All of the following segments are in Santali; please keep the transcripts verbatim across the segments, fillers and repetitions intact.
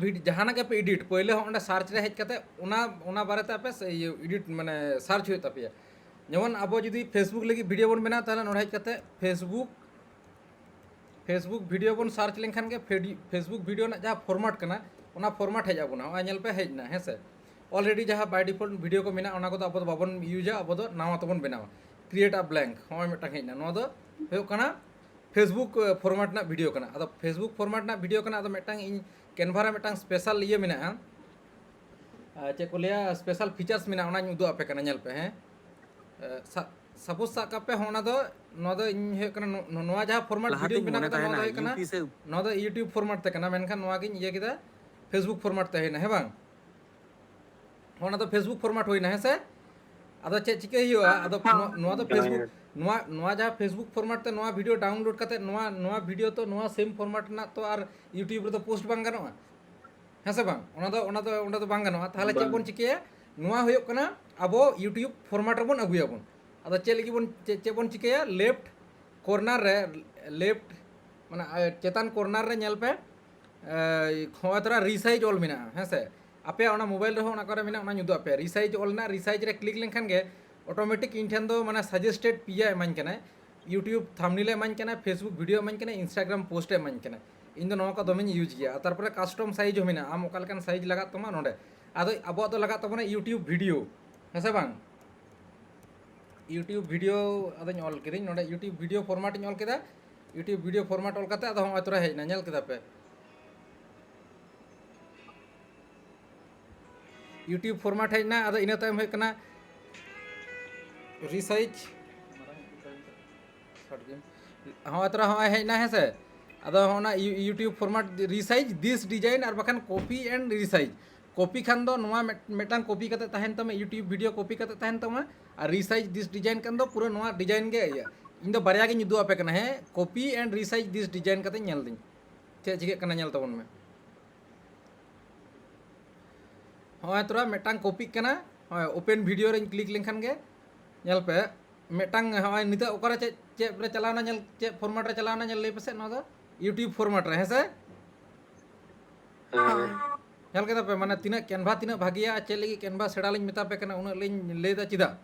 ᱵᱷᱤᱰ- ᱡᱟᱦᱟᱱᱟᱜ ᱜᱮᱯᱮ ᱮᱰᱤᱴ, ᱯᱳᱭᱞᱳ ᱦᱚᱸ ᱚᱸᱰᱮ ᱥᱟᱨᱪ ᱨᱮ ᱦᱮᱡ ᱠᱟᱛᱮ ᱚᱱᱟ ᱚᱱᱟ ᱵᱟᱨᱮᱛᱮ ᱟᱯᱮ ᱥᱮ- ᱤᱭᱟᱹ ᱮᱰᱤᱴ ᱢᱟᱱᱮ ᱥᱟᱨᱪ ᱦᱩᱭᱩᱜ ᱛᱟᱯᱮᱭᱟ᱾ ᱡᱮᱢᱚᱱ ᱟᱵᱚ ᱡᱩᱫᱤ ᱯᱷᱮᱥᱵᱩᱠ ᱞᱟᱹᱜᱤᱫ ᱵᱷᱤᱰᱤᱭᱳ ᱵᱚᱱ ᱵᱮᱱᱟᱣᱟ, ᱛᱟᱦᱚᱞᱮ ᱱᱚᱰᱮ ᱦᱮᱡ ᱠᱟᱛᱮ ᱯᱷᱮᱥᱵᱩᱠ ᱯᱷᱮᱥᱵᱩᱠ ᱵᱷᱤᱰᱤᱭᱳ ᱵᱚᱱ ᱥᱟᱨᱪ ᱞᱮᱱᱠᱷᱟᱱ ᱜᱮ ᱯᱷᱮᱰᱤ- ᱯᱷᱮᱥᱵᱩᱠ ᱵᱷᱤᱰᱤᱭᱳ ᱨᱮᱱᱟᱜ ᱡᱟᱦᱟᱸ ᱯᱷᱚᱨᱢᱟᱴ ᱠᱟᱱᱟ, ᱚᱱᱟ ᱯᱷᱚᱨᱢᱟᱴ ᱦᱮᱡ ᱟᱵᱚᱱᱟ᱾ ᱱᱚᱜᱼᱚᱭ ᱧᱮᱞ ᱯᱮ, ᱦᱮᱡ ᱮᱱᱟ, ᱦᱮᱸ ᱥᱮ? ᱚᱞᱨᱮᱰᱤ ᱡᱟᱦᱟᱸ ᱵᱟᱭ ᱰᱤᱯᱷᱚᱞᱴ ᱵᱷᱤᱰᱤᱭᱳ ᱠᱚ ᱢᱮᱱᱟᱜᱼᱟ, ᱚᱱᱟ ᱠᱚᱫᱚ ᱟᱵᱚ ᱫᱚ ᱵᱟᱵᱚᱱ ᱤᱭᱩᱡᱟ, ᱟᱵᱚ ᱫᱚ ᱱᱟᱣᱟ ᱛᱮᱵᱚᱱ ᱵᱮᱱᱟᱣᱟ᱾ ᱠᱨᱤᱭᱮᱴ ᱟ ᱵᱞᱮᱝᱠ, ᱱᱚᱜᱼᱚᱭ ᱢᱤᱫᱴᱟᱝ ᱦᱮᱡ ᱮᱱᱟ᱾ ᱱᱚᱣᱟ ᱫᱚ ᱦᱩᱭᱩᱜ ᱠᱟᱱᱟ ᱯᱷᱮᱥᱵᱩᱠ ᱯᱷᱚᱨᱢᱟᱴ ᱨᱮᱱᱟᱜ ᱵᱷᱤᱰᱤᱭᱳ ᱠᱟᱱᱟ᱾ ᱟᱫᱚ ᱯᱷᱮᱥᱵᱩᱠ ᱯᱷᱚᱨᱢᱟᱴ ᱨᱮᱱᱟᱜ ᱵᱷᱤᱰᱤᱭᱳ ᱠᱟᱱᱟ, ᱟᱫᱚ ᱢᱤᱫᱴᱟᱝ ᱤᱧ ᱠᱮᱱᱵᱷᱟ ᱨᱮ ᱢᱤᱫᱴᱟᱝ ᱥᱯᱮᱥᱟᱞ ᱤᱭᱟᱹ ᱢᱮᱱᱟᱜᱼᱟ, ᱟᱨ ᱪᱮᱫ ᱠᱚ ᱞᱟᱹᱭᱟ, ᱥᱯᱮᱥᱟᱞ ᱯᱷᱤᱪᱟᱨᱥ ᱢᱮᱱᱟᱜᱼᱟ, ᱚᱱᱟᱧ ᱩᱫᱩᱜ ᱟᱯᱮ ᱠᱟᱱᱟ, ᱧᱮᱞ ᱯᱮ, ᱦᱮᱸ᱾ ᱥᱟᱯᱳᱡᱽ ᱥᱟᱵ ᱠᱟᱜ ᱯᱮ, ᱦᱚᱸ, ᱚᱱᱟ ᱫᱚ, ᱱᱚᱣᱟ ᱫᱚ ᱤᱧ ᱦᱩᱭᱩᱜ ᱠᱟᱱᱟ, ᱱᱚ- ᱱᱚᱣᱟ ᱡᱟᱦᱟᱸ ᱯᱷᱚᱨᱢᱟᱴ ᱵᱷᱤᱰᱤᱭᱳᱧ ᱞᱟᱦᱟᱛᱤᱧ ᱵᱮᱱᱟᱣ ᱢᱚᱱᱮ ᱠᱟᱫᱟ, ᱱᱚᱣᱟ ᱫᱚ ᱛᱟᱦᱮᱱᱟ ᱦᱩᱭᱩᱜ ᱠᱟᱱᱟ, ᱤᱭᱩ ᱯᱤ ᱥᱮ ᱱᱚᱣᱟ ᱫᱚ ᱤᱭᱩᱴᱤᱭᱩᱵᱽ ᱯᱷᱚᱨᱢᱟᱴ ᱛᱮ ᱠᱟᱱᱟ, ᱢᱮᱱᱠᱷᱟᱱ ᱱᱚᱣᱟ ᱜᱤᱧ ᱤᱭᱟᱹ ᱠᱮᱫᱟ ᱯᱷᱮᱥᱵᱩᱠ ᱯᱷᱚᱨᱢᱟᱴ ᱛᱮ ᱦᱩᱭᱱᱟ, ᱦᱮᱸ ᱵᱟᱝ? ᱦᱚᱸ, ᱚᱱᱟ ᱫᱚ ᱯᱷᱮᱥᱵᱩᱠ ᱯᱷᱚᱨᱢᱟᱴ ᱦᱩᱭᱱᱟ, ᱦᱮᱸ ᱥᱮ? ᱟᱫᱚ ᱪᱮᱫ ᱪᱤᱠᱟᱹ ᱦᱩᱭᱩᱜᱼᱟ? ᱟᱫᱚ ᱱᱚᱣᱟ, ᱱᱚᱣᱟ ᱫᱚ ᱯᱷᱮᱥᱵᱩᱠ, ᱱᱚᱣᱟ, ᱱᱚᱣᱟ ᱡᱟᱦᱟᱸ ᱯᱷᱮᱥᱵᱩᱠ ᱯᱷᱚᱨᱢᱟᱴ ᱛᱮ ᱱᱚᱣᱟ ᱵᱷᱤᱰᱤᱭᱳ ᱰᱟᱣᱩᱱᱞᱳᱰ ᱠᱟᱛᱮ ᱱᱚᱣᱟ, ᱱᱚᱣᱟ ᱵᱷᱤᱰᱤᱭᱳ ᱛᱚ ᱱᱚᱣᱟ ᱥᱮᱢ ᱯᱷᱚᱨᱢᱟᱴ ᱨᱮᱱᱟᱜ ᱛᱚ ᱟᱨ ᱤᱭᱩᱴᱤᱭᱩᱵᱽ ᱨᱮᱫᱚ ᱯᱳᱥᱴ ᱵᱟᱝ ᱜᱟᱱᱚᱜᱼᱟ, ᱦᱮᱸ ᱥᱮ ᱵᱟᱝ? ᱚᱱᱟ ᱫᱚ, ᱚᱱᱟ ᱫᱚ, ᱚᱸᱰᱮ ᱫᱚ ᱵᱟᱝ ᱜᱟᱱᱚᱜᱼᱟ᱾ ᱛᱟᱦᱚᱞᱮ ᱪᱮᱫ ᱵᱟᱝ᱾ ᱵᱚᱱ ᱪᱤᱠᱟᱹᱭᱟ? ᱱᱚᱣᱟ ᱦᱩᱭᱩᱜ ᱠᱟᱱᱟ ᱟᱵᱚ ᱤᱭᱩᱴᱤᱭᱩᱵᱽ ᱯᱷᱚᱨᱢᱟᱴ ᱨᱮᱵᱚᱱ ᱟᱹᱜᱩᱭᱟᱵᱚᱱ᱾ ᱟᱫᱚ ᱪᱮᱫ ᱞᱟᱹᱜᱤᱫ ᱵᱚᱱ, ᱪᱮᱫ, ᱪᱮᱫ ᱵᱚᱱ ᱪᱤᱠᱟᱹᱭᱟ? ᱞᱮᱯᱷᱴ ᱠᱚᱨᱱᱟᱨ ᱨᱮ, ᱞᱮᱯᱷᱴ, ᱢᱟᱱᱮ, ᱮ, ᱪᱮᱛᱟᱱ ᱠᱚᱨᱱᱟᱨ ᱨᱮ ᱧᱮᱞ ᱯᱮ, ᱮ, ᱦᱚᱸᱜᱼᱚᱭ ᱛᱚᱨᱟ ᱨᱤᱥᱟᱭᱤᱡᱽ ᱚᱞ ᱢᱮᱱᱟᱜᱼᱟ, ᱦᱮᱸ ᱥᱮ? ᱟᱯᱮᱭᱟᱜ ᱚᱱᱟ ᱢᱳᱵᱟᱭᱤᱞ ᱨᱮᱦᱚᱸ ᱚᱱᱟ ᱠᱚᱨᱮ ᱢᱮᱱᱟᱜᱼᱟ, ᱚᱱᱟᱧ ᱩᱫᱩᱜ ᱟᱯᱮᱭᱟ᱾ ᱨᱤᱥᱟᱭᱤᱡᱽ ᱚᱞ ᱨᱮᱱᱟᱜ, ᱨᱤᱥᱟᱭᱤᱡᱽ ᱨᱮ ᱠᱞᱤᱠ ᱞᱮᱱᱠᱷᱟᱱ ᱜᱮ ᱚᱴᱳᱢᱮᱴᱤᱠ ᱤᱧ ᱴᱷᱮᱱ ᱫᱚ, ᱢᱟᱱᱮ, ᱥᱟᱡᱮᱥᱴᱮᱰ ᱯᱤᱭᱟ ᱮᱢᱟᱹᱧ ᱠᱟᱱᱟᱭ, ᱤᱭᱩᱴᱤᱭᱩᱵᱽ ᱛᱷᱟᱢᱵᱱᱮᱞ ᱮ ᱮᱢᱟᱹᱧ ᱠᱟᱱᱟ, ᱯᱷᱮᱥᱵᱩᱠ ᱵᱷᱤᱰᱤᱭᱳ ᱮᱢᱟᱹᱧ ᱠᱟᱱᱟ, ᱤᱱᱥᱴᱟᱜᱨᱟᱢ ᱯᱳᱥᱴ ᱮ ᱮᱢᱟᱹᱧ ᱠᱟᱱᱟ᱾ ᱤᱧ ᱫᱚ ᱱᱚᱣᱟ ᱠᱚ ᱫᱚᱢᱮᱧ ᱤᱭᱩᱡᱽ ᱜᱮᱭᱟ᱾ ᱟᱨ ᱛᱟᱨᱯᱚᱨᱮ ᱠᱟᱥᱴᱚᱢ ᱥᱟᱭᱤᱡᱽ ᱦᱚᱸ ᱢᱮᱱᱟᱜᱼᱟ, ᱟᱢ ᱚᱠᱟ ᱞᱮᱠᱟᱱ ᱥᱟᱭᱤᱡᱽ ᱞᱟᱜᱟᱜ ᱛᱟᱢᱟ ᱱᱚᱰᱮ᱾ ᱟᱫᱚ ᱟᱵᱚᱣᱟᱜ ᱫᱚ ᱞᱟᱜᱟᱜ ᱛᱟᱵᱚᱱᱟ ᱤᱭᱩᱴᱤᱭᱩᱵᱽ ᱵᱷᱤᱰᱤᱭᱳ, ᱦᱮᱸ ᱥᱮ ᱵᱟᱝ? ᱤᱭᱩᱴᱤᱭᱩᱵᱽ ᱵᱷᱤᱰᱤᱭᱳ ᱟᱫᱚᱧ ᱚᱞ ᱠᱤᱫᱟᱹᱧ ᱱᱚᱰᱮ, ᱤᱭᱩᱴᱤᱭᱩᱵᱽ ᱵᱷᱤᱰᱤᱭᱳ ᱯᱷᱚᱨᱢᱟᱴ ᱤᱧ ᱚᱞ ᱠᱮᱫᱟ᱾ ᱤᱭᱩᱴᱤᱭᱩᱵᱽ ᱵᱷᱤᱰᱤᱭᱳ ᱯᱷᱚᱨᱢᱟᱴ ᱚᱞ ᱠᱟᱛᱮ ᱟᱫᱚ ᱦᱚᱸᱜᱼᱚᱭ ᱛᱚᱨᱟ ᱦᱮᱡ ᱮᱱᱟ, ᱧᱮᱞ ᱠᱮᱫᱟ ᱯᱮ? ᱤᱭᱩᱴᱤᱭᱩᱵᱽ ᱯᱷᱚᱨᱢᱟᱴ ᱦᱮᱡ ᱮᱱᱟ᱾ ᱟᱫᱚ ᱤᱱᱟᱹ ᱛᱟᱭᱚᱢ ᱦᱩᱭᱩᱜ ᱠᱟᱱᱟ ᱨᱤᱥᱟᱭᱤᱡᱽ᱾ ᱦᱚᱸᱜᱼᱚᱭ ᱛᱚᱨᱟ ᱦᱚᱸᱜᱼᱚᱭ ᱦᱮᱡ ᱮᱱᱟ, ᱦᱮᱸ ᱥᱮ? ᱟᱫᱚ ᱚᱱᱟ ᱤᱭᱩ-, ᱤᱭᱩᱴᱤᱭᱩᱵᱽ ᱯᱷᱚᱨᱢᱟᱴ ᱨᱤᱥᱟᱭᱤᱡᱽ ᱫᱤᱥ ᱰᱤᱡᱟᱭᱤᱱ ᱟᱨ ᱵᱟᱠᱷᱟᱱ ᱠᱚᱯᱤ ᱮᱱᱰ ᱨᱤᱥᱟᱭᱤᱡᱽ᱾ ᱠᱚᱯᱤ ᱠᱷᱟᱱ ᱫᱚ ᱱᱚᱣᱟ ᱢᱤᱫ-, ᱢᱤᱫᱴᱟᱝ ᱠᱚᱯᱤ ᱠᱟᱛᱮ ᱛᱟᱦᱮᱱ ᱛᱟᱢᱟ, ᱤᱭᱩᱴᱤᱭᱩᱵᱽ ᱵᱷᱤᱰᱤᱭᱳ ᱠᱚᱯᱤ ᱠᱟᱛᱮ ᱛᱟᱦᱮᱱ ᱛᱟᱢᱟ, ᱟᱨ ᱨᱤᱥᱟᱭᱤᱡᱽ ᱫᱤᱥ ᱰᱤᱡᱟᱭᱤᱱ ᱠᱷᱟᱱ ᱫᱚ ᱯᱩᱨᱟᱹ ᱱᱚᱣᱟ ᱰᱤᱡᱟᱭᱤᱱ ᱜᱮ ᱤᱭᱟᱹ᱾ ᱤᱧ ᱫᱚ ᱵᱟᱨᱭᱟ ᱜᱤᱧ ᱩᱫᱩᱜ ᱟᱯᱮ ᱠᱟᱱᱟ, ᱦᱮᱸ, ᱠᱚᱯᱤ ᱮᱱᱰ ᱨᱤᱥᱟᱭᱤᱡᱽ ᱫᱤᱥ ᱰᱤᱡᱟᱭᱤᱱ ᱠᱟᱛᱮ ᱧᱮᱞ ᱫᱟᱹᱧ ᱪᱮᱫ ᱪᱤᱠᱟᱹᱜ ᱠᱟᱱᱟ, ᱧᱮᱞ ᱛᱟᱵᱚᱱ ᱢᱮ᱾ ᱦᱚᱸᱜᱼᱚᱭ ᱛᱚᱨᱟ ᱢᱤᱫᱴᱟᱝ ᱠᱚᱯᱤᱜ ᱠᱟᱱᱟ᱾ ᱦᱚᱸᱜᱼᱚᱭ ᱳᱯᱮᱱ ᱵᱷᱤᱰᱤᱭᱳ ᱨᱮᱧ ᱠᱞᱤᱠ ᱞᱮᱱᱠᱷᱟᱱ ᱜᱮ ᱧᱮᱞ ᱯᱮ, ᱢᱤᱫᱴᱟᱝ ᱦᱚᱸᱜᱼᱚᱭ ᱱᱤᱛᱚᱜ ᱚᱠᱟᱨᱮ ᱪᱮᱫ, ᱪᱮᱫ ᱨᱮ ᱪᱟᱞᱟᱣᱱᱟ, ᱧᱮᱞ, ᱪᱮᱫ ᱯᱷᱚᱨᱢᱟᱴ ᱨᱮ ᱪᱟᱞᱟᱣᱱᱟ, ᱧᱮᱞ ᱞᱟᱹᱭ ᱯᱮᱥᱮ᱾ ᱱᱚᱣᱟ ᱫᱚ ᱤᱭᱩᱴᱤᱭᱩᱵᱽ ᱯᱷᱚᱨᱢᱟᱴ ᱨᱮ, ᱦᱮᱸ ᱥᱮ? ᱧᱮᱞ ᱠᱮᱫᱟ ᱯᱮ, ᱢᱟᱱᱮ ᱛᱤᱱᱟᱹᱜ ᱠᱮᱱᱵᱷᱟ ᱛᱤᱱᱟᱹᱜ ᱵᱷᱟᱜᱮᱭᱟ, ᱟᱨ ᱪᱮᱫ ᱞᱟᱹᱜᱤᱫ ᱠᱮᱱᱵᱷᱟ ᱥᱮᱬᱟ ᱞᱤᱧ ᱢᱮᱛᱟ ᱯᱮ ᱠᱟᱱᱟ, ᱩᱱᱟᱹᱜ ᱞᱤᱧ ᱞᱟᱹᱭ ᱮᱫᱟ᱾ ᱪᱮᱫᱟᱜ?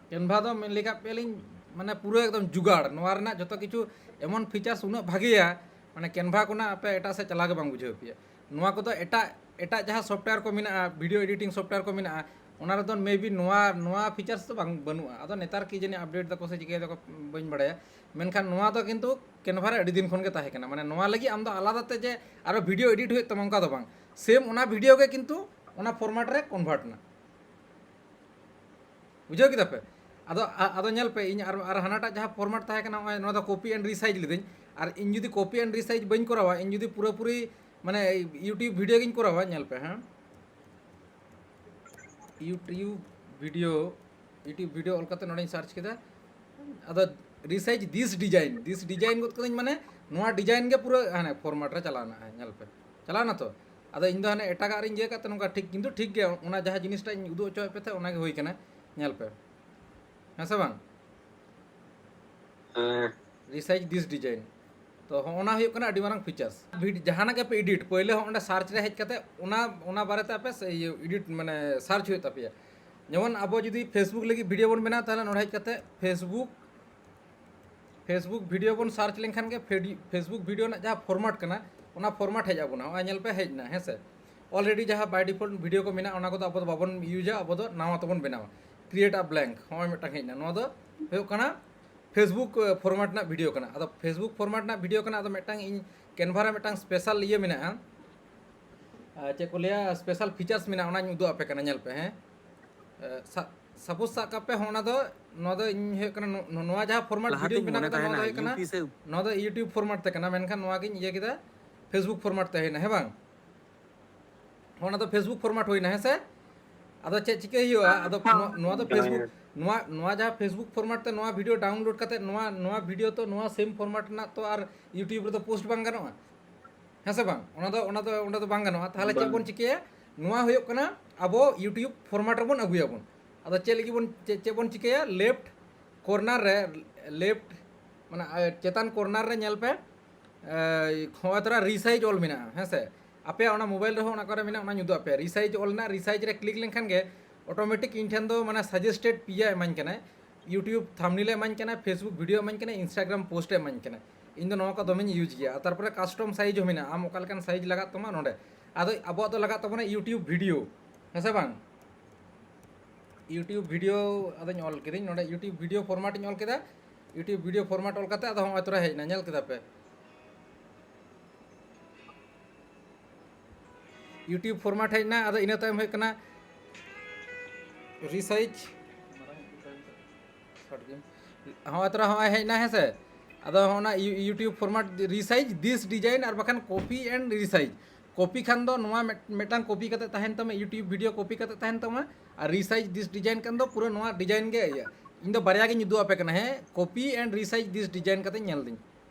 ᱠᱮᱱᱵᱷᱟ ᱫᱚ ᱢᱮᱱ ᱞᱮᱠᱟ ᱯᱮ ᱞᱤᱧ, ᱢᱟᱱᱮ ᱯᱩᱨᱟᱹ ᱮᱠᱫᱚᱢ ᱡᱩᱜᱟᱲ, ᱱᱚᱣᱟ ᱨᱮᱱᱟᱜ ᱡᱚᱛᱚ ᱠᱤᱪᱷᱩ ᱮᱢᱚᱱ ᱯᱷᱤᱪᱟᱨᱥ ᱩᱱᱟᱹᱜ ᱵᱷᱟᱜᱮᱭᱟ, ᱢᱟᱱᱮ ᱠᱮᱱᱵᱷᱟ ᱠᱷᱚᱱᱟᱜ ᱟᱯᱮ ᱮᱴᱟᱜ ᱥᱮᱫ ᱪᱟᱞᱟᱣ ᱜᱮ ᱵᱟᱝ ᱵᱩᱡᱷᱟᱹᱣ ᱯᱮᱭᱟ᱾ ᱱᱚᱣᱟ ᱠᱚᱫᱚ ᱮᱴᱟᱜ, ᱮᱴᱟᱜ ᱡᱟᱦᱟᱸ ᱥᱚᱯᱷᱴᱣᱮᱭᱟᱨ ᱠᱚ ᱢᱮᱱᱟᱜᱼᱟ, ᱵᱷᱤᱰᱤᱭᱳ ᱮᱰᱤᱴᱤᱝ ᱥᱚᱯᱷᱴᱣᱮᱭᱟᱨ ᱠᱚ ᱢᱮᱱᱟᱜᱼᱟ, ᱚᱱᱟ ᱨᱮᱫᱚ ᱢᱮᱵᱤ ᱱᱚᱣᱟ, ᱱᱚᱣᱟ ᱯᱷᱤᱪᱟᱨᱥ ᱫᱚ ᱵᱟᱝ, ᱵᱟᱹᱱᱩᱜᱼᱟ᱾ ᱟᱫᱚ ᱱᱮᱛᱟᱨ ᱠᱤ ᱡᱟᱹᱱᱤᱡ ᱟᱯᱰᱮᱴ ᱫᱟᱠᱚ ᱥᱮ ᱪᱤᱠᱟᱹᱭ ᱫᱟᱠᱚ, ᱵᱟᱹᱧ ᱵᱟᱲᱟᱭᱟ᱾ ᱢᱮᱱᱠᱷᱟᱱ ᱱᱚᱣᱟ ᱫᱚ ᱠᱤᱱᱛᱩ ᱠᱮᱱᱵᱷᱟ ᱨᱮ ᱟᱹᱰᱤ ᱫᱤᱱ ᱠᱷᱚᱱ ᱜᱮ ᱛᱟᱦᱮᱸ ᱠᱟᱱᱟ᱾ ᱢᱟᱱᱮ ᱱᱚᱣᱟ ᱞᱟᱹᱜᱤᱫ ᱟᱢ ᱫᱚ ᱟᱞᱟᱫᱟ ᱛᱮ ᱡᱮ ᱟᱨᱚ ᱵᱷᱤᱰᱤᱭᱳ ᱮᱰᱤᱴ ᱦᱩᱭᱩᱜ ᱛᱟᱢᱟ, ᱚᱱᱠᱟ ᱫᱚ ᱵᱟᱝ᱾ ᱥᱮᱢ ᱚᱱᱟ ᱵᱷᱤᱰᱤᱭᱳ ᱜᱮ ᱠᱤᱱᱛᱩ ᱚᱱᱟ ᱯᱷᱚᱨᱢᱟᱴ ᱨᱮ ᱠᱚᱱᱵᱷᱟᱨᱴ ᱮᱱᱟ᱾ ᱵᱩᱡᱷᱟᱹᱣ ᱠᱮᱫᱟ ᱯᱮ? ᱟᱫᱚ, ᱟ-, ᱟᱫᱚ ᱧᱮᱞ ᱯᱮ, ᱤᱧ ᱟᱨ, ᱟᱨ ᱦᱟᱱᱟᱴᱟᱜ ᱡᱟᱦᱟᱸ ᱯᱷᱚᱨᱢᱟᱴ ᱛᱟᱦᱮᱸ ᱠᱟᱱᱟ, ᱱᱚᱜᱼᱚᱭ ᱱᱚᱣᱟ ᱫᱚ ᱠᱚᱯᱤ ᱮᱱᱰ ᱨᱤᱥᱟᱭᱤᱡᱽ ᱞᱤᱫᱟᱹᱧ᱾ ᱟᱨ ᱤᱧ ᱡᱩᱫᱤ ᱠᱚᱯᱤ ᱮᱱᱰ ᱨᱤᱥᱟᱭᱤᱡᱽ ᱵᱟᱹᱧ ᱠᱚᱨᱟᱣᱟ, ᱤᱧ ᱡᱩᱫᱤ ᱯᱩᱨᱟᱹᱯᱩᱨᱤ ᱢᱟᱱᱮ YouTube ᱵᱷᱤᱰᱤᱭᱳ ᱜᱤᱧ ᱠᱚᱨᱟᱣᱟ, ᱧᱮᱞ ᱯᱮ, ᱦᱮᱸ, YouTube ᱵᱷᱤᱰᱤᱭᱳ, YouTube ᱵᱷᱤᱰᱤᱭᱳ ᱚᱞ ᱠᱟᱛᱮ ᱱᱚᱰᱮᱧ ᱥᱟᱨᱪ ᱠᱮᱫᱟ᱾ ᱟᱫᱚ ᱨᱤᱥᱟᱭᱤᱡᱽ ᱫᱤᱥ ᱰᱤᱡᱟᱭᱤᱱ, ᱫᱤᱥ ᱰᱤᱡᱟᱭᱤᱱ ᱜᱚᱫ ᱠᱟᱹᱫᱟᱹᱧ, ᱢᱟᱱᱮ ᱱᱚᱣᱟ ᱰᱤᱡᱟᱭᱤᱱ ᱜᱮ ᱯᱩᱨᱟᱹ ᱦᱟᱱᱮ ᱯᱷᱚᱨᱢᱟᱴ ᱨᱮ ᱪᱟᱞᱟᱣᱱᱟ᱾ ᱦᱮᱸ, ᱧᱮᱞ ᱯᱮ, ᱪᱟᱞᱟᱣᱱᱟ ᱛᱚ᱾ ᱟᱫᱚ ᱤᱧ ᱫᱚ ᱦᱟᱱᱮ ᱮᱴᱟᱜᱟᱜ ᱨᱤᱧ ᱤᱭᱟᱹ ᱠᱟᱜ ᱛᱮ ᱱᱚᱝᱠᱟ ᱴᱷᱤᱠ, ᱠᱤᱱᱛᱩ ᱴᱷᱤᱠ ᱜᱮᱭᱟ, ᱚᱱᱟ ᱡᱟᱦᱟᱸ ᱡᱤᱱᱤᱥᱴᱟᱜ ᱤᱧ ᱩᱫᱩᱜ ᱦᱚᱪᱚᱭᱮᱫ ᱯᱮ ᱛᱟᱦᱮᱸᱫ, ᱚᱱᱟ ᱜᱮ ᱦᱩᱭ ᱠᱟᱱᱟ᱾ ᱧᱮᱞ ᱯᱮ, ᱦᱮᱸ ᱥᱮ ᱵᱟᱝ? ᱦᱮᱸ᱾ ᱨᱤᱥᱟᱭᱤᱡᱽ ᱫᱤᱥ ᱰᱤᱡᱟᱭᱤᱱ᱾ ᱛᱚ, ᱦᱚᱸᱜᱼᱚ ᱱᱟ ᱦᱩᱭᱩᱜ ᱠᱟᱱᱟ ᱟᱹᱰᱤ ᱢᱟᱨᱟᱝ ᱯᱷᱤᱪᱟᱨᱥ᱾ ᱵᱷᱤᱰ-, ᱡᱟᱦᱟᱱᱟᱜ ᱜᱮ ᱯᱮ ᱮᱰᱤᱴ, ᱯᱳᱭᱞᱳ ᱦᱚᱸ ᱚᱸᱰᱮ ᱥᱟᱨᱪ ᱨᱮ ᱦᱮᱡ ᱠᱟᱛᱮ ᱚᱱᱟ, ᱚᱱᱟ ᱵᱟᱨᱮᱛᱮ ᱟᱯᱮ ᱥᱮ-, ᱤᱭᱟᱹ, ᱮᱰᱤᱴ, ᱢᱟᱱᱮ ᱥᱟᱨᱪ ᱦᱩᱭᱩᱜ ᱛᱟᱯᱮᱭᱟ᱾ ᱡᱮᱢᱚᱱ ᱟᱵᱚ ᱡᱩᱫᱤ Facebook ᱞᱟᱹᱜᱤᱫ ᱵᱷᱤᱰᱤᱭᱳ ᱵᱚᱱ ᱵᱮᱱᱟᱣ, ᱛᱟᱦᱚᱞᱮ ᱱᱚᱰᱮ ᱦᱮᱡ ᱠᱟᱛᱮ Facebook, Facebook ᱵᱷᱤᱰᱤᱭᱳ ᱵᱚᱱ ᱥᱟᱨᱪ ᱞᱮᱱᱠᱷᱟᱱ ᱜᱮ ᱯᱷᱮᱰ-, Facebook ᱵᱷᱤᱰᱤᱭᱳ ᱨᱮᱱᱟᱜ ᱡᱟᱦᱟᱸ ᱯᱷᱚᱨᱢᱟᱴ ᱠᱟᱱᱟ, ᱚᱱᱟ ᱯᱷᱚᱨᱢᱟᱴ ᱦᱮᱡ ᱟᱵᱚᱱᱟ᱾ ᱦᱚᱸᱜᱼᱚᱭ ᱧᱮᱞ ᱯᱮ, ᱦᱮᱡ ᱮᱱᱟ, ᱦᱮᱸ ᱥᱮ? Already ᱡᱟᱦᱟᱸ by default ᱵᱷᱤᱰᱤᱭᱳ ᱠᱚ ᱢᱮᱱᱟᱜᱼᱟ, ᱚᱱᱟ ᱠᱚᱫᱚ ᱟᱵᱚ ᱫᱚ ᱵᱟᱵᱚᱱ ᱤᱭᱩᱡᱟ, ᱟᱵᱚ ᱫᱚ ᱱᱟᱣᱟ ᱛᱮᱵᱚᱱ ᱵᱮᱱᱟᱣᱟ, create a blank᱾ ᱦᱚᱸᱜᱼᱚᱭ ᱢᱤᱫᱴᱟᱝ ᱦᱮᱡ ᱮᱱᱟ᱾ ᱱᱚᱣᱟ ᱫᱚ ᱦᱩᱭᱩᱜ ᱠᱟᱱᱟ Facebook, ᱮ, ᱯᱷᱚᱨᱢᱟᱴ ᱨᱮᱱᱟᱜ ᱵᱷᱤᱰᱤᱭᱳ ᱠᱟᱱᱟ᱾ ᱟᱫᱚ Facebook ᱯᱷᱚᱨᱢᱟᱴ ᱨᱮᱱᱟᱜ ᱵᱷᱤᱰᱤᱭᱳ ᱠᱟᱱᱟ, ᱟᱫᱚ ᱢᱤᱫᱴᱟᱝ ᱤᱧ ᱠᱮᱱᱵᱷᱟ ᱨᱮ ᱢᱤᱫᱴᱟᱝ ᱥᱯᱮᱥᱟᱞ ᱤᱭᱟᱹ ᱢᱮᱱᱟᱜᱼᱟ, ᱟᱨ ᱪᱮᱫ ᱠᱚ ᱞᱟᱹᱭᱟ, ᱥᱯᱮᱥᱟᱞ ᱯᱷᱤᱪᱟᱨᱥ ᱢᱮᱱᱟᱜᱼᱟ, ᱚᱱᱟᱧ ᱩᱫᱩᱜ ᱟᱯᱮ ᱠᱟᱱᱟ, ᱧᱮᱞ ᱯᱮ, ᱦᱮᱸ᱾ ᱮ, ᱥᱟ-, ᱥᱟᱯᱳᱡᱽ ᱥᱟᱵ ᱠᱟᱜ ᱯᱮ, ᱦᱚᱸ, ᱚᱱᱟ ᱫᱚ, ᱱᱚᱣᱟ ᱫᱚ ᱤᱧ ᱦᱩᱭᱩᱜ ᱠᱟᱱᱟ, ᱱᱚ-, ᱱᱚᱣᱟ ᱡᱟᱦᱟᱸ ᱯᱷᱚᱨᱢᱟᱴ ᱵᱷᱤᱰᱤᱭᱳᱧ ᱵᱮᱱᱟᱣ ᱠᱟᱫᱟ, ᱱᱚᱣᱟ ᱫᱚ ᱦᱩᱭᱩᱜ ᱠᱟᱱᱟ, ᱱᱚᱣᱟ ᱫᱚ YouTube ᱯᱷᱚᱨᱢᱟᱴ ᱛᱮ ᱠᱟᱱᱟ, ᱢᱮᱱᱠᱷᱟᱱ ᱱᱚᱣᱟ ᱜᱤᱧ ᱤᱭᱟᱹ ᱠᱮᱫᱟ, Facebook ᱯᱷᱚᱨᱢᱟᱴ ᱛᱮ ᱦᱩᱭᱱᱟ, ᱦᱮᱸ ᱵᱟᱝ? ᱚᱱᱟ ᱫᱚ Facebook ᱯᱷᱚᱨᱢᱟᱴ ᱦᱩᱭᱱᱟ, ᱦᱮᱸ ᱥᱮ? ᱟᱫᱚ ᱪᱮᱫ ᱪᱤᱠᱟᱹᱭ ᱦᱩᱭᱩᱜᱼᱟ? ᱟᱫᱚ ᱱᱚ-, ᱱᱚᱣᱟ ᱫᱚ Facebook, ᱱᱚᱣᱟ, ᱱᱚᱣᱟ ᱡᱟᱦᱟᱸ Facebook ᱯᱷᱚᱨᱢᱟᱴ ᱛᱮ ᱱᱚᱣᱟ ᱵᱷᱤᱰᱤᱭᱳ ᱰᱟᱣᱩᱱᱞᱳᱰ ᱠᱟᱛᱮ ᱱᱚᱣᱟ, ᱱᱚᱣᱟ ᱵᱷᱤᱰᱤᱭᱳ ᱛᱚ ᱱᱚᱣᱟ ᱥᱮᱢ ᱯᱷᱚᱨᱢᱟᱴ ᱨᱮᱱᱟᱜ ᱛᱚ ᱟᱨ YouTube ᱨᱮᱫᱚ ᱯᱳᱥᱴ ᱵᱟᱝ ᱜᱟᱱᱚᱜᱼᱟ, ᱦᱮᱸ ᱥᱮ ᱵᱟᱝ? ᱚᱱᱟ ᱫᱚ, ᱚᱱᱟ ᱫᱚ, ᱚᱸᱰᱮ ᱫᱚ ᱵᱟᱝ ᱜᱟᱱᱚᱜᱼᱟ᱾ ᱛᱟᱦᱚᱞᱮ ᱪᱮᱫ ᱵᱟᱝ᱾ ᱵᱚᱱ ᱪᱤᱠᱟᱹᱭᱟ? ᱱᱚᱣᱟ ᱦᱩᱭᱩᱜ ᱠᱟᱱᱟ ᱟᱵᱚ YouTube ᱯᱷᱚᱨᱢᱟᱴ ᱨᱮᱵᱚᱱ ᱟᱹᱜᱩᱭᱟᱵᱚᱱ᱾ ᱟᱫᱚ ᱪᱮᱫ ᱞᱟᱹᱜᱤᱫ ᱵᱚᱱ, ᱪᱮᱫ, ᱪᱮᱫ ᱵᱚᱱ ᱪᱤᱠᱟᱹᱭᱟ? ᱞᱮᱯᱷᱴ ᱠᱚᱨᱱᱟᱨ ᱨᱮ, ᱞᱮᱯᱷᱴ, ᱢᱟᱱᱮ, ᱮ, ᱪᱮᱛᱟᱱ ᱠᱚᱨᱱᱟᱨ ᱨᱮ ᱧᱮᱞ ᱯᱮ, ᱮ, ᱦᱚᱸᱜᱼᱚᱭ ᱛᱚᱨᱟ ᱨᱤᱥᱟᱭᱤᱡᱽ ᱚᱞ ᱢᱮᱱᱟᱜᱼᱟ, ᱦᱮᱸ ᱥᱮ? ᱟᱯᱮᱭᱟᱜ ᱚᱱᱟ ᱢᱳᱵᱟᱭᱤᱞ ᱨᱮᱦᱚᱸ ᱚᱱᱟ ᱠᱚᱨᱮ ᱢᱮᱱᱟᱜᱼᱟ, ᱚᱱᱟᱧ ᱩᱫᱩᱜ ᱟᱯᱮᱭᱟ᱾ ᱨᱤᱥᱟᱭᱤᱡᱽ ᱚᱞ ᱨᱮᱱᱟᱜ, ᱨᱤᱥᱟᱭᱤᱡᱽ ᱨᱮ ᱠᱞᱤᱠ ᱞᱮᱱᱠᱷᱟᱱ ᱜᱮ ᱚᱴᱳᱢᱮᱴᱤᱠ ᱤᱧ ᱴᱷᱮᱱ ᱫᱚ ᱢᱟᱱᱮ ᱥᱟᱡᱮᱥᱴᱮᱰ ᱯᱤᱭᱟ ᱮᱢᱟᱹᱧ ᱠᱟᱱᱟᱭ, YouTube ᱛᱷᱟᱢᱵᱱᱮᱞ ᱮ ᱮᱢᱟᱹᱧ ᱠᱟᱱᱟ, Facebook ᱵᱷᱤᱰᱤᱭᱳ ᱮᱢᱟᱹᱧ ᱠᱟᱱᱟ, Instagram ᱯᱳᱥᱴ ᱮ ᱮᱢᱟᱹᱧ ᱠᱟᱱᱟ᱾ ᱤᱧ ᱫᱚ ᱱᱚᱣᱟ ᱠᱚ ᱫᱚᱢᱮᱧ ᱤᱭᱩᱡᱽ ᱜᱮᱭᱟ᱾ ᱟᱨ ᱛᱟᱨᱯᱚᱨᱮ ᱠᱟᱥᱴᱚᱢ ᱥᱟᱭᱤᱡᱽ ᱦᱚᱸ ᱢᱮᱱᱟᱜᱼᱟ, ᱟᱢ ᱚᱠᱟ ᱞᱮᱠᱟᱱ ᱥᱟᱭᱤᱡᱽ ᱞᱟᱜᱟᱜ ᱛᱟᱢᱟ ᱱᱚᱰᱮ᱾ ᱟᱫᱚ ᱟᱵᱚᱣᱟᱜ ᱫᱚ ᱞᱟᱜᱟᱜ ᱛᱟᱵᱚᱱᱟ YouTube ᱵᱷᱤᱰᱤᱭᱳ, ᱦᱮᱸ ᱥᱮ ᱵᱟᱝ? YouTube ᱵᱷᱤᱰᱤᱭᱳ ᱟᱫᱚᱧ ᱚᱞ ᱠᱤᱫᱟᱹᱧ ᱱᱚᱰᱮ, YouTube ᱵᱷᱤᱰᱤᱭᱳ ᱯᱷᱚᱨᱢᱟᱴ ᱤᱧ ᱚᱞ ᱠᱮᱫᱟ᱾ YouTube ᱵᱷᱤᱰᱤᱭᱳ ᱯᱷᱚᱨᱢᱟᱴ ᱚᱞ ᱠᱟᱛᱮ ᱟᱫᱚ ᱦᱚᱸᱜᱼᱚᱭ ᱛᱚᱨᱟ ᱦᱮᱡ ᱮᱱᱟ, ᱧᱮᱞ ᱠᱮᱫᱟ ᱯᱮ᱾ YouTube ᱯᱷᱚᱨᱢᱟᱴ ᱦᱮᱡ ᱮᱱᱟ᱾ ᱟᱫᱚ ᱤᱱᱟᱹ ᱛᱟᱭᱚᱢ ᱦᱩᱭᱩᱜ ᱠᱟᱱᱟ ᱨᱤᱥᱟᱭᱤᱡᱽ᱾ ᱦᱚᱸᱜᱼᱚᱭ ᱛᱚᱨᱟ ᱦᱚᱸᱜᱼᱚᱭ ᱦᱮᱡ ᱮᱱᱟ, ᱦᱮᱸ ᱥᱮ? ᱟᱫᱚ ᱚᱱᱟ U-, YouTube ᱯᱷᱚᱨᱢᱟᱴ, resize this design ᱟᱨ ᱵᱟᱠᱷᱟᱱ copy and resize᱾ ᱠᱚᱯᱤ ᱠᱷᱟᱱ ᱫᱚ ᱱᱚᱣᱟ ᱢᱤᱫ-, ᱢᱤᱫᱴᱟᱝ ᱠᱚᱯᱤ ᱠᱟᱛᱮ ᱛᱟᱦᱮᱱ ᱛᱟᱢᱟ, YouTube ᱵᱷᱤᱰᱤᱭᱳ ᱠᱚᱯᱤ ᱠᱟᱛᱮ ᱛᱟᱦᱮᱱ ᱛᱟᱢᱟ᱾ ᱟᱨ resize this design ᱠᱷᱟᱱ ᱫᱚ ᱯᱩᱨᱟᱹ ᱱᱚᱣᱟ ᱰᱤᱡᱟᱭᱤᱱ ᱜᱮ ᱤᱭᱟᱹ᱾ ᱤᱧ ᱫᱚ ᱵᱟᱨᱭᱟ ᱜᱤᱧ ᱩᱫᱩᱜ ᱟᱯᱮ ᱠᱟᱱᱟ, ᱦᱮᱸ, copy and resize this design ᱠᱟᱛᱮ ᱧᱮᱞ ᱫᱟᱹᱧ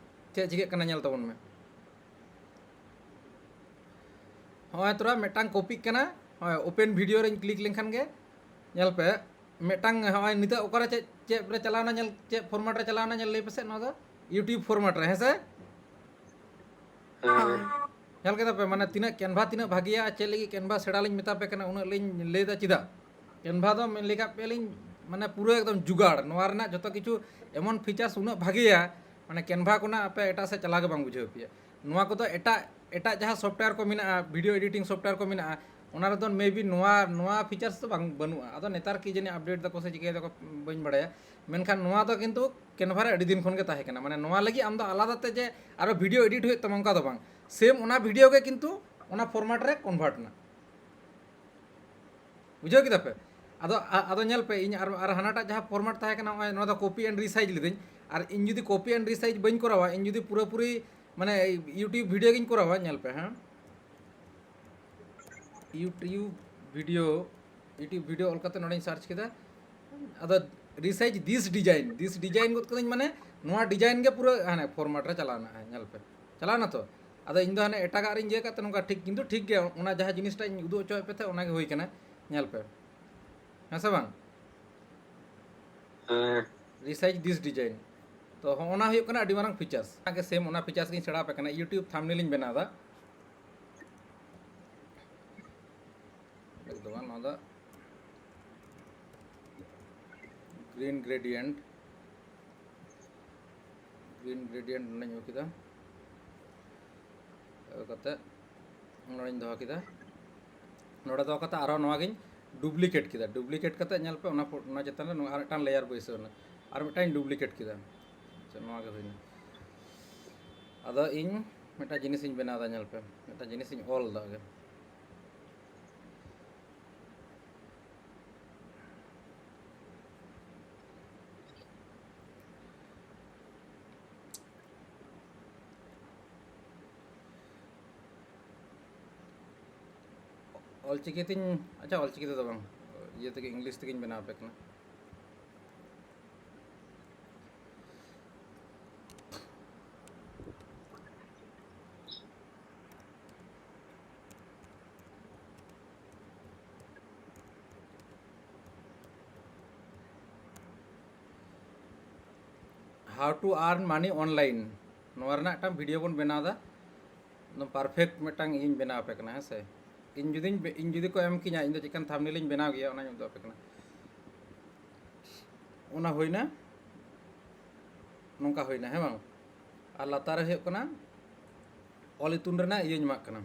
ᱪᱮᱫ ᱪᱤᱠᱟᱹᱜ ᱠᱟᱱᱟ, ᱧᱮᱞ ᱛᱟᱵᱚᱱ ᱢᱮ᱾ ᱦᱚᱸᱜᱼᱚᱭ ᱛᱚᱨᱟ ᱢᱤᱫᱴᱟᱝ ᱠᱚᱯᱤᱜ ᱠᱟᱱᱟ᱾ ᱦᱚᱸᱜᱼᱚᱭ ᱳᱯᱮᱱ ᱵᱷᱤᱰᱤᱭᱳ ᱨᱮᱧ ᱠᱞᱤᱠ ᱞᱮᱱᱠᱷᱟᱱ ᱜᱮ ᱧᱮᱞ ᱯᱮ, ᱢᱤᱫᱴᱟᱝ ᱦᱚᱸᱜᱼᱚᱭ ᱱᱤᱛᱚᱜ ᱚᱠᱟᱨᱮ ᱪᱮᱫ, ᱪᱮᱫ ᱨᱮ ᱪᱟᱞᱟᱣᱱᱟ, ᱧᱮᱞ, ᱪᱮᱫ ᱯᱷᱚᱨᱢᱟᱴ ᱨᱮ ᱪᱟᱞᱟᱣᱱᱟ, ᱧᱮᱞ ᱞᱟᱹᱭ ᱯᱮᱥᱮ, ᱱᱚᱣᱟ ᱫᱚ YouTube ᱯᱷᱚᱨᱢᱟᱴ ᱨᱮ, ᱦᱮᱸ ᱥᱮ? ᱦᱮᱸ᱾ ᱧᱮᱞ ᱠᱮᱫᱟ ᱯᱮ, ᱢᱟᱱᱮ ᱛᱤᱱᱟᱹᱜ ᱠᱮᱱᱵᱷᱟ ᱛᱤᱱᱟᱹᱜ ᱵᱷᱟᱜᱮᱭᱟ, ᱟᱨ ᱪᱮᱫ ᱞᱟᱹᱜᱤᱫ ᱠᱮᱱᱵᱷᱟ ᱥᱮᱬᱟ ᱞᱤᱧ ᱢᱮᱛᱟ ᱯᱮ ᱠᱟᱱᱟ, ᱩᱱᱟᱹᱜ ᱞᱤᱧ ᱞᱟᱹᱭ ᱮᱫᱟ ᱪᱮᱫᱟᱜ? ᱠᱮᱱᱵᱷᱟ ᱫᱚ ᱢᱮᱱ ᱞᱮᱠᱟ ᱯᱮ ᱞᱤᱧ, ᱢᱟᱱᱮ ᱯᱩᱨᱟᱹ ᱮᱠᱫᱚᱢ ᱡᱩᱜᱟᱲ, ᱱᱚᱣᱟ ᱨᱮᱱᱟᱜ ᱡᱚᱛᱚ ᱠᱤᱪᱷᱩ ᱮᱢᱚᱱ ᱯᱷᱤᱪᱟᱨᱥ ᱩᱱᱟᱹᱜ ᱵᱷᱟᱜᱮᱭᱟ, ᱢᱟᱱᱮ ᱠᱮᱱᱵᱷᱟ ᱠᱷᱚᱱᱟᱜ ᱟᱯᱮ ᱮᱴᱟᱜ ᱥᱮᱫ ᱪᱟᱞᱟᱣ ᱜᱮ ᱵᱟᱝ ᱵᱩᱡᱷᱟᱹᱣ ᱯᱮᱭᱟ᱾ ᱱᱚᱣᱟ ᱠᱚᱫᱚ ᱮᱴᱟᱜ, ᱮᱴᱟᱜ ᱡᱟᱦᱟᱸ ᱥᱚᱯᱷᱴᱣᱮᱭᱟᱨ ᱠᱚ ᱢᱮᱱᱟᱜᱼᱟ, ᱵᱷᱤᱰᱤᱭᱳ ᱮᱰᱤᱴᱤᱝ ᱥᱚᱯᱷᱴᱣᱮᱭᱟᱨ ᱠᱚ ᱢᱮᱱᱟᱜᱼᱟ, ᱚᱱᱟ ᱨᱮᱫᱚ maybe ᱱᱚᱣᱟ, ᱱᱚᱣᱟ ᱯᱷᱤᱪᱟᱨᱥ ᱫᱚ ᱵᱟᱝ, ᱵᱟᱹᱱᱩᱜᱼᱟ᱾ ᱟᱫᱚ ᱱᱮᱛᱟᱨ ᱠᱤ ᱡᱟᱹᱱᱤᱡ ᱟᱯᱰᱮᱴ ᱫᱟᱠᱚ ᱥᱮ ᱪᱤᱠᱟᱹᱭ ᱫᱟᱠᱚ, ᱵᱟᱹᱧ ᱵᱟᱲᱟᱭᱟ᱾ ᱢᱮᱱᱠᱷᱟᱱ ᱱᱚᱣᱟ ᱫᱚ ᱠᱤᱱᱛᱩ ᱠᱮᱱᱵᱷᱟ ᱨᱮ ᱟᱹᱰᱤ ᱫᱤᱱ ᱠᱷᱚᱱ ᱜᱮ ᱛᱟᱦᱮᱸ ᱠᱟᱱᱟ᱾ ᱢᱟᱱᱮ ᱱᱚᱣᱟ ᱞᱟᱹᱜᱤᱫ ᱟᱢ ᱫᱚ ᱟᱞᱟᱫᱟ ᱛᱮ ᱡᱮ ᱟᱨᱚ ᱵᱷᱤᱰᱤᱭᱳ ᱮᱰᱤᱴ ᱦᱩᱭᱩᱜ ᱛᱟᱢᱟ, ᱚᱱᱠᱟ ᱫᱚ ᱵᱟᱝ᱾ ᱥᱮᱢ ᱚᱱᱟ ᱵᱷᱤᱰᱤᱭᱳ ᱜᱮ ᱠᱤᱱᱛᱩ ᱚᱱᱟ ᱯᱷᱚᱨᱢᱟᱴ ᱨᱮ ᱠᱚᱱᱵᱷᱟᱨᱴ ᱮᱱᱟ᱾ ᱵᱩᱡᱷᱟᱹᱣ ᱠᱮᱫᱟ ᱯᱮ? ᱟᱫᱚ, ᱟ-, ᱟᱫᱚ ᱧᱮᱞ ᱯᱮ, ᱤᱧ ᱟᱨ, ᱟᱨ ᱦᱟᱱᱟᱴᱟᱜ ᱡᱟᱦᱟᱸ ᱯᱷᱚᱨᱢᱟᱴ ᱛᱟᱦᱮᱸ ᱠᱟᱱᱟ, ᱱᱚᱜᱼᱚᱭ ᱱᱚᱣᱟ ᱫᱚ ᱠᱚᱯᱤ ᱮᱱᱰ ᱨᱤᱥᱟᱭᱤᱡᱽ ᱞᱤᱫᱟᱹᱧ᱾ ᱟᱨ ᱤᱧ ᱡᱩᱫᱤ ᱠᱚᱯᱤ ᱮᱱᱰ ᱨᱤᱥᱟᱭᱤᱡᱽ ᱵᱟᱹᱧ ᱠᱚᱨᱟᱣᱟ, ᱤᱧ ᱡᱩᱫᱤ ᱯᱩᱨᱟᱹᱯᱩᱨᱤ, ᱢᱟᱱᱮ, YouTube ᱵᱷᱤᱰᱤᱭᱳ ᱜᱤᱧ ᱠᱚᱨᱟᱣᱟ, ᱧᱮᱞ ᱯᱮ, ᱦᱮᱸ, YouTube ᱵᱷᱤᱰᱤᱭᱳ, YouTube ᱵᱷᱤᱰᱤᱭᱳ ᱚᱞ ᱠᱟᱛᱮ ᱱᱚᱰᱮᱧ ᱥᱟᱨᱪ ᱠᱮᱫᱟ᱾ ᱟᱫᱚ resize this design, this design ᱜᱚᱫ ᱠᱟᱹᱫᱟᱹᱧ, ᱢᱟᱱᱮ ᱱᱚᱣᱟ ᱰᱤᱡᱟᱭᱤᱱ ᱜᱮ ᱯᱩᱨᱟᱹ ᱦᱟᱱᱮ ᱯᱷᱚᱨᱢᱟᱴ ᱨᱮ ᱪᱟᱞᱟᱣ ᱮᱱᱟ᱾ ᱦᱮᱸ, ᱧᱮᱞ ᱯᱮ, ᱪᱟᱞᱟᱣ ᱮᱱᱟ ᱛᱚ᱾ ᱟᱫᱚ ᱤᱧ ᱫᱚ ᱦᱟᱱᱮ ᱮᱴᱟᱜᱟᱜ ᱨᱤᱧ ᱤᱭᱟᱹ ᱠᱟᱜ ᱛᱮ ᱱᱚᱝᱠᱟ ᱴᱷᱤᱠ, ᱠᱤᱱᱛᱩ ᱴᱷᱤᱠ ᱜᱮᱭᱟ, ᱚᱱᱟ ᱡᱟᱦᱟᱸ ᱡᱤᱱᱤᱥᱴᱟᱜ ᱤᱧ ᱩᱫᱩᱜ ᱦᱚᱪᱚᱭᱮᱫ ᱯᱮ ᱛᱟᱦᱮᱸᱫ, ᱚᱱᱟ ᱜᱮ ᱦᱩᱭ ᱠᱟᱱᱟ᱾ ᱧᱮᱞ ᱯᱮ, ᱦᱮᱸ ᱥᱮ ᱵᱟᱝ? ᱦᱮᱸ᱾ Resize this design᱾ ᱛᱚ, ᱦᱚᱸᱜᱼᱚ ᱱᱟ ᱦᱩᱭᱩᱜ ᱠᱟᱱᱟ ᱟᱹᱰᱤ ᱢᱟᱨᱟᱝ ᱯᱷᱤᱪᱟᱨᱥ᱾ ᱚᱱᱟ ᱜᱮ ᱥᱮᱢ ᱚᱱᱟ ᱯᱷᱤᱪᱟᱨᱥ ᱜᱤᱧ ᱥᱮᱬᱟ ᱟᱯᱮ ᱠᱟᱱᱟ, YouTube ᱛᱷᱟᱢᱵᱱᱮᱞ ᱤᱧ ᱵᱮᱱᱟᱣ ᱮᱫᱟ᱾ ᱫᱚ ᱵᱟᱝ, ᱱᱚᱣᱟ ᱫᱚ green gradient, green gradient ᱱᱚᱰᱮᱧ ᱟᱹᱜᱩ ᱠᱮᱫᱟ᱾ ᱟᱹᱜᱩ ᱠᱟᱛᱮ ᱱᱚᱰᱮᱧ ᱫᱚᱦᱚ ᱠᱮᱫᱟ᱾ ᱱᱚᱰᱮ ᱫᱚᱦᱚ ᱠᱟᱛᱮ ᱟᱨᱦᱚᱸ ᱱᱚᱣᱟ ᱜᱤᱧ duplicate ᱠᱮᱫᱟ᱾ Duplicate ᱠᱟᱛᱮ ᱧᱮᱞ ᱯᱮ, ᱚᱱᱟ ᱯᱚ-, ᱚᱱᱟ ᱪᱮᱛᱟᱱ ᱨᱮ ᱱᱚᱣᱟ ᱟᱨ ᱢᱤᱫᱴᱟᱝ layer ᱵᱟᱹᱭᱥᱟᱹᱣ ᱮᱱᱟ, ᱟᱨ ᱢᱤᱫᱴᱟᱝ duplicate ᱠᱮᱫᱟ᱾ ᱟᱪᱪᱷᱟ, ᱱᱚᱣᱟ ᱜᱮ ᱦᱩᱭᱱᱟ᱾ ᱟᱫᱚ ᱤᱧ ᱢᱤᱫᱴᱟᱝ ᱡᱤᱱᱤᱥᱤᱧ ᱵᱮᱱᱟᱣ ᱮᱫᱟ, ᱧᱮᱞ ᱯᱮ, ᱢᱤᱫᱴᱟᱝ ᱡᱤᱱᱤᱥᱤᱧ ᱚᱞ ᱮᱫᱟ ᱟᱜᱮ᱾ ᱚᱞᱪᱤᱠᱤ ᱛᱤᱧ, ᱟᱪᱪᱷᱟ, ᱚᱞᱪᱤᱠᱤ ᱛᱮᱫᱚ ᱵᱟᱝ, ᱤᱭᱟᱹ ᱛᱮᱜᱮ, English ᱛᱮᱜᱮᱧ ᱵᱮᱱᱟᱣ ᱟᱯᱮ ᱠᱟᱱᱟ᱾ How to earn money online, ᱱᱚᱣᱟ ᱨᱮᱱᱟᱜ ᱢᱤᱫᱴᱟᱝ video ᱵᱚᱱ ᱵᱮᱱᱟᱣ ᱮᱫᱟ᱾ ᱮᱠᱫᱚᱢ perfect ᱢᱤᱫᱴᱟᱝ ᱤᱧ ᱵᱮᱱᱟᱣ ᱟᱯᱮ ᱠᱟᱱᱟ, ᱦᱮᱸ ᱥᱮ? ᱤᱧ ᱡᱩᱫᱤᱧ ᱵᱮ-, ᱤᱧ ᱡᱩᱫᱤ ᱠᱚ ᱮᱢ ᱠᱤᱧᱟ, ᱤᱧ ᱫᱚ ᱪᱮᱫᱠᱟᱱ thumbnail ᱤᱧ ᱵᱮᱱᱟᱣ ᱜᱮᱭᱟ, ᱚᱱᱟᱧ ᱩᱫᱩᱜ ᱟᱯᱮ ᱠᱟᱱᱟ᱾ ᱚᱱᱟ ᱦᱩᱭᱱᱟ, ᱱᱚᱝᱠᱟ ᱦᱩᱭᱱᱟ, ᱦᱮᱸ ᱵᱟᱝ? ᱟᱨ ᱞᱟᱛᱟᱨ ᱨᱮ ᱦᱩᱭᱩᱜ ᱠᱟᱱᱟ ᱚᱞ ᱤᱛᱩᱱ ᱨᱮᱱᱟᱜ ᱤᱭᱟᱹᱧ ᱮᱢᱟᱜ ᱠᱟᱱᱟ,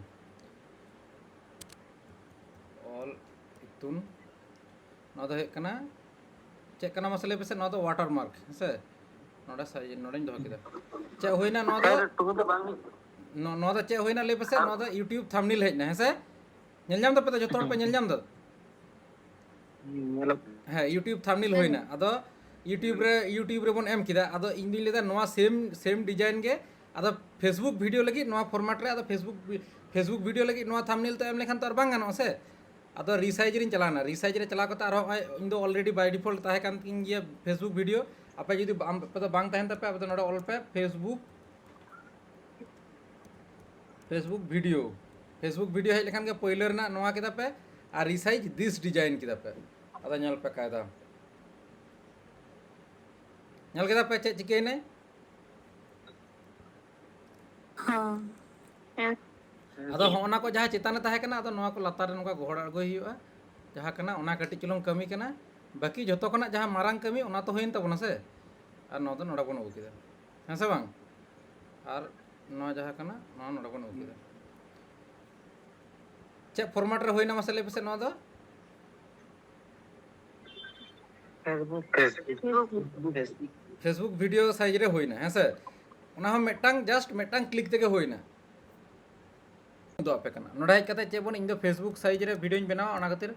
ᱚᱞ ᱤᱛᱩᱱ᱾ ᱱᱚᱣᱟ ᱫᱚ ᱦᱩᱭᱩᱜ ᱠᱟᱱᱟ, ᱪᱮᱫ ᱠᱟᱱᱟ ᱢᱟᱥᱮ ᱞᱟᱹᱭ ᱯᱮᱥᱮ? ᱱᱚᱣᱟ ᱫᱚ watermark, ᱦᱮᱸ ᱥᱮ? ᱱᱚᱰᱮ ᱥᱟᱭ-, ᱱᱚᱰᱮᱧ ᱫᱚᱦᱚ ᱠᱮᱫᱟ᱾ ᱪᱮᱫ ᱦᱩᱭᱱᱟ ᱱᱚᱣᱟ ᱫᱚ? ᱦᱮᱸ, ᱛᱚᱵᱮ ᱫᱚ ᱵᱟᱝ᱾ ᱱᱚ-, ᱱᱚᱣᱟ ᱫᱚ ᱪᱮᱫ ᱦᱩᱭᱱᱟ ᱞᱟᱹᱭ ᱯᱮᱥᱮ? ᱟᱨ ᱱᱚᱣᱟ ᱫᱚ YouTube thumbnail ᱦᱮᱡ ᱮᱱᱟ, ᱦᱮᱸ ᱥᱮ? ᱧᱮᱞ ᱧᱟᱢ ᱫᱟᱯᱮ ᱛᱚ? ᱡᱚᱛᱚ ᱦᱚᱲ ᱯᱮ ᱧᱮᱞ ᱧᱟᱢ ᱫᱟ? ᱦᱩᱸ, ᱧᱮᱞᱚᱜ ᱠᱟᱱᱟ᱾ ᱦᱮᱸ, YouTube thumbnail ᱦᱩᱭᱱᱟ᱾ ᱟᱫᱚ YouTube ᱨᱮ, YouTube ᱨᱮᱵᱚᱱ ᱮᱢ ᱠᱮᱫᱟ᱾ ᱟᱫᱚ ᱤᱧ ᱫᱩᱧ ᱞᱟᱹᱭᱫᱟ, ᱱᱚᱣᱟ same, same design ᱜᱮ ᱟᱫᱚ Facebook video ᱞᱟᱹᱜᱤᱫ ᱱᱚᱣᱟ format ᱨᱮ, ᱟᱫᱚ Facebook, Facebook video ᱞᱟᱹᱜᱤᱫ ᱱᱚᱣᱟ thumbnail ᱛᱚ ᱮᱢ ᱞᱮᱠᱷᱟᱱ ᱛᱚ ᱟᱨ ᱵᱟᱝ ᱜᱟᱱᱚᱜᱼᱟ ᱥᱮ? ᱟᱫᱚ resize ᱨᱤᱧ ᱪᱟᱞᱟᱣᱱᱟ᱾ Resize ᱨᱮ ᱪᱟᱞᱟᱣ ᱠᱟᱛᱮ ᱟᱨᱦᱚᱸ ᱱᱚᱜᱼᱚᱭ ᱤᱧ ᱫᱚ already by default ᱛᱟᱦᱮᱸ ᱠᱟᱱ ᱛᱤᱧ ᱜᱮᱭᱟ Facebook video᱾ ᱟᱯᱮ ᱡᱩᱫᱤ ᱵᱟᱝ, ᱟᱯᱮ ᱫᱚ ᱵᱟᱝ ᱛᱟᱦᱮᱱ ᱛᱟᱯᱮ, ᱟᱯᱮ ᱫᱚ ᱱᱚᱰᱮ ᱚᱞ ᱯᱮ Facebook, Facebook video᱾ Facebook video ᱦᱮᱡ ᱞᱮᱠᱷᱟᱱ ᱜᱮ ᱯᱳᱭᱞᱳ ᱨᱮᱱᱟᱜ ᱱᱚᱣᱟ ᱠᱮᱫᱟ ᱯᱮ ᱟᱨ resize this design ᱠᱮᱫᱟ ᱯᱮ᱾ ᱟᱫᱚ ᱧᱮᱞ ᱯᱮ ᱠᱟᱭᱫᱟ, ᱧᱮᱞ ᱠᱮᱫᱟ ᱯᱮ ᱪᱮᱫ ᱪᱤᱠᱟᱹᱭᱮᱱᱟᱭ? ᱦᱚᱸ᱾ ᱦᱮᱸ᱾ ᱟᱫᱚ ᱦᱚᱸᱜᱼᱚ ᱱᱟ ᱠᱚ ᱡᱟᱦᱟᱸ ᱪᱮᱛᱟᱱ ᱨᱮ ᱛᱟᱦᱮᱸ ᱠᱟᱱᱟ, ᱟᱫᱚ ᱱᱚᱣᱟ ᱠᱚ ᱞᱟᱛᱟᱨ ᱨᱮ ᱱᱚᱝᱠᱟ ᱜᱚᱦᱚᱲ ᱟᱬᱜᱚᱭ ᱦᱩᱭᱩᱜᱼᱟ᱾ ᱡᱟᱦᱟᱸ ᱠᱟᱱᱟ ᱚᱱᱟ ᱠᱟᱹᱴᱤᱡ ᱪᱩᱞᱩᱝ ᱠᱟᱹᱢᱤ ᱠᱟᱱᱟ, ᱵᱟᱹᱠᱤ ᱡᱷᱚᱛᱚ ᱠᱷᱚᱱᱟᱜ ᱡᱟᱦᱟᱸ ᱢᱟᱨᱟᱝ ᱠᱟᱹᱢᱤ ᱚᱱᱟ ᱛᱚ ᱦᱩᱭᱮᱱ ᱛᱟᱵᱚᱱᱟ ᱥᱮ, ᱟᱨ ᱱᱚᱣᱟ ᱫᱚ ᱱᱚᱰᱮ ᱵᱚᱱ ᱟᱹᱜᱩ ᱠᱮᱫᱟ, ᱦᱮᱸ ᱥᱮ ᱵᱟᱝ? ᱟᱨ ᱱᱚᱣᱟ ᱡᱟᱦᱟᱸ ᱠᱟᱱᱟ ᱱᱚᱣᱟ ᱱᱚᱰᱮ ᱵᱚᱱ ᱟᱹᱜᱩ ᱠᱮᱫᱟ᱾ ᱪᱮᱫ format ᱨᱮ ᱦᱩᱭᱱᱟ ᱢᱟᱥᱮ ᱞᱟᱹᱭ ᱯᱮᱥᱮ ᱱᱚᱣᱟ ᱫᱚ? Facebook Facebook video size ᱨᱮ ᱦᱩᱭᱱᱟ, ᱦᱮᱸ ᱥᱮ? ᱚᱱᱟ ᱦᱚᱸ ᱢᱤᱫᱴᱟᱝ, just ᱢᱤᱫᱴᱟᱝ click ᱛᱮᱜᱮ ᱦᱩᱭᱱᱟ᱾ ᱫᱚ ᱟᱯᱮ ᱠᱟᱱᱟ᱾ ᱱᱚᱰᱮ ᱦᱮᱡ ᱠᱟᱛᱮ ᱪᱮᱫ ᱵᱚᱱ, ᱤᱧ ᱫᱚ Facebook size ᱨᱮ video ᱧ ᱵᱮᱱᱟᱣᱟ, ᱚᱱᱟ ᱠᱷᱟᱹᱛᱤᱨ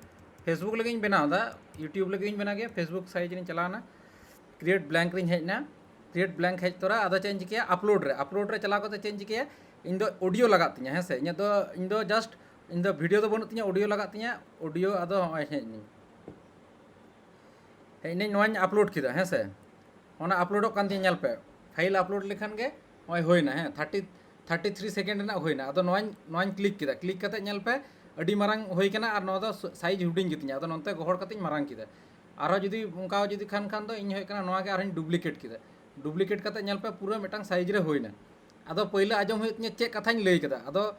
Facebook ᱞᱟᱹᱜᱤᱫ ᱤᱧ ᱵᱮᱱᱟᱣ ᱮᱫᱟ, YouTube ᱞᱟᱹᱜᱤᱫ ᱤᱧ ᱵᱮᱱᱟᱣ ᱜᱮᱭᱟ᱾ Facebook size ᱨᱤᱧ ᱪᱟᱞᱟᱣᱱᱟ, create blank ᱨᱤᱧ ᱦᱮᱡ ᱮᱱᱟ᱾ Create blank ᱦᱮᱡ ᱛᱚᱨᱟ ᱟᱫᱚ ᱪᱮᱫ ᱤᱧ ᱪᱤᱠᱟᱹᱭᱟ, upload ᱨᱮ, upload ᱨᱮ ᱪᱟᱞᱟᱣ ᱠᱟᱛᱮ ᱪᱮᱫ ᱤᱧ ᱪᱤᱠᱟᱹᱭᱟ, ᱤᱧ ᱫᱚ audio ᱞᱟᱜᱟᱜ ᱛᱤᱧᱟ, ᱦᱮᱸ ᱥᱮ? ᱤᱧᱟᱹᱜ ᱫᱚ, ᱤᱧ ᱫᱚ just, ᱤᱧ ᱫᱚ video ᱫᱚ ᱵᱟᱹᱱᱩᱜ ᱛᱤᱧᱟ, audio ᱞᱟᱜᱟᱜ ᱛᱤᱧᱟ᱾ Audio ᱟᱫᱚ ᱦᱚᱸᱜᱼᱚᱭ ᱦᱮᱡ ᱮᱱᱟᱹᱧ, ᱦᱮᱡ ᱮᱱᱟᱹᱧ, ᱱᱚᱣᱟᱧ upload ᱠᱮᱫᱟ, ᱦᱮᱸ ᱥᱮ? ᱚᱱᱟ uploadᱚᱜ ᱠᱟᱱ ᱛᱤᱧᱟ, ᱧᱮᱞ ᱯᱮ, file upload ᱞᱮᱠᱷᱟᱱ ᱜᱮ ᱱᱚᱜᱼᱚᱭ ᱦᱩᱭᱱᱟ, ᱦᱮᱸ, thirty, thirty three second ᱨᱮᱱᱟᱜ ᱦᱩᱭᱱᱟ᱾ ᱟᱫᱚ ᱱᱚᱣᱟᱧ, ᱱᱚᱣᱟᱧ click ᱠᱮᱫᱟ, click ᱠᱟᱛᱮ ᱧᱮᱞ ᱯᱮ, ᱟᱹᱰᱤ ᱢᱟᱨᱟᱝ ᱦᱩᱭ ᱠᱟᱱᱟ ᱟᱨ ᱱᱚᱣᱟ ᱫᱚ size ᱦᱩᱰᱤᱧ ᱜᱮᱛᱤᱧᱟ᱾ ᱟᱫᱚ ᱱᱚᱱᱛᱮ ᱜᱚᱦᱚᱲ ᱠᱟᱛᱮᱧ ᱢᱟᱨᱟᱝ ᱠᱮᱫᱟ᱾ ᱟᱨᱦᱚᱸ ᱡᱩᱫᱤ ᱚᱱᱠᱟ ᱡᱩᱫᱤ ᱠᱷᱟᱱ, ᱠᱷᱟᱱ ᱫᱚ ᱤᱧ ᱦᱩᱭᱩᱜ ᱠᱟᱱᱟ ᱱᱚᱣᱟ ᱜᱮ ᱟᱨᱦᱚᱸᱧ duplicate ᱠᱮᱫᱟ᱾ Duplicate ᱠᱟᱛᱮ ᱧᱮᱞ ᱯᱮ, ᱯᱩᱨᱟᱹ ᱢᱤᱫᱴᱟᱝ size ᱨᱮ ᱦᱩᱭᱱᱟ᱾ ᱟᱫᱚ ᱯᱟᱹᱭᱞᱟᱹ ᱟᱸᱡᱚᱢ ᱦᱩᱭᱩᱜ ᱛᱤᱧᱟᱹ ᱪᱮᱫ ᱠᱟᱛᱷᱟᱧ ᱞᱟᱹᱭ ᱠᱮᱫᱟ᱾ ᱟᱫᱚ,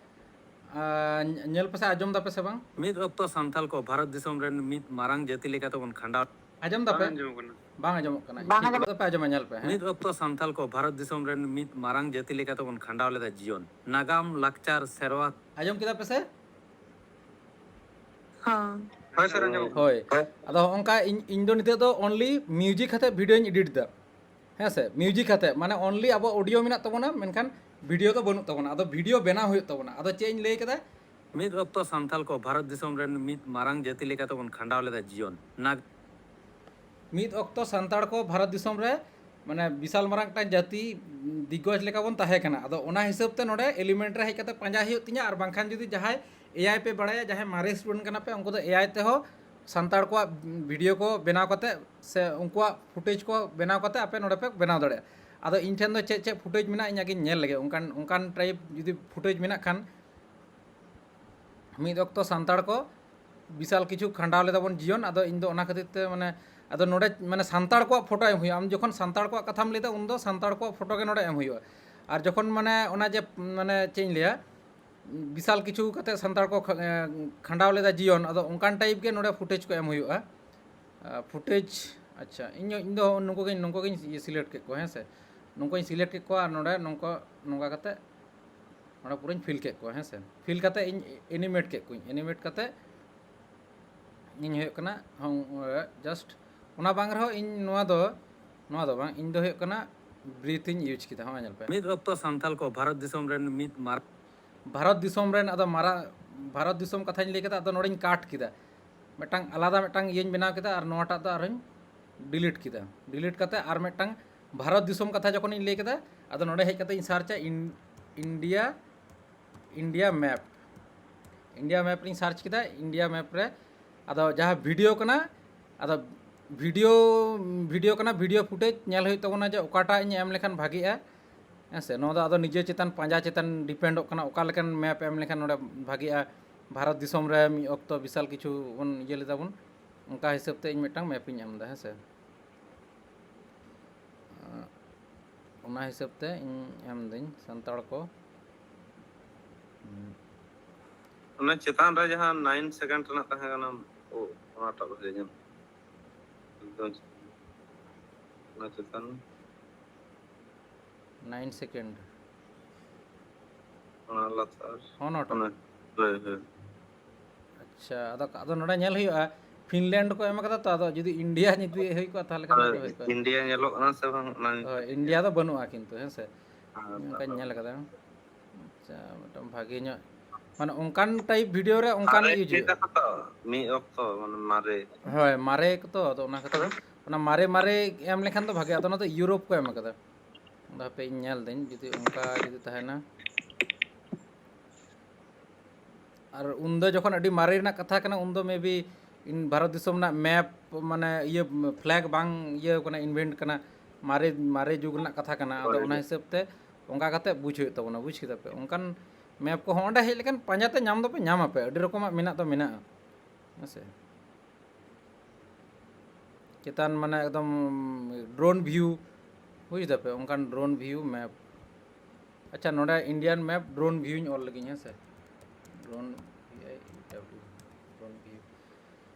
ᱟᱸ, ᱧᱮᱞ ᱯᱮᱥᱮ, ᱟᱸᱡᱚᱢ ᱫᱟᱯᱮ ᱥᱮ ᱵᱟᱝ? ᱢᱤᱫ ᱚᱠᱛᱚ ᱥᱟᱱᱛᱟᱲ ᱠᱚ ᱵᱷᱟᱨᱚᱛ ᱫᱤᱥᱚᱢ ᱨᱮᱱ ᱢᱤᱫ ᱢᱟᱨᱟᱝ ᱡᱟᱹᱛᱤ ᱞᱮᱠᱟᱛᱮ ᱵᱚᱱ ᱠᱷᱟᱸᱰᱟᱣ ᱟᱸᱡᱚᱢ ᱫᱟᱯᱮ? ᱵᱟᱝ ᱟᱸᱡᱚᱢᱚᱜ ᱠᱟᱱᱟ᱾ ᱵᱟᱝ ᱟᱸᱡᱚᱢᱚᱜ ᱠᱟᱱᱟ᱾ ᱵᱟᱝ ᱟᱸᱡᱚᱢᱚᱜ ᱠᱟᱱᱟ᱾ ᱯᱮ ᱟᱸᱡᱚᱢᱟ, ᱧᱮᱞ ᱯᱮ, ᱦᱮᱸ? ᱢᱤᱫ ᱚᱠᱛᱚ ᱥᱟᱱᱛᱟᱲ ᱠᱚ ᱵᱷᱟᱨᱚᱛ ᱫᱤᱥᱚᱢ ᱨᱮᱱ ᱢᱤᱫ ᱢᱟᱨᱟᱝ ᱡᱟᱹᱛᱤ ᱞᱮᱠᱟᱛᱮ ᱵᱚᱱ ᱠᱷᱟᱸᱰᱟᱣ ᱞᱮᱫᱟ ᱡᱤᱭᱚᱱ᱾ ᱱᱟᱜᱟᱢ, ᱞᱟᱠᱪᱟᱨ, ᱥᱮᱨᱣᱟ᱾ ᱟᱸᱡᱚᱢ ᱠᱮᱫᱟ ᱯᱮ ᱥᱮ? ᱦᱚᱸ᱾ ᱦᱳᱭ, ᱥᱟᱨ, ᱟᱸᱡᱚᱢᱚᱜ ᱠᱟᱱᱟ᱾ ᱦᱳᱭ᱾ ᱟᱫᱚ ᱦᱚᱸᱜᱼᱚᱝᱠᱟ ᱤᱧ, ᱤᱧ ᱫᱚ ᱱᱤᱛᱚᱜ ᱫᱚ only music ᱟᱛᱮ videoᱧ edit ᱫᱟ᱾ ᱦᱮᱸ ᱥᱮ, music ᱟᱛᱮ, ᱢᱟᱱᱮ only ᱟᱵᱚ audio ᱢᱮᱱᱟᱜ ᱛᱟᱵᱚᱱᱟ, ᱢᱮᱱᱠᱷᱟᱱ video ᱫᱚ ᱵᱟᱹᱱᱩᱜ ᱛᱟᱵᱚᱱᱟ᱾ ᱟᱫᱚ video ᱵᱮᱱᱟᱣ ᱦᱩᱭᱩᱜ ᱛᱟᱵᱚᱱᱟ᱾ ᱟᱫᱚ ᱪᱮᱫ ᱤᱧ ᱞᱟᱹᱭ ᱠᱮᱫᱟ? ᱢᱤᱫ ᱚᱠᱛᱚ ᱥᱟᱱᱛᱟᱲ ᱠᱚ ᱵᱷᱟᱨᱚᱛ ᱫᱤᱥᱚᱢ ᱨᱮᱱ ᱢᱤᱫ ᱢᱟᱨᱟᱝ ᱡᱟᱹᱛᱤ ᱞᱮᱠᱟᱛᱮ ᱵᱚᱱ ᱠᱷᱟᱸᱰᱟᱣ ᱞᱮᱫᱟ ᱡᱤᱭᱚᱱ᱾ ᱱᱟᱜ- ᱢᱤᱫ ᱚᱠᱛᱚ ᱥᱟᱱᱛᱟᱲ ᱠᱚ ᱵᱷᱟᱨᱚᱛ ᱫᱤᱥᱚᱢ ᱨᱮ, ᱢᱟᱱᱮ, ᱵᱤᱥᱟᱞ ᱢᱟᱨᱟᱝ ᱢᱤᱫᱴᱟᱝ ᱡᱟᱹᱛᱤ, ᱫᱤᱜᱽᱜᱚᱡᱽ ᱞᱮᱠᱟ ᱵᱚᱱ ᱛᱟᱦᱮᱸ ᱠᱟᱱᱟ᱾ ᱟᱫᱚ ᱚᱱᱟ ᱦᱤᱥᱟᱹᱵ ᱛᱮ ᱱᱚᱰᱮ Element ᱨᱮ ᱦᱮᱡ ᱠᱟᱛᱮ ᱯᱟᱸᱡᱟ ᱦᱩᱭᱩᱜ ᱛᱤᱧᱟ, ᱟᱨ ᱵᱟᱝᱠᱷᱟᱱ ᱡᱩᱫᱤ ᱡᱟᱦᱟᱸᱭ AI ᱯᱮ ᱵᱟᱲᱟᱭᱟ, ᱡᱟᱦᱟᱸᱭ ᱢᱟᱨᱮ student ᱠᱟᱱᱟ ᱯᱮ, ᱩᱱᱠᱩ ᱫᱚ AI ᱛᱮᱦᱚᱸ ᱥᱟᱱᱛᱟᱲ ᱠᱚᱣᱟᱜ video ᱠᱚ ᱵᱮᱱᱟᱣ ᱠᱟᱛᱮ ᱥᱮ ᱩᱱᱠᱩᱣᱟᱜ footage ᱠᱚ ᱵᱮᱱᱟᱣ ᱠᱟᱛᱮ ᱟᱯᱮ ᱱᱚᱰᱮ ᱯᱮ ᱵᱮᱱᱟᱣ ᱫᱟᱲᱮᱭᱟᱜᱼᱟ᱾ ᱟᱫᱚ ᱤᱧ ᱴᱷᱮᱱ ᱫᱚ ᱪᱮᱫ ᱪᱮᱫ footage ᱢᱮᱱᱟᱜᱼᱟ, ᱤᱧ ᱟᱜᱮᱧ ᱧᱮᱞ ᱞᱮᱜᱮ᱾ ᱚᱱᱠᱟᱱ, ᱚᱱᱠᱟᱱ type ᱡᱩᱫᱤ footage ᱢᱮᱱᱟᱜ ᱠᱷᱟᱱ, ᱢᱤᱫ ᱚᱠᱛᱚ ᱥᱟᱱᱛᱟᱲ ᱠᱚ ᱵᱤᱥᱟᱞ ᱠᱤᱪᱷᱩ ᱠᱷᱟᱸᱰᱟᱣ ᱞᱮᱫᱟ ᱵᱚᱱ ᱡᱤᱭᱚᱱ᱾ ᱟᱫᱚ ᱤᱧ ᱫᱚ ᱚᱱᱟ ᱠᱷᱟᱹᱛᱤᱨ ᱛᱮ, ᱢᱟᱱᱮ, ᱟᱫᱚ ᱱᱚᱰᱮ, ᱢᱟᱱᱮ, ᱥᱟᱱᱛᱟᱲ ᱠᱚᱣᱟᱜ photo ᱮᱢ ᱦᱩᱭᱩᱜᱼᱟ᱾ ᱟᱢ ᱡᱚᱠᱷᱚᱱ ᱥᱟᱱᱛᱟᱲ ᱠᱚᱣᱟᱜ ᱠᱟᱛᱷᱟᱢ ᱞᱟᱹᱭᱫᱟ, ᱩᱱᱫᱚ ᱥᱟᱱᱛᱟᱲ ᱠᱚᱣᱟᱜ photo ᱜᱮ ᱱᱚᱰᱮ ᱮᱢ ᱦᱩᱭᱩᱜᱼᱟ᱾ ᱟᱨ ᱡᱚᱠᱷᱚᱱ, ᱢᱟᱱᱮ, ᱚᱱᱟ ᱡᱮ, ᱢᱟᱱᱮ, ᱪᱮᱫ ᱤᱧ ᱞᱟᱹᱭᱟ, ᱵᱤᱥᱟᱞ ᱠᱤᱪᱷᱩ ᱠᱟᱛᱮ ᱥᱟᱱᱛᱟᱲ ᱠᱚ ᱠᱷᱟ- ᱮ, ᱠᱷᱟᱸᱰᱟᱣ ᱞᱮᱫᱟ ᱡᱤᱭᱚᱱ, ᱟᱫᱚ ᱚᱱᱠᱟᱱ type ᱜᱮ ᱱᱚᱰᱮ footage ᱠᱚ ᱮᱢ ᱦᱩᱭᱩᱜᱼᱟ᱾ ᱯᱷᱩᱴᱮᱡᱽ, ᱟᱪᱪᱷᱟ, ᱤᱧ ᱤᱧ ᱫᱚ ᱱᱩᱠᱩ ᱜᱤᱧ ᱱᱩᱠᱩ ᱜᱤᱧ ᱤᱭᱟᱹ select ᱠᱮᱫ ᱠᱚᱣᱟ, ᱦᱮᱸ ᱥᱮ? ᱱᱩᱠᱩᱧ select ᱠᱮᱫ ᱠᱚᱣᱟ ᱟᱨ ᱱᱚᱰᱮ ᱱᱚᱝᱠᱟ ᱱᱚᱝᱠᱟ ᱠᱟᱛᱮ ᱱᱚᱰᱮ ᱯᱩᱨᱟᱹᱧ fill ᱠᱮᱫ ᱠᱚᱣᱟ, ᱦᱮᱸ ᱥᱮ? Fill ᱠᱟᱛᱮ ᱤᱧ animate ᱠᱮᱫ ᱠᱚᱣᱟᱧ᱾ Animate ᱠᱟᱛᱮ ᱤᱧ ᱦᱩᱭᱩᱜ ᱠᱟᱱᱟ, ᱦᱚᱸ, just ᱚᱱᱟ ᱵᱟᱝ ᱨᱮᱦᱚᱸ ᱤᱧ ᱱᱚᱣᱟ ᱫᱚ, ᱱᱚᱣᱟ ᱫᱚ ᱵᱟᱝ, ᱤᱧ ᱫᱚ ᱦᱩᱭᱩᱜ ᱠᱟᱱᱟ breathe ᱤᱧ use ᱠᱮᱫᱟ᱾ ᱦᱚᱸᱜᱼᱚᱭ ᱧᱮᱞ ᱯᱮ᱾ ᱢᱤᱫ ᱚᱠᱛᱚ ᱥᱟᱱᱛᱟᱲ ᱠᱚ ᱵᱷᱟᱨᱚᱛ ᱫᱤᱥᱚᱢ ᱨᱮᱱ ᱢᱤᱫ ᱢᱟᱨᱟᱝ ᱵᱷᱟᱨᱚᱛ ᱫᱤᱥᱚᱢ ᱨᱮᱱ, ᱟᱫᱚ ᱢᱟᱨᱟ-, ᱵᱷᱟᱨᱚᱛ ᱫᱤᱥᱚᱢ ᱠᱟᱛᱷᱟᱧ ᱞᱟᱹᱭ ᱠᱮᱫᱟ, ᱟᱫᱚ ᱱᱚᱰᱮᱧ cut ᱠᱮᱫᱟ, ᱢᱤᱫᱴᱟᱝ ᱟᱞᱟᱫᱟ ᱢᱤᱫᱴᱟᱝ ᱤᱭᱟᱹᱧ ᱵᱮᱱᱟᱣ ᱠᱮᱫᱟ ᱟᱨ ᱱᱚᱣᱟᱴᱟᱜ ᱫᱚ ᱟᱨᱦᱚᱸᱧ delete ᱠᱮᱫᱟ᱾ Delete ᱠᱟᱛᱮ ᱟᱨ ᱢᱤᱫᱴᱟᱝ ᱵᱷᱟᱨᱚᱛ ᱫᱤᱥᱚᱢ ᱠᱟᱛᱷᱟ ᱡᱚᱠᱷᱚᱱᱤᱧ ᱞᱟᱹᱭ ᱠᱮᱫᱟ, ᱟᱫᱚ ᱱᱚᱰᱮ ᱦᱮᱡ ᱠᱟᱛᱮ ᱤᱧ search ᱟ ᱤᱱ-, India, India map, India map ᱨᱤᱧ search ᱠᱮᱫᱟ, India map ᱨᱮ᱾ ᱟᱫᱚ ᱡᱟᱦᱟᱸ video ᱠᱟᱱᱟ, ᱟᱫᱚ video, video ᱠᱟᱱᱟ, video footage ᱧᱮᱞ ᱦᱩᱭᱩᱜ ᱛᱟᱵᱚᱱᱟ ᱡᱮ ᱚᱠᱟᱴᱟᱜ ᱤᱧ ᱮᱢ ᱞᱮᱠᱷᱟᱱ ᱵᱷᱟᱜᱮᱜᱼᱟ, ᱦᱮᱸ ᱥᱮ? ᱱᱚᱣᱟ ᱫᱚ ᱟᱫᱚ ᱱᱤᱡᱮ ᱪᱮᱛᱟᱱ ᱯᱟᱸᱡᱟ ᱪᱮᱛᱟᱱ dependᱚᱜ ᱠᱟᱱᱟ, ᱚᱠᱟ ᱞᱮᱠᱟᱱ map ᱮᱢ ᱞᱮᱠᱷᱟᱱ ᱱᱚᱰᱮ ᱵᱷᱟᱜᱮᱜᱼᱟ᱾ ᱵᱷᱟᱨᱚᱛ ᱫᱤᱥᱚᱢ ᱨᱮ ᱢᱤᱫ ᱚᱠᱛᱚ ᱵᱤᱥᱟᱞ ᱠᱤᱪᱷᱩ ᱵᱚᱱ ᱤᱭᱟᱹ ᱞᱮᱫᱟ ᱵᱚᱱ, ᱚᱱᱠᱟ ᱦᱤᱥᱟᱹᱵ ᱛᱮ ᱤᱧ ᱢᱤᱫᱴᱟᱝ map ᱤᱧ ᱮᱢ ᱮᱫᱟ, ᱦᱮᱸ ᱥᱮ? ᱚᱱᱟ ᱦᱤᱥᱟᱹᱵ ᱛᱮ ᱤᱧ ᱮᱢ ᱫᱟᱹᱧ ᱥᱟᱱᱛᱟᱲ ᱠᱚ᱾ ᱚᱱᱟ ᱪᱮᱛᱟᱱ ᱨᱮ ᱡᱟᱦᱟᱸ nine second ᱨᱮᱱᱟᱜ ᱛᱟᱦᱮᱸ ᱠᱟᱱᱟ, ᱳ, ᱚᱱᱟᱴᱟᱜ ᱵᱷᱟᱜᱮ ᱧᱮᱞ᱾ ᱮᱠᱫᱚᱢ ᱪᱮᱛᱟᱱ᱾ ᱚᱱᱟ ᱪᱮᱛᱟᱱ᱾ Nine second᱾ ᱚᱱᱟ ᱞᱟᱛᱟᱨ᱾ ᱦᱚᱸ, ᱱᱚᱴ᱾ ᱚᱱᱟ, ᱦᱳᱭ, ᱦᱳᱭ᱾ ᱟᱪᱪᱷᱟ, ᱟᱫᱚ, ᱟᱫᱚ ᱱᱚᱰᱮ ᱧᱮᱞ ᱦᱩᱭᱩᱜᱼᱟ, ᱯᱷᱤᱱᱞᱮᱱᱰ ᱠᱚ ᱮᱢ ᱠᱟᱫᱟ ᱛᱚ, ᱟᱫᱚ ᱡᱩᱫᱤ ᱤᱱᱰᱤᱭᱟ ᱡᱩᱫᱤ ᱦᱩᱭ ᱠᱚᱜᱼᱟ, ᱛᱟᱦᱚᱞᱮ ᱠᱷᱟᱱ ᱫᱚ ᱦᱩᱭ ᱠᱚᱜᱼᱟ᱾ ᱤᱱᱰᱤᱭᱟ ᱧᱮᱞᱚᱜ ᱠᱟᱱᱟ ᱥᱮ ᱵᱟᱝ, ᱚᱱᱟ ᱦᱳᱭ, ᱤᱱᱰᱤᱭᱟ ᱫᱚ ᱵᱟᱹᱱᱩᱜᱼᱟ ᱠᱤᱱᱛᱩ, ᱦᱮᱸ ᱥᱮ? ᱦᱮᱸ, ᱚᱱᱠᱟᱧ ᱛᱚ᱾ ᱧᱮᱞ ᱠᱟᱫᱟ᱾ ᱟᱪᱪᱷᱟ, ᱢᱤᱫᱴᱟᱝ ᱵᱷᱟᱜᱮ ᱧᱚᱜ, ᱢᱟᱱᱮ ᱚᱱᱠᱟᱱ type video ᱨᱮ ᱚᱱᱠᱟᱱ ᱢᱟᱨᱮ use ᱤᱭᱟᱹ ᱦᱩᱭᱩᱜᱼᱟ᱾ ᱠᱟᱛᱷᱟ ᱛᱚ, ᱢᱤᱫ ᱚᱠᱛᱚ, ᱢᱟᱱᱮ, ᱢᱟᱨᱮ᱾ ᱦᱳᱭ, ᱢᱟᱨᱮ ᱠᱚ ᱛᱚ, ᱟᱫᱚ ᱚᱱᱟ ᱠᱷᱟᱹᱛᱤᱨ ᱚᱱᱟ ᱢᱟᱨᱮ, ᱢᱟᱨᱮ ᱮᱢ ᱞᱮᱠᱷᱟᱱ ᱫᱚ ᱵᱷᱟᱜᱮ᱾ ᱟᱫᱚ ᱚᱱᱟ ᱫᱚ ᱤᱭᱩᱨᱳᱯ ᱠᱚ ᱮᱢ ᱠᱟᱫᱟ᱾ ᱟᱫᱚ ᱦᱟᱯᱮ ᱤᱧ ᱧᱮᱞ ᱫᱟᱹᱧ ᱡᱩᱫᱤ ᱚᱱᱠᱟ ᱡᱩᱫᱤ ᱛᱟᱦᱮᱱᱟ᱾ ᱟᱨ ᱩᱱᱫᱚ ᱡᱚᱠᱷᱚᱱ ᱟᱹᱰᱤ ᱢᱟᱨᱮ ᱨᱮᱱᱟᱜ ᱠᱟᱛᱷᱟ ᱠᱟᱱᱟ, ᱩᱱᱫᱚ maybe ᱤᱱ ᱵᱷᱟᱨᱚᱛ ᱫᱤᱥᱚᱢ ᱨᱮᱱᱟᱜ map, ᱢᱟᱱᱮ ᱤᱭᱟᱹ, flag ᱵᱟᱝ ᱤᱭᱟᱹ ᱠᱟᱱᱟ, invent ᱠᱟᱱᱟ, ᱢᱟᱨᱮ, ᱢᱟᱨᱮ ᱡᱩᱜᱽ ᱨᱮᱱᱟᱜ ᱠᱟᱛᱷᱟ ᱠᱟᱱᱟ᱾ ᱟᱫᱚ ᱦᱳᱭ, ᱚᱱᱟ ᱦᱳᱭ᱾ ᱦᱤᱥᱟᱹᱵ ᱛᱮ ᱚᱱᱠᱟ ᱠᱟᱛᱮ ᱵᱩᱡᱽ ᱦᱩᱭᱩᱜ ᱛᱟᱵᱚᱱᱟ, ᱵᱩᱡᱽ ᱠᱮᱫᱟ ᱯᱮ? ᱚᱱᱠᱟᱱ map ᱠᱚᱦᱚᱸ ᱚᱸᱰᱮ ᱦᱮᱡ ᱞᱮᱠᱷᱟᱱ ᱯᱟᱸᱡᱟ ᱛᱮ ᱧᱟᱢ ᱫᱚᱯᱮ ᱧᱟᱢ ᱟᱯᱮ, ᱟᱹᱰᱤ ᱨᱚᱠᱚᱢᱟᱜ ᱢᱮᱱᱟᱜ ᱫᱚ ᱢᱮᱱᱟᱜᱼᱟ, ᱦᱮᱸ ᱥᱮ? ᱪᱮᱛᱟᱱ ᱢᱟᱱᱮ ᱮᱠᱫᱚᱢ drone view, ᱵᱩᱡᱽ ᱫᱟᱯᱮ? ᱚᱱᱠᱟᱱ drone view map᱾ ᱟᱪᱪᱷᱟ, ᱱᱚᱰᱮ Indian map drone view ᱤᱧ ᱚᱞ ᱞᱮᱜᱤᱧ, ᱦᱮᱸ ᱥᱮ᱾ Drone, V I W, drone view᱾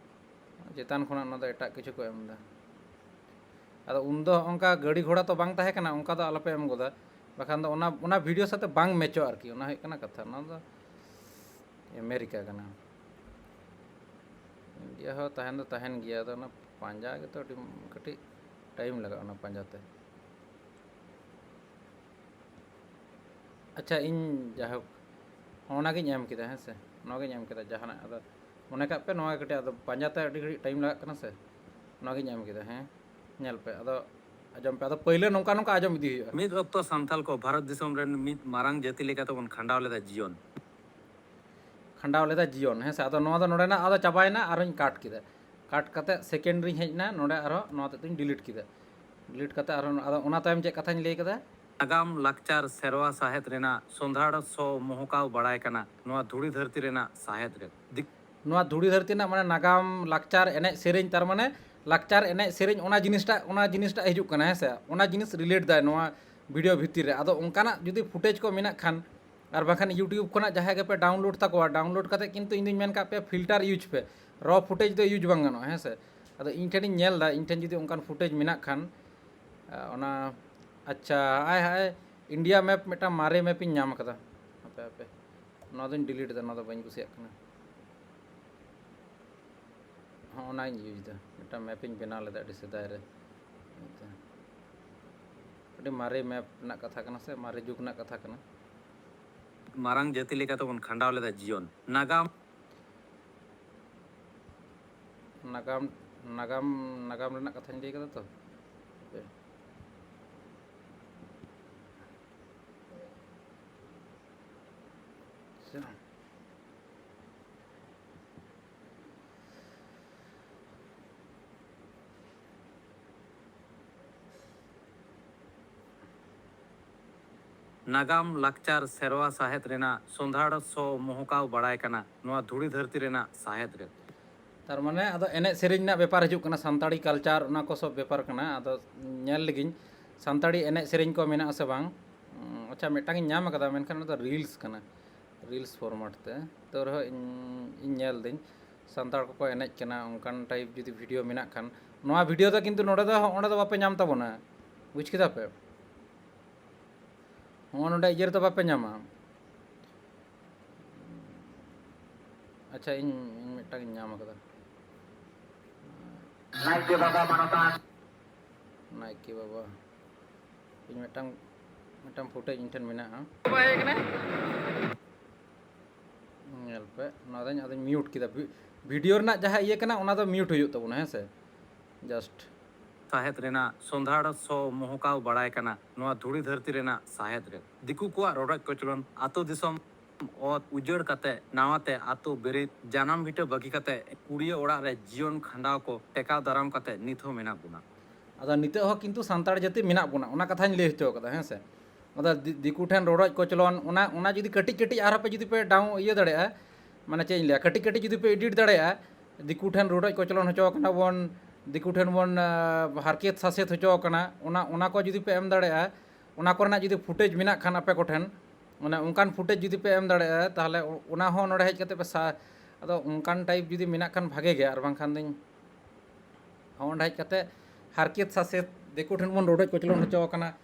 ᱪᱮᱛᱟᱱ ᱠᱷᱚᱱᱟᱜ ᱱᱚᱣᱟ ᱫᱚ ᱮᱴᱟᱜ ᱠᱤᱪᱷᱩ ᱠᱚ ᱮᱢ ᱮᱫᱟ᱾ ᱟᱫᱚ ᱩᱱᱫᱚ ᱚᱱᱠᱟ ᱜᱟᱹᱰᱤ ᱜᱷᱚᱲᱟ ᱛᱚ ᱵᱟᱝ ᱛᱟᱦᱮᱸ ᱠᱟᱱᱟ, ᱚᱱᱠᱟ ᱫᱚ ᱟᱞᱚᱯᱮ ᱮᱢ ᱜᱚᱫᱟ, ᱵᱟᱠᱷᱟᱱ ᱫᱚ ᱚᱱᱟ, ᱚᱱᱟ video ᱥᱟᱛᱮ ᱵᱟᱝ ᱢᱮᱪᱚᱜᱼᱟ ᱟᱨᱠᱤ, ᱚᱱᱟ ᱦᱩᱭᱩᱜ ᱠᱟᱱᱟ ᱠᱟᱛᱷᱟ᱾ ᱚᱱᱟ ᱫᱚ ᱟᱢᱮᱨᱤᱠᱟ ᱠᱟᱱᱟ᱾ ᱤᱱᱰᱤᱭᱟ ᱦᱚᱸ ᱛᱟᱦᱮᱱ ᱫᱚ ᱛᱟᱦᱮᱱ ᱜᱮᱭᱟ, ᱟᱫᱚ ᱚᱱᱟ ᱯᱟᱸᱡᱟ ᱜᱮᱛᱚ ᱟᱹᱰᱤ ᱠᱟᱹᱴᱤᱡ time ᱞᱟᱜᱟᱜᱼᱟ ᱚᱱᱟ ᱯᱟᱸᱡᱟ ᱛᱮ᱾ ᱟᱪᱪᱷᱟ, ᱤᱧ ᱡᱟᱭᱦᱳᱠ ᱚᱱᱟᱜᱤᱧ ᱮᱢ ᱠᱮᱫᱟ, ᱦᱮᱸ ᱥᱮ, ᱱᱚᱣᱟᱜᱤᱧ ᱮᱢ ᱠᱮᱫᱟ ᱡᱟᱦᱟᱱᱟᱜ᱾ ᱟᱫᱚ ᱢᱚᱱᱮ ᱠᱟᱜ ᱯᱮ, ᱱᱚᱣᱟ ᱠᱟᱹᱴᱤᱡ ᱟᱫᱚ ᱯᱟᱸᱡᱟᱛᱮ ᱟᱹᱰᱤ ᱜᱷᱟᱹᱲᱤᱡ time ᱞᱟᱜᱟᱜ ᱠᱟᱱᱟ ᱥᱮ, ᱱᱚᱣᱟᱜᱤᱧ ᱮᱢ ᱠᱮᱫᱟ᱾ ᱦᱮᱸ, ᱧᱮᱞ ᱯᱮ, ᱟᱫᱚ ᱟᱸᱡᱚᱢ ᱯᱮ, ᱟᱫᱚ ᱯᱟᱹᱭᱞᱟᱹ ᱱᱚᱝᱠᱟ ᱱᱚᱝᱠᱟ ᱟᱸᱡᱚᱢ ᱤᱫᱤ ᱦᱩᱭᱩᱜᱼᱟ᱾ ᱢᱤᱫ ᱚᱠᱛᱚ ᱥᱟᱱᱛᱟᱞ ᱠᱚ ᱵᱷᱟᱨᱚᱛ ᱫᱤᱥᱚᱢ ᱨᱮᱱ ᱢᱤᱫ ᱢᱟᱨᱟᱝ ᱡᱟᱹᱛᱤ ᱞᱮᱠᱟᱛᱮ ᱵᱚᱱ ᱠᱷᱟᱸᱰᱟᱣ ᱞᱮᱫᱟ ᱡᱤᱭᱚᱱ᱾ ᱠᱷᱟᱸᱰᱟᱣ ᱞᱮᱫᱟ ᱡᱤᱭᱚᱱ, ᱦᱮᱸ ᱥᱮ᱾ ᱟᱫᱚ ᱱᱚᱣᱟ ᱫᱚ ᱱᱚᱰᱮᱱᱟᱜ ᱟᱫᱚ ᱪᱟᱵᱟᱭᱮᱱᱟ, ᱟᱨᱚᱧ cut ᱠᱮᱫᱟ᱾ Cut ᱠᱟᱛᱮ second ᱨᱤᱧ ᱦᱮᱡ ᱮᱱᱟ, ᱱᱚᱰᱮ ᱟᱨᱦᱚᱸ ᱱᱚᱣᱟ ᱛᱮᱫ ᱫᱚᱧ delete ᱠᱮᱫᱟ᱾ Delete ᱠᱟᱛᱮ ᱟᱨᱦᱚᱸ ᱟᱫᱚ ᱚᱱᱟ ᱛᱟᱭᱚᱢ ᱪᱮᱫ ᱠᱟᱛᱷᱟᱧ ᱞᱟᱹᱭ ᱠᱮᱫᱟ? ᱱᱟᱜᱟᱢ, ᱞᱟᱠᱪᱟᱨ, ᱥᱮᱨᱣᱟ, ᱥᱟᱶᱦᱮᱫ ᱨᱮᱱᱟᱜ ᱥᱚᱸᱫᱷᱟᱲ ᱥᱚ ᱢᱚᱦᱚᱠᱟᱣ ᱵᱟᱲᱟᱭ ᱠᱟᱱᱟ ᱱᱚᱣᱟ ᱫᱷᱩᱲᱤ ᱫᱷᱟᱹᱨᱛᱤ ᱨᱮᱱᱟᱜ ᱥᱟᱶᱦᱮᱫ ᱨᱮ᱾ ᱫᱤᱠ- ᱱᱚᱣᱟ ᱫᱷᱩᱲᱤ ᱫᱷᱟᱹᱨᱛᱤ ᱨᱮᱱᱟᱜ, ᱢᱟᱱᱮ, ᱱᱟᱜᱟᱢ, ᱞᱟᱠᱪᱟᱨ, ᱮᱱᱮᱡ ᱥᱮᱨᱮᱧ, ᱛᱟᱨ ᱢᱟᱱᱮ ᱞᱟᱠᱪᱟᱨ, ᱮᱱᱮᱡ ᱥᱮᱨᱮᱧ, ᱚᱱᱟ ᱡᱤᱱᱤᱥᱴᱟᱜ, ᱚᱱᱟ ᱡᱤᱱᱤᱥᱴᱟᱜ ᱦᱤᱡᱩᱜ ᱠᱟᱱᱟ, ᱦᱮᱸ ᱥᱮ, ᱚᱱᱟ ᱡᱤᱱᱤᱥ relate ᱫᱟᱭ ᱱᱚᱣᱟ video ᱵᱷᱤᱛᱤᱨ ᱨᱮ᱾ ᱟᱫᱚ ᱚᱱᱠᱟᱱᱟᱜ ᱡᱩᱫᱤ footage ᱠᱚ ᱢᱮᱱᱟᱜ ᱠᱷᱟᱱ, ᱟᱨ ᱵᱟᱝᱠᱷᱟᱱ YouTube ᱠᱷᱚᱱᱟᱜ ᱡᱟᱦᱟᱸᱭ ᱜᱮᱯᱮ download ᱛᱟᱠᱚᱣᱟ, download ᱠᱟᱛᱮ ᱠᱤᱱᱛᱩ ᱤᱧ ᱫᱩᱧ ᱢᱮᱱ ᱠᱟᱜ ᱯᱮ, filter use ᱯᱮ, raw footage ᱫᱚ use ᱵᱟᱝ ᱜᱟᱱᱚᱜᱼᱟ, ᱦᱮᱸ ᱥᱮ᱾ ᱟᱫᱚ ᱤᱧ ᱴᱷᱮᱱᱤᱧ ᱧᱮᱞ ᱮᱫᱟ, ᱤᱧ ᱴᱷᱮᱱ ᱡᱩᱫᱤ ᱚᱱᱠᱟᱱ footage ᱢᱮᱱᱟᱜ ᱠᱷᱟᱱ, ᱟ, ᱚᱱᱟ, ᱟᱪᱪᱷᱟ, ᱦᱟᱭ ᱦᱟᱭ, India map ᱢᱤᱫᱴᱟᱝ ᱢᱟᱨᱮ map ᱤᱧ ᱧᱟᱢ ᱟᱠᱟᱫᱟ᱾ ᱦᱟᱯᱮ, ᱦᱟᱯᱮ, ᱱᱚᱣᱟ ᱫᱚᱧ delete ᱮᱫᱟ, ᱱᱚᱣᱟ ᱫᱚ ᱵᱟᱹᱧ ᱠᱩᱥᱤᱭᱟᱜ ᱠᱟᱱᱟ᱾ ᱦᱚᱸ, ᱚᱱᱟᱧ use ᱮᱫᱟ, ᱢᱤᱫᱴᱟᱝ map ᱤᱧ ᱵᱮᱱᱟᱣ ᱞᱮᱫᱟ ᱟᱹᱰᱤ ᱥᱮᱫᱟᱭ ᱨᱮ᱾ ᱟᱹᱰᱤ ᱢᱟᱨᱮ map ᱨᱮᱱᱟᱜ ᱠᱟᱛᱷᱟ ᱠᱟᱱᱟ ᱥᱮ, ᱢᱟᱨᱮ ᱡᱩᱜᱽ ᱨᱮᱱᱟᱜ ᱠᱟᱛᱷᱟ ᱠᱟᱱᱟ᱾ ᱢᱟᱨᱟᱝ ᱡᱟᱹᱛᱤ ᱞᱮᱠᱟᱛᱮ ᱵᱚᱱ ᱠᱷᱟᱸᱰᱟᱣ ᱞᱮᱫᱟ ᱡᱤᱭᱚᱱ᱾ ᱱᱟᱜᱟᱢ ᱱᱟᱜᱟᱢ, ᱱᱟᱜᱟᱢ, ᱱᱟᱜᱟᱢ ᱨᱮᱱᱟᱜ ᱠᱟᱛᱷᱟᱧ ᱞᱟᱹᱭ ᱠᱟᱫᱟ ᱛᱚ᱾ ᱟᱪᱪᱷᱟ᱾ ᱱᱟᱜᱟᱢ, ᱞᱟᱠᱪᱟᱨ, ᱥᱮᱨᱣᱟ ᱥᱟᱶᱦᱮᱫ ᱨᱮᱱᱟᱜ ᱥᱚᱸᱫᱷᱟᱲ ᱥᱚ ᱢᱚᱦᱚᱠᱟᱣ ᱵᱟᱲᱟᱭ ᱠᱟᱱᱟ ᱱᱚᱣᱟ ᱫᱷᱩᱲᱤ ᱫᱷᱟᱹᱨᱛᱤ ᱨᱮᱱᱟᱜ ᱥᱟᱶᱦᱮᱫ ᱨᱮ᱾ ᱛᱟᱨ ᱢᱟᱱᱮ ᱟᱫᱚ ᱮᱱᱮᱡ ᱥᱮᱨᱮᱧ ᱨᱮᱱᱟᱜ ᱵᱮᱯᱟᱨ ᱦᱤᱡᱩᱜ ᱠᱟᱱᱟ, ᱥᱟᱱᱛᱟᱲᱤ culture, ᱚᱱᱟ ᱠᱚ ᱥᱚᱵ ᱵᱮᱯᱟᱨ ᱠᱟᱱᱟ᱾ ᱟᱫᱚ ᱧᱮᱞ ᱞᱮᱜᱤᱧ ᱥᱟᱱᱛᱟᱲᱤ ᱮᱱᱮᱡ ᱥᱮᱨᱮᱧ ᱠᱚ ᱢᱮᱱᱟᱜᱼᱟ ᱥᱮ ᱵᱟᱝ᱾ ᱩᱸ, ᱟᱪᱪᱷᱟ, ᱢᱤᱫᱴᱟᱝ ᱤᱧ ᱧᱟᱢ ᱟᱠᱟᱫᱟ, ᱢᱮᱱᱠᱷᱟᱱ ᱚᱱᱟ ᱫᱚ ᱨᱤᱞᱥ ᱠᱟᱱᱟ, ᱨᱤᱞᱥ ᱯᱷᱚᱨᱢᱮᱴ ᱛᱮ᱾ ᱛᱟᱹᱣ ᱨᱮᱦᱚᱸ ᱤᱧ, ᱤᱧ ᱧᱮᱞ ᱫᱟᱹᱧ, ᱥᱟᱱᱛᱟᱲ ᱠᱚᱠᱚ ᱮᱱᱮᱡ ᱠᱟᱱᱟ, ᱚᱱᱠᱟᱱ ᱴᱟᱭᱤᱯ ᱡᱩᱫᱤ ᱵᱷᱤᱰᱤᱭᱳ ᱢᱮᱱᱟᱜ ᱠᱷᱟᱱ᱾ ᱱᱚᱣᱟ ᱵᱷᱤᱰᱤᱭᱳ ᱫᱚ ᱠᱤᱱᱛᱩ ᱱᱚᱰᱮ ᱫᱚ, ᱚᱸᱰᱮ ᱫᱚ ᱵᱟᱯᱮ ᱧᱟᱢ ᱛᱟᱵᱚᱱᱟ, ᱵᱩᱡᱽ ᱠᱮᱫᱟ ᱯᱮ? ᱦᱚᱸᱜᱼᱚ ᱱᱚᱰᱮ ᱤᱭᱟᱹ ᱨᱮᱫᱚ ᱵᱟᱯᱮ ᱧᱟᱢᱟ᱾ ᱟᱪᱪᱷᱟ, ᱤᱧ, ᱤᱧ ᱢᱤᱫᱴᱟᱝ ᱤᱧ ᱧᱟᱢ ᱟᱠᱟᱫᱟ᱾ ᱱᱟᱭᱠᱮ ᱵᱟᱵᱟ ᱢᱟᱱᱚᱛᱟᱱ᱾ ᱱᱟᱭᱠᱮ ᱵᱟᱵᱟ, ᱤᱧ ᱢᱤᱫᱴᱟᱝ, ᱢᱤᱫᱴᱟᱝ ᱯᱷᱩᱴᱮᱡᱽ ᱤᱧ ᱴᱷᱮᱱ ᱢᱮᱱᱟᱜᱼᱟ᱾ ᱧᱮᱞ ᱯᱮ, ᱱᱚᱣᱟ ᱫᱚᱧ, ᱟᱫᱚᱧ ᱢᱤᱭᱩᱴ ᱠᱮᱫᱟ᱾ ᱵᱷᱤ-, ᱵᱷᱤᱰᱤᱭᱳ ᱨᱮᱱᱟᱜ ᱡᱟᱦᱟᱸ ᱤᱭᱟᱹ ᱠᱟᱱᱟ, ᱚᱱᱟ ᱫᱚ ᱢᱤᱭᱩᱴ ᱦᱩᱭᱩᱜ ᱛᱟᱵᱚᱱᱟ, ᱦᱮᱸ ᱥᱮ? ᱡᱟᱥᱴ᱾ ᱥᱟᱦᱮᱫ ᱨᱮᱱᱟᱜ ᱥᱚᱸᱫᱷᱟᱲ ᱥᱚ ᱢᱚᱦᱚᱠᱟᱣ ᱵᱟᱲᱟᱭ ᱠᱟᱱᱟ ᱱᱚᱣᱟ ᱫᱷᱩᱲᱤ ᱫᱷᱟᱹᱨᱛᱤ ᱨᱮᱱᱟᱜ ᱥᱟᱦᱮᱫ ᱨᱮ᱾ ᱫᱤᱠᱩ ᱠᱚᱣᱟᱜ ᱨᱚᱰᱚᱡ ᱠᱚᱪᱞᱚᱱ, ᱟᱛᱳ ᱫᱤᱥᱚᱢ ᱚᱛ ᱩᱡᱟᱹᱲ ᱠᱟᱛᱮ ᱱᱟᱣᱟᱛᱮ ᱟᱛᱳ ᱵᱮᱨᱮᱫ, ᱡᱟᱱᱟᱢ ᱵᱷᱤᱴᱟᱹ ᱵᱟᱹᱜᱤ ᱠᱟᱛᱮ ᱠᱩᱲᱤᱭᱟᱹ ᱚᱲᱟᱜ ᱨᱮ ᱡᱤᱭᱚᱱ ᱠᱷᱟᱸᱰᱟᱣ ᱠᱚ ᱴᱮᱠᱟᱣ ᱫᱟᱨᱟᱢ ᱠᱟᱛᱮ ᱱᱤᱛ ᱦᱚᱸ ᱢᱮᱱᱟᱜ ᱵᱚᱱᱟ᱾ ᱟᱫᱚ ᱱᱤᱛᱚᱜ ᱦᱚᱸ ᱠᱤᱱᱛᱩ ᱥᱟᱱᱛᱟᱲ ᱡᱟᱹᱛᱤ ᱢᱮᱱᱟᱜ ᱵᱚᱱᱟ, ᱚᱱᱟ ᱠᱟᱛᱷᱟᱧ ᱞᱟᱹᱭ ᱦᱚᱪᱚ ᱠᱟᱫᱟ, ᱦᱮᱸ ᱥᱮ? ᱟᱫᱚ ᱫᱤ-, ᱫᱤᱠᱩ ᱴᱷᱮᱱ ᱨᱚᱰᱚᱡ ᱠᱚᱪᱞᱚᱱ, ᱚᱱᱟ, ᱚᱱᱟ ᱡᱩᱫᱤ ᱠᱟᱹᱴᱤᱡ ᱠᱟᱹᱴᱤᱡ ᱟᱨᱦᱚᱸ ᱯᱮ ᱡᱩᱫᱤ ᱯᱮ ᱰᱟᱣᱩᱱ ᱤᱭᱟᱹ ᱫᱟᱲᱮᱭᱟᱜᱼᱟ, ᱢᱟᱱᱮ ᱪᱮᱫ ᱤᱧ ᱞᱟᱹᱭᱟ, ᱠᱟᱹᱴᱤᱡ ᱠᱟᱹᱴᱤᱡ ᱡᱩᱫᱤ ᱯᱮ ᱮᱰᱤᱴ ᱫᱟᱲᱮᱭᱟᱜᱼᱟ, ᱫᱤᱠᱩ ᱴᱷᱮᱱ ᱨᱚᱰᱚᱡ ᱠᱚᱪᱞᱚᱱ ᱦᱚᱪᱚ ᱠᱟᱱᱟ ᱵᱚᱱ, ᱫᱤᱠᱩ ᱴᱷᱮᱱ ᱵᱚᱱ, ᱟ, ᱦᱟᱨᱠᱮᱛ ᱥᱟᱥᱮᱛ ᱦᱚᱪᱚ ᱠᱟᱱᱟ, ᱚᱱᱟ, ᱚᱱᱟ ᱠᱚ ᱡᱩᱫᱤ ᱯᱮ ᱮᱢ ᱫᱟᱲᱮᱭᱟᱜᱼᱟ, ᱚᱱᱟ ᱠᱚᱨᱮᱱᱟᱜ ᱡᱩᱫᱤ ᱯᱷᱩᱴᱮᱡᱽ ᱢᱮᱱᱟᱜ ᱠᱷᱟᱱ ᱟᱯᱮ ᱠᱚᱴᱷᱮᱱ, ᱢᱟᱱᱮ ᱚᱱᱠᱟᱱ ᱯᱷᱩᱴᱮᱡᱽ ᱡᱩᱫᱤ ᱯᱮ ᱮᱢ ᱫᱟᱲᱮᱭᱟᱜᱼᱟ, ᱛᱟᱦᱚᱞᱮ ᱚ-, ᱚᱱᱟ ᱦᱚᱸ ᱱᱚᱰᱮ ᱦᱮᱡ ᱠᱟᱛᱮ ᱯᱮ ᱥᱟ-, ᱟᱫᱚ ᱚᱱᱠᱟᱱ ᱴᱟᱭᱤᱯ ᱡᱩᱫᱤ ᱢᱮᱱᱟᱜ ᱠᱷᱟᱱ ᱵᱷᱟᱜᱮ ᱜᱮ, ᱟᱨ ᱵᱟᱝᱠᱷᱟᱱ ᱫᱚᱧ ᱦᱚᱸ ᱚᱸᱰᱮ ᱦᱮᱡ ᱠᱟᱛᱮ ᱦᱟᱨᱠᱮᱛ ᱥᱟᱥᱮᱛ, ᱫᱤᱠᱩ ᱴᱷᱮᱱ ᱵᱚᱱ ᱨᱚᱰᱚᱡ ᱠᱚᱪᱞᱚᱱ ᱦᱚᱪᱚ ᱟᱠᱟᱱᱟ᱾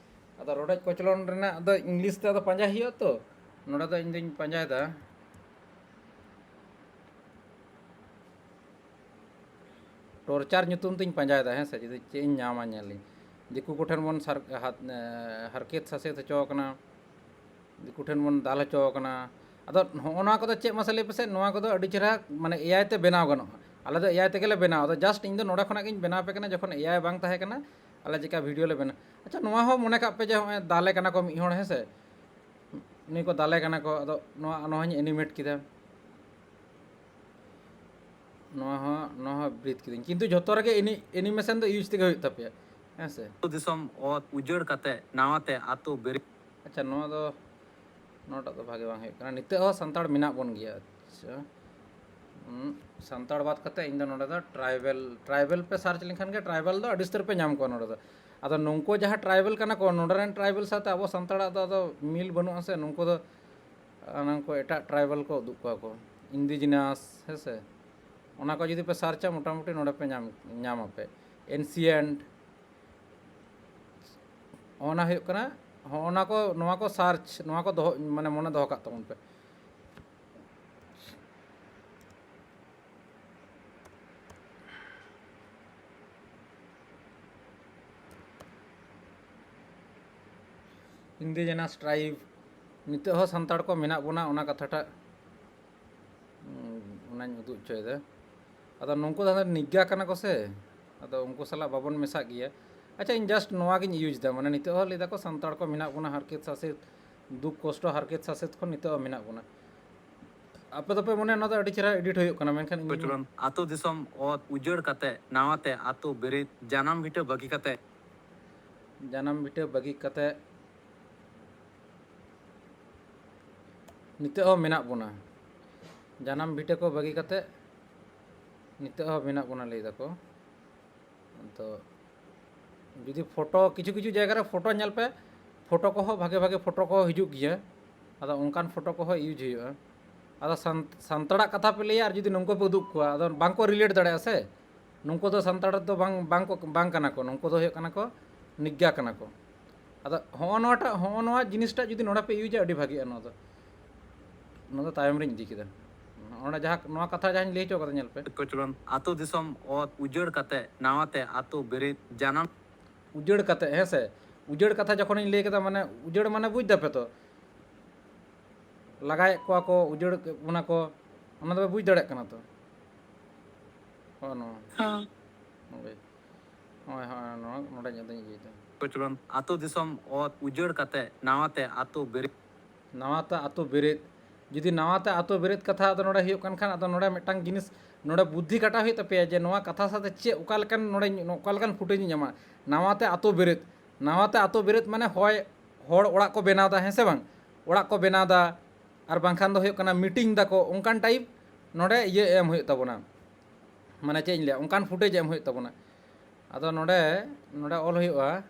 ᱟᱫᱚ ᱨᱚᱰᱚᱡ ᱠᱚᱪᱞᱚᱱ ᱨᱮᱱᱟᱜ ᱫᱚ ᱤᱝᱞᱤᱥ ᱛᱮ ᱟᱫᱚ ᱯᱟᱸᱡᱟᱭ ᱦᱩᱭᱩᱜᱼᱟ ᱛᱚ᱾ ᱱᱚᱰᱮ ᱫᱚ ᱤᱧ ᱫᱚᱧ ᱯᱟᱸᱡᱟᱭᱮᱫᱟ, ᱴᱚᱨᱪᱟᱨ ᱧᱩᱛᱩᱢ ᱛᱤᱧ ᱯᱟᱸᱡᱟᱭᱮᱫᱟ, ᱦᱮᱸ ᱥᱮ, ᱡᱩᱫᱤ ᱪᱮᱫ ᱤᱧ ᱧᱟᱢᱟ ᱧᱮᱞᱤᱧ᱾ ᱫᱤᱠᱩ ᱠᱚᱴᱷᱮᱱ ᱵᱚᱱ ᱥᱟᱨ-, ᱦᱟᱛ-, ᱮ, ᱦᱟᱨᱠᱮᱛ ᱥᱟᱥᱮᱛ ᱦᱚᱪᱚ ᱟᱠᱟᱱᱟ, ᱫᱤᱠᱩ ᱴᱷᱮᱱ ᱵᱚᱱ ᱫᱟᱞ ᱦᱚᱪᱚ ᱟᱠᱟᱱᱟ᱾ ᱟᱫᱚ ᱱᱚᱜᱼᱚ ᱱᱚᱣᱟ ᱠᱚᱫᱚ ᱪᱮᱫ ᱢᱟᱥᱮ ᱞᱟᱹᱭ ᱯᱮᱥᱮ, ᱱᱚᱣᱟ ᱠᱚᱫᱚ ᱟᱹᱰᱤ ᱪᱮᱦᱨᱟ ᱢᱟᱱᱮ ᱮ ᱟᱭ ᱛᱮ ᱵᱮᱱᱟᱣ ᱜᱟᱱᱚᱜᱼᱟ᱾ ᱟᱞᱮ ᱫᱚ ᱮ ᱟᱭ ᱛᱮᱜᱮ ᱞᱮ ᱵᱮᱱᱟᱣᱟ᱾ ᱟᱫᱚ ᱡᱟᱥᱴ ᱤᱧ ᱫᱚ ᱱᱚᱰᱮ ᱠᱷᱚᱱᱟᱜ ᱜᱤᱧ ᱵᱮᱱᱟᱣ ᱟᱯᱮ ᱠᱟᱱᱟ, ᱡᱚᱠᱷᱚᱱ ᱮ ᱟᱭ ᱵᱟᱝ ᱛᱟᱦᱮᱸ ᱠᱟᱱᱟ, ᱟᱞᱮ ᱪᱮᱠᱟ ᱵᱷᱤᱰᱤᱭᱳ ᱞᱮ ᱵᱮᱱᱟᱣ᱾ ᱟᱪᱪᱷᱟ, ᱱᱚᱣᱟ ᱦᱚᱸ ᱢᱚᱱᱮ ᱠᱟᱜ ᱯᱮ ᱡᱮ ᱦᱚᱸᱜᱼᱚᱭ ᱫᱟᱞᱮ ᱠᱟᱱᱟ ᱠᱚ ᱢᱤᱫ ᱦᱚᱲ, ᱦᱮᱸ ᱥᱮ, ᱱᱩᱭ ᱠᱚ ᱫᱟᱞᱮ ᱠᱟᱱᱟ ᱠᱚ᱾ ᱟᱫᱚ ᱱᱚᱣᱟ, ᱱᱚᱣᱟ ᱦᱚᱸᱧ ᱮᱱᱤᱢᱮᱴ ᱠᱮᱫᱟ, ᱱᱚᱣᱟ ᱦᱚᱸ, ᱱᱚᱣᱟ ᱦᱚᱸ ᱵᱨᱤᱛᱷ ᱠᱤᱫᱟᱹᱧ, ᱠᱤᱱᱛᱩ ᱡᱷᱚᱛᱚ ᱨᱮᱜᱮ ᱮᱱᱤ-, ᱮᱱᱤᱢᱮᱥᱚᱱ ᱫᱚ ᱤᱭᱩᱡᱽ ᱛᱮᱜᱮ ᱦᱩᱭᱩᱜ ᱛᱟᱯᱮᱭᱟ, ᱦᱮᱸ ᱥᱮ᱾ ᱟᱹᱛᱩ ᱫᱤᱥᱚᱢ ᱚᱛ ᱩᱡᱟᱹᱲ ᱠᱟᱛᱮ ᱱᱟᱣᱟᱛᱮ ᱟᱹᱛᱩ ᱵᱮᱨᱮᱫ᱾ ᱟᱪᱪᱷᱟ, ᱱᱚᱣᱟ ᱫᱚ, ᱱᱚᱣᱟᱴᱟᱜ ᱫᱚ ᱵᱷᱟᱜᱮ ᱵᱟᱝ ᱦᱩᱭᱩᱜ ᱠᱟᱱᱟ᱾ ᱱᱤᱛᱚᱜ ᱦᱚᱸ ᱥᱟᱱᱛᱟᱲ ᱢᱮᱱᱟᱜ ᱵᱚᱱ ᱜᱮᱭᱟ᱾ ᱟᱪᱪᱷᱟ, ᱦᱩᱸ, ᱥᱟᱱᱛᱟᱲ ᱵᱟᱫ ᱠᱟᱛᱮ ᱤᱧ ᱫᱚ ᱱᱚᱰᱮ ᱫᱚ ᱴᱨᱟᱭᱵᱮᱞ, ᱴᱨᱟᱭᱵᱮᱞ ᱯᱮ ᱥᱟᱨᱪ ᱞᱮᱠᱷᱟᱱ ᱜᱮ ᱴᱨᱟᱭᱵᱮᱞ ᱫᱚ ᱟᱹᱰᱤ ᱩᱥᱛᱟᱹᱨ ᱯᱮ ᱧᱟᱢ ᱠᱚᱣᱟ ᱱᱚᱰᱮ ᱫᱚ᱾ ᱟᱫᱚ ᱱᱩᱠᱩ ᱡᱟᱦᱟᱸ ᱴᱨᱟᱭᱵᱟᱞ ᱠᱟᱱᱟ ᱠᱚ, ᱱᱚᱰᱮ ᱨᱮᱱ ᱴᱨᱟᱭᱵᱟᱞ ᱥᱟᱶᱛᱮ ᱟᱵᱚ ᱥᱟᱱᱛᱟᱲᱟᱜ ᱫᱚ ᱟᱫᱚ ᱢᱤᱞ ᱵᱟᱹᱱᱩᱜᱼᱟ ᱥᱮ᱾ ᱱᱩᱠᱩ ᱫᱚ ᱚᱱᱟ ᱠᱚ ᱮᱴᱟᱜ ᱴᱨᱟᱭᱵᱟᱞ ᱠᱚ ᱩᱫᱩᱜ ᱠᱚᱣᱟ ᱠᱚ, ᱤᱱᱰᱤᱡᱤᱱᱟᱥ, ᱦᱮᱸ ᱥᱮ? ᱚᱱᱟ ᱠᱚ ᱡᱩᱫᱤ ᱯᱮ ᱥᱟᱨᱪᱟ, ᱢᱚᱴᱟᱢᱩᱴᱤ ᱱᱚᱰᱮ ᱯᱮ ᱧᱟᱢ, ᱧᱟᱢ ᱟᱯᱮ᱾ ᱮᱱᱥᱤᱭᱮᱱᱴ, ᱚᱱᱟ ᱦᱩᱭᱩᱜ ᱠᱟᱱᱟ, ᱦᱚᱸᱜᱼᱚ ᱱᱟ ᱠᱚ, ᱱᱚᱣᱟ ᱠᱚ ᱥᱟᱨᱪ, ᱱᱚᱣᱟ ᱠᱚ ᱫᱚᱦᱚ, ᱢᱟᱱᱮ ᱢᱚᱱᱮ ᱫᱚᱦᱚ ᱠᱟᱜ ᱛᱟᱵᱚᱱ ᱯᱮ᱾ ᱤᱱᱰᱤᱡᱮᱱᱟᱥ ᱴᱨᱟᱭᱤᱵᱽ, ᱱᱤᱛᱚᱜ ᱦᱚᱸ ᱥᱟᱱᱛᱟᱲ ᱠᱚ ᱢᱮᱱᱟᱜ ᱵᱚᱱᱟ, ᱚᱱᱟ ᱠᱟᱛᱷᱟᱴᱟᱜ, ᱩᱸ, ᱚᱱᱟᱧ ᱩᱫᱩᱜ ᱦᱚᱪᱚᱭᱮᱫᱟ᱾ ᱟᱫᱚ ᱱᱩᱠᱩ ᱫᱚ ᱦᱟᱱᱮ ᱱᱤᱜᱽᱜᱟ ᱠᱟᱱᱟ ᱠᱚ ᱥᱮ, ᱟᱫᱚ ᱩᱱᱠᱩ ᱥᱟᱞᱟᱜ ᱵᱟᱵᱚᱱ ᱢᱮᱥᱟᱜ ᱜᱮᱭᱟ᱾ ᱟᱪᱪᱷᱟ, ᱤᱧ just ᱱᱚᱣᱟ ᱜᱤᱧ ᱤᱭᱩᱡᱽ ᱮᱫᱟ, ᱢᱟᱱᱮ ᱱᱤᱛᱚᱜ ᱦᱚᱸ ᱞᱟᱹᱭ ᱫᱟᱠᱚ ᱥᱟᱱᱛᱟᱲ ᱠᱚ ᱢᱮᱱᱟᱜ ᱵᱚᱱᱟ ᱦᱟᱨᱠᱮᱛ ᱥᱟᱥᱮᱛ, ᱫᱩᱠ ᱠᱚᱥᱴᱚ ᱦᱟᱨᱠᱮᱛ ᱥᱟᱥᱮᱛ ᱠᱷᱚᱱ ᱱᱤᱛᱚᱜ ᱦᱚᱸ ᱢᱮᱱᱟᱜ ᱵᱚᱱᱟ᱾ ᱟᱯᱮ ᱫᱚᱯᱮ ᱢᱚᱱᱮᱭᱟ ᱱᱚᱣᱟ ᱫᱚ ᱟᱹᱰᱤ ᱪᱮᱦᱨᱟ ᱮᱰᱤᱴ ᱦᱩᱭᱩᱜ ᱠᱟᱱᱟ, ᱢᱮᱱᱠᱷᱟᱱ ᱤᱧ ᱠᱚᱪᱞᱚᱱ, ᱟᱛᱳ ᱫᱤᱥᱚᱢ ᱚᱛ ᱩᱡᱟᱹᱲ ᱠᱟᱛᱮ, ᱱᱟᱣᱟᱛᱮ ᱟᱛᱳ ᱵᱮᱨᱮᱫ, ᱡᱟᱱᱟᱢ ᱵᱷᱤᱴᱟᱹ ᱵᱟᱹᱜᱤ ᱠᱟᱛᱮ᱾ ᱡᱟᱱᱟᱢ ᱵᱷᱤᱴᱟᱹ ᱵᱟᱹᱜᱤ ᱠᱟᱛᱮ ᱱᱤᱛᱚᱜ ᱦᱚᱸ ᱢᱮᱱᱟᱜ ᱵᱚᱱᱟ᱾ ᱡᱟᱱᱟᱢ ᱵᱷᱤᱴᱟᱹ ᱠᱚ ᱵᱟᱹᱜᱤ ᱠᱟᱛᱮ ᱱᱤᱛᱚᱜ ᱦᱚᱸ ᱢᱮᱱᱟᱜ ᱵᱚᱱᱟ ᱞᱟᱹᱭ ᱫᱟᱠᱚ᱾ ᱛᱚ ᱡᱩᱫᱤ ᱯᱷᱳᱴᱳ, ᱠᱤᱪᱷᱩ ᱠᱤᱪᱷᱩ ᱡᱟᱭᱜᱟ ᱨᱮ ᱯᱷᱳᱴᱳ ᱧᱮᱞ ᱯᱮ, ᱯᱷᱳᱴᱳ ᱠᱚᱦᱚᱸ ᱵᱷᱟᱜᱮ ᱵᱷᱟᱜᱮ ᱯᱷᱳᱴᱳ ᱠᱚᱦᱚᱸ ᱦᱤᱡᱩᱜ ᱜᱮᱭᱟ᱾ ᱟᱫᱚ ᱚᱱᱠᱟᱱ ᱯᱷᱳᱴᱳ ᱠᱚᱦᱚᱸ ᱤᱭᱩᱡᱽ ᱦᱩᱭᱩᱜᱼᱟ᱾ ᱟᱫᱚ ᱥᱟᱱ-, ᱥᱟᱱᱛᱟᱲᱟᱜ ᱠᱟᱛᱷᱟ ᱯᱮ ᱞᱟᱹᱭᱟ ᱟᱨ ᱡᱩᱫᱤ ᱱᱚᱝᱠᱟ ᱯᱮ ᱩᱫᱩᱜ ᱠᱚᱣᱟ, ᱟᱫᱚ ᱵᱟᱝᱠᱚ ᱨᱤᱞᱮᱴ ᱫᱟᱲᱮᱭᱟᱜᱼᱟ ᱥᱮ᱾ ᱱᱩᱠᱩ ᱫᱚ ᱥᱟᱱᱛᱟᱲ ᱫᱚ ᱵᱟᱝ, ᱵᱟᱝ ᱠᱚ, ᱵᱟᱝ ᱠᱟᱱᱟ ᱠᱚ, ᱱᱩᱠᱩ ᱫᱚ ᱦᱩᱭᱩᱜ ᱠᱟᱱᱟ ᱠᱚ ᱱᱤᱜᱽᱜᱟ ᱠᱟᱱᱟ ᱠᱚ᱾ ᱟᱫᱚ ᱦᱚᱸᱜᱼᱚ ᱱᱚᱣᱟᱴᱟᱜ, ᱦᱚᱸᱜᱼᱚ ᱱᱚᱣᱟ ᱡᱤᱱᱤᱥᱴᱟᱜ ᱡᱩᱫᱤ ᱱᱚᱰᱮ ᱯᱮ ᱤᱭᱩᱡᱟ, ᱟᱹᱰᱤ ᱵᱷᱟᱜᱮᱜᱼᱟ ᱱᱚᱣᱟ ᱫᱚ᱾ ᱱᱚᱣᱟ ᱫᱚ ᱛᱟᱭᱚᱢ ᱨᱤᱧ ᱤᱫᱤ ᱠᱮᱫᱟ᱾ ᱚᱸᱰᱮ ᱡᱟᱦᱟᱸ, ᱱᱚᱣᱟ ᱠᱟᱛᱷᱟ ᱡᱟᱦᱟᱸᱧ ᱞᱟᱹᱭ ᱦᱚᱪᱚ ᱠᱟᱫᱟ, ᱧᱮᱞ ᱯᱮ᱾ ᱠᱚᱪᱞᱚᱱ, ᱟᱛᱳ ᱫᱤᱥᱚᱢ ᱚᱛ ᱩᱡᱟᱹᱲ ᱠᱟᱛᱮ ᱱᱟᱣᱟᱛᱮ ᱟᱛᱳ ᱵᱮᱨᱮᱫ, ᱡᱟᱱᱟᱢ᱾ ᱩᱡᱟᱹᱲ ᱠᱟᱛᱮ, ᱦᱮᱸ ᱥᱮ? ᱩᱡᱟᱹᱲ ᱠᱟᱛᱷᱟ ᱡᱚᱠᱷᱚᱱᱤᱧ ᱞᱟᱹᱭ ᱠᱮᱫᱟ, ᱢᱟᱱᱮ ᱩᱡᱟᱹᱲ ᱢᱟᱱᱮ ᱵᱩᱡᱽ ᱫᱟᱯᱮ ᱛᱚ, ᱞᱟᱜᱟᱭᱮᱫ ᱠᱚᱣᱟ ᱠᱚ, ᱩᱡᱟᱹᱲ ᱵᱚᱱᱟ ᱠᱚ, ᱚᱱᱟ ᱫᱚᱯᱮ ᱵᱩᱡᱽ ᱫᱟᱲᱮᱭᱟᱜ ᱠᱟᱱᱟ ᱛᱚ? ᱦᱚᱸ, ᱱᱚᱣᱟ᱾ ᱦᱚᱸ᱾ ᱦᱳᱭ᱾ ᱦᱳᱭ, ᱦᱳᱭ, ᱱᱚᱣᱟ ᱱᱚᱰᱮ ᱧᱮᱞ ᱫᱟᱹᱧ ᱤᱭᱟᱹᱭ ᱫᱟ᱾ ᱠᱚᱪᱞᱚᱱ, ᱟᱛᱳ ᱫᱤᱥᱚᱢ ᱚᱛ ᱩᱡᱟᱹᱲ ᱠᱟᱛᱮ ᱱᱟᱣᱟᱛᱮ ᱟᱛᱳ ᱵᱮᱨᱮᱫ᱾ ᱱᱟᱣᱟᱛᱮ ᱟᱛᱳ ᱵᱮᱨᱮᱫ᱾ ᱡᱩᱫᱤ ᱱᱟᱣᱟᱛᱮ ᱟᱛᱳ ᱵᱮᱨᱮᱫ ᱠᱟᱛᱷᱟ ᱟᱫᱚ ᱱᱚᱰᱮ ᱦᱩᱭᱩᱜ ᱠᱟᱱ ᱠᱷᱟᱱ, ᱟᱫᱚ ᱱᱚᱰᱮ ᱢᱤᱫᱴᱟᱝ ᱡᱤᱱᱤᱥ, ᱱᱚᱰᱮ ᱵᱩᱫᱽᱫᱷᱤ ᱠᱟᱴᱟᱣ ᱦᱩᱭᱩᱜ ᱛᱟᱯᱮᱭᱟ ᱡᱮ ᱱᱚᱣᱟ ᱠᱟᱛᱷᱟ ᱥᱟᱶᱛᱮ ᱪᱮᱫ, ᱚᱠᱟ ᱞᱮᱠᱟᱱ ᱱᱚᱰᱮ, ᱚᱠᱟ ᱞᱮᱠᱟᱱ ᱯᱷᱩᱴᱮᱡᱽ ᱤᱧ ᱮᱢᱟ᱾ ᱱᱟᱣᱟᱛᱮ ᱟᱛᱳ ᱵᱮᱨᱮᱫ, ᱱᱟᱣᱟᱛᱮ ᱟᱛᱳ ᱵᱮᱨᱮᱫ ᱢᱟᱱᱮ ᱦᱚᱭ ᱦᱚᱲ ᱚᱲᱟᱜ ᱠᱚ ᱵᱮᱱᱟᱣ ᱮᱫᱟ, ᱦᱮᱸ ᱥᱮ ᱵᱟᱝ? ᱚᱲᱟᱜ ᱠᱚ ᱵᱮᱱᱟᱣ ᱮᱫᱟ, ᱟᱨ ᱵᱟᱝᱠᱷᱟᱱ ᱫᱚ ᱦᱩᱭᱩᱜ ᱠᱟᱱᱟ ᱢᱤᱴᱤᱝ ᱫᱟᱠᱚ, ᱚᱱᱠᱟᱱ ᱴᱟᱭᱤᱯ ᱱᱚᱰᱮ ᱤᱭᱟᱹ ᱮᱢ ᱦᱩᱭᱩᱜ ᱛᱟᱵᱚᱱᱟ, ᱢᱟᱱᱮ ᱪᱮᱫ ᱤᱧ ᱞᱟᱹᱭᱟ, ᱚᱱᱠᱟᱱ ᱯᱷᱩᱴᱮᱡᱽ ᱮᱢ ᱦᱩᱭᱩᱜ ᱛᱟᱵᱚᱱᱟ᱾ ᱟᱫᱚ ᱱᱚᱰᱮ, ᱱᱚᱰᱮ ᱚᱞ ᱦᱩᱭᱩᱜᱼᱟ,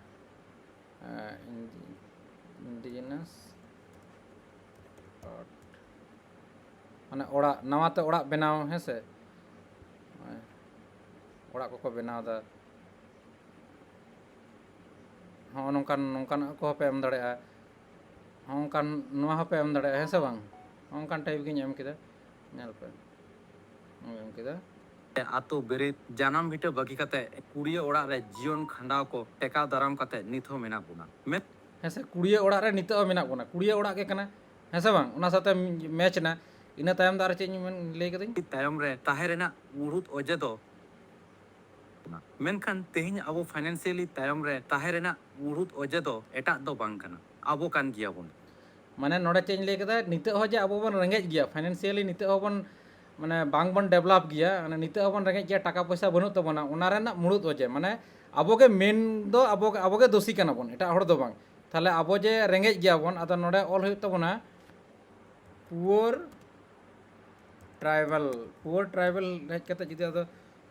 ᱮᱸ, ᱤᱱᱰᱤ-, indigenous art, ᱢᱟᱱᱮ ᱚᱲᱟᱜ, ᱱᱟᱣᱟᱛᱮ ᱚᱲᱟᱜ ᱵᱮᱱᱟᱣ, ᱦᱮᱸ ᱥᱮ? ᱱᱚᱜᱼᱚᱭ ᱚᱲᱟᱜ ᱠᱚᱠᱚ ᱵᱮᱱᱟᱣ ᱮᱫᱟ᱾ ᱦᱚᱸᱜᱼᱚ ᱱᱚᱝᱠᱟᱱ, ᱱᱚᱝᱠᱟᱱᱟᱜ ᱠᱚᱦᱚᱸ ᱯᱮ ᱮᱢ ᱫᱟᱲᱮᱭᱟᱜᱼᱟ᱾ ᱦᱚᱸᱜᱼᱚ ᱱᱚᱝᱠᱟᱱ, ᱱᱚᱣᱟ ᱦᱚᱸᱯᱮ ᱮᱢ ᱫᱟᱲᱮᱭᱟᱜᱼᱟ, ᱦᱮᱸ ᱥᱮ ᱵᱟᱝ? ᱦᱚᱸᱜᱼᱚ ᱱᱚᱝᱠᱟᱱ type ᱜᱤᱧ ᱮᱢ ᱠᱮᱫᱟ, ᱧᱮᱞ ᱯᱮ, ᱮᱢ ᱠᱮᱫᱟ᱾ ᱟᱛᱳ ᱵᱮᱨᱮᱫ, ᱡᱟᱱᱟᱢ ᱵᱷᱤᱴᱟᱹ ᱵᱟᱹᱜᱤ ᱠᱟᱛᱮ ᱠᱩᱲᱤᱭᱟᱹ ᱚᱲᱟᱜ ᱨᱮ ᱡᱤᱭᱚᱱ ᱠᱷᱟᱸᱰᱟᱣ ᱠᱚ ᱴᱮᱠᱟᱣ ᱫᱟᱨᱟᱢ ᱠᱟᱛᱮ ᱱᱤᱛ ᱦᱚᱸ ᱢᱮᱱᱟᱜ ᱵᱚᱱᱟ᱾ ᱢᱮᱱ ᱦᱮᱸ ᱥᱮ, ᱠᱩᱲᱤᱭᱟᱹ ᱚᱲᱟᱜ ᱨᱮ ᱱᱤᱛᱚᱜ ᱦᱚᱸ ᱢᱮᱱᱟᱜ ᱵᱚᱱᱟ, ᱠᱩᱲᱤᱭᱟᱹ ᱚᱲᱟᱜ ᱜᱮ ᱠᱟᱱᱟ, ᱦᱮᱸ ᱥᱮ ᱵᱟᱝ? ᱚᱱᱟ ᱥᱟᱶᱛᱮ match ᱮᱱᱟ᱾ ᱤᱱᱟᱹ ᱛᱟᱭᱚᱢ ᱫᱚ ᱟᱨ ᱪᱮᱫ ᱤᱧ ᱢᱮᱱ, ᱞᱟᱹᱭ ᱠᱟᱫᱟᱹᱧ? ᱛᱟᱭᱚᱢ ᱨᱮ ᱛᱟᱦᱮᱸ ᱨᱮᱱᱟᱜ ᱢᱩᱲᱩᱫ ᱚᱡᱮ ᱫᱚ ᱢᱮᱱᱠᱷᱟᱱ ᱛᱮᱦᱮᱧ ᱟᱵᱚ financially ᱛᱟᱭᱚᱢ ᱨᱮ ᱛᱟᱦᱮᱸ ᱨᱮᱱᱟᱜ ᱢᱩᱲᱩᱫ ᱚᱡᱮ ᱫᱚ ᱮᱴᱟᱜ ᱫᱚ ᱵᱟᱝ ᱠᱟᱱᱟ, ᱟᱵᱚ ᱠᱟᱱ ᱜᱮᱭᱟ ᱵᱚᱱ᱾ ᱢᱟᱱᱮ ᱱᱚᱰᱮ ᱪᱮᱫ ᱤᱧ ᱞᱟᱹᱭ ᱠᱮᱫᱟ, ᱱᱤᱛᱚᱜ ᱦᱚᱸ ᱡᱮ ᱟᱵᱚ ᱵᱚᱱ ᱨᱮᱸᱜᱮᱡ ᱜᱮᱭᱟ, financially ᱱᱤᱛᱚᱜ ᱦᱚᱸ ᱵᱚᱱ, ᱢᱟᱱᱮ ᱵᱟᱝ ᱵᱚᱱ develop ᱜᱮᱭᱟ, ᱢᱟᱱᱮ ᱱᱤᱛᱚᱜ ᱦᱚᱸ ᱵᱚᱱ ᱨᱮᱸᱜᱮᱡ ᱜᱮᱭᱟ, ᱴᱟᱠᱟ ᱯᱚᱭᱥᱟ ᱵᱟᱹᱱᱩᱜ ᱛᱟᱵᱚᱱᱟ, ᱚᱱᱟ ᱨᱮᱱᱟᱜ ᱢᱩᱲᱩᱫ ᱚᱡᱮ, ᱢᱟᱱᱮ ᱟᱵᱚ ᱜᱮ main ᱫᱚ, ᱟᱵᱚ, ᱟᱵᱚ ᱜᱮ ᱫᱳᱥᱤ ᱠᱟᱱᱟ ᱵᱚᱱ, ᱮᱴᱟᱜ ᱦᱚᱲ ᱫᱚ ᱵᱟᱝ᱾ ᱛᱟᱦᱚᱞᱮ ᱟᱵᱚ ᱡᱮ ᱨᱮᱸᱜᱮᱡ ᱜᱮᱭᱟ ᱵᱚᱱ, ᱟᱫᱚ ᱱᱚᱰᱮ ᱚᱞ ᱦᱩᱭᱩᱜ ᱛᱟᱵᱚᱱᱟ poor tribal, poor tribal ᱦᱮᱡ ᱠᱟᱛᱮ ᱡᱩᱫᱤ ᱟᱫᱚ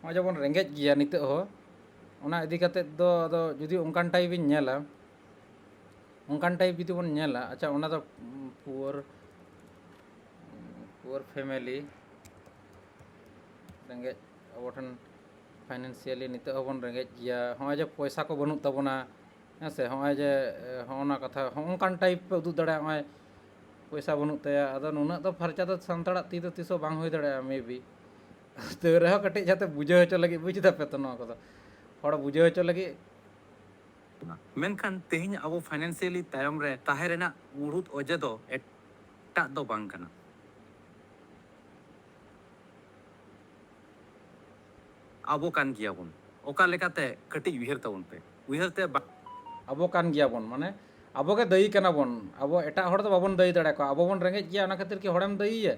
ᱱᱚᱜᱼᱚᱭ ᱡᱮᱵᱚᱱ ᱨᱮᱸᱜᱮᱡ ᱜᱮᱭᱟ ᱱᱤᱛᱚᱜ ᱦᱚᱸ, ᱚᱱᱟ ᱤᱫᱤ ᱠᱟᱛᱮ ᱫᱚ ᱟᱫᱚ ᱡᱩᱫᱤ ᱚᱱᱠᱟᱱ type ᱤᱧ ᱧᱮᱞᱟ, ᱚᱱᱠᱟᱱ type ᱡᱩᱫᱤ ᱵᱚᱱ ᱧᱮᱞᱟ, ᱟᱪᱪᱷᱟ, ᱚᱱᱟ ᱫᱚ poor, poor family, ᱨᱮᱸᱜᱮᱡ, ᱟᱵᱚ ᱴᱷᱮᱱ financially ᱱᱤᱛᱚᱜ ᱦᱚᱸᱵᱚᱱ ᱨᱮᱸᱜᱮᱡ ᱜᱮᱭᱟ, ᱱᱚᱜᱼᱚᱭ ᱡᱮ ᱯᱚᱭᱥᱟ ᱠᱚ ᱵᱟᱹᱱᱩᱜ ᱛᱟᱵᱚᱱᱟ, ᱦᱮᱸ ᱥᱮ, ᱱᱚᱜᱼᱚᱭ ᱡᱮ, ᱮ, ᱦᱚᱸᱜᱼᱚ ᱱᱟ ᱠᱟᱛᱷᱟ, ᱦᱚᱸᱜᱼᱚ ᱱᱚᱝᱠᱟᱱ type ᱯᱮ ᱩᱫᱩᱜ ᱫᱟᱲᱮᱭᱟᱜᱼᱟ, ᱱᱚᱜᱼᱚᱭ ᱯᱚᱭᱥᱟ ᱵᱟᱹᱱᱩᱜ ᱛᱟᱭᱟ, ᱟᱫᱚ ᱱᱩᱱᱟᱹᱜ ᱫᱚ ᱯᱷᱟᱨᱪᱟ ᱫᱚ ᱥᱟᱱᱛᱟᱲᱟᱜ ᱛᱤ ᱫᱚ ᱛᱤᱥ ᱦᱚᱸ ᱵᱟᱝ ᱦᱩᱭ ᱫᱟᱲᱮᱭᱟᱜᱼᱟ, maybe᱾ ᱛᱟᱹᱣ ᱨᱮᱦᱚᱸ ᱠᱟᱹᱴᱤᱡ ᱡᱟᱛᱮ ᱵᱩᱡᱷᱟᱹᱣ ᱦᱚᱪᱚ ᱞᱟᱹᱜᱤᱫ, ᱵᱩᱡᱽ ᱫᱟᱯᱮ ᱛᱚ ᱱᱚᱣᱟ ᱠᱚᱫᱚ, ᱦᱚᱲ ᱵᱩᱡᱷᱟᱹᱣ ᱦᱚᱪᱚ ᱞᱟᱹᱜᱤᱫ᱾ ᱢᱮᱱᱠᱷᱟᱱ ᱛᱮᱦᱮᱧ ᱟᱵᱚ financially ᱛᱟᱭᱚᱢ ᱨᱮ ᱛᱟᱦᱮᱸ ᱨᱮᱱᱟᱜ ᱢᱩᱲᱩᱫ ᱚᱡᱮ ᱫᱚ ᱮᱴᱟᱜ ᱫᱚ ᱵᱟᱝ ᱠᱟᱱᱟ, ᱟᱵᱚ ᱠᱟᱱ ᱜᱮᱭᱟ ᱵᱚᱱ᱾ ᱚᱠᱟ ᱞᱮᱠᱟᱛᱮ? ᱠᱟᱹᱴᱤᱡ ᱩᱭᱦᱟᱹᱨ ᱛᱟᱵᱚᱱ ᱯᱮ, ᱩᱭᱦᱟᱹᱨ ᱛᱮ ᱵᱟ- ᱟᱵᱚ ᱠᱟᱱ ᱜᱮᱭᱟ ᱵᱚᱱ, ᱢᱟᱱᱮ ᱟᱵᱚ ᱜᱮ ᱫᱟᱹᱭᱤ ᱠᱟᱱᱟ ᱵᱚᱱ᱾ ᱟᱵᱚ ᱮᱴᱟᱜ ᱦᱚᱲ ᱫᱚ ᱵᱟᱵᱚᱱ ᱫᱟᱹᱭᱤ ᱫᱟᱲᱮ ᱟᱠᱚᱣᱟ᱾ ᱟᱵᱚ ᱵᱚᱱ ᱨᱮᱸᱜᱮᱡ ᱜᱮᱭᱟ, ᱚᱱᱟ ᱠᱷᱟᱹᱛᱤᱨ ᱠᱤ ᱦᱚᱲᱮᱢ ᱫᱟᱹᱭᱤᱭᱟ?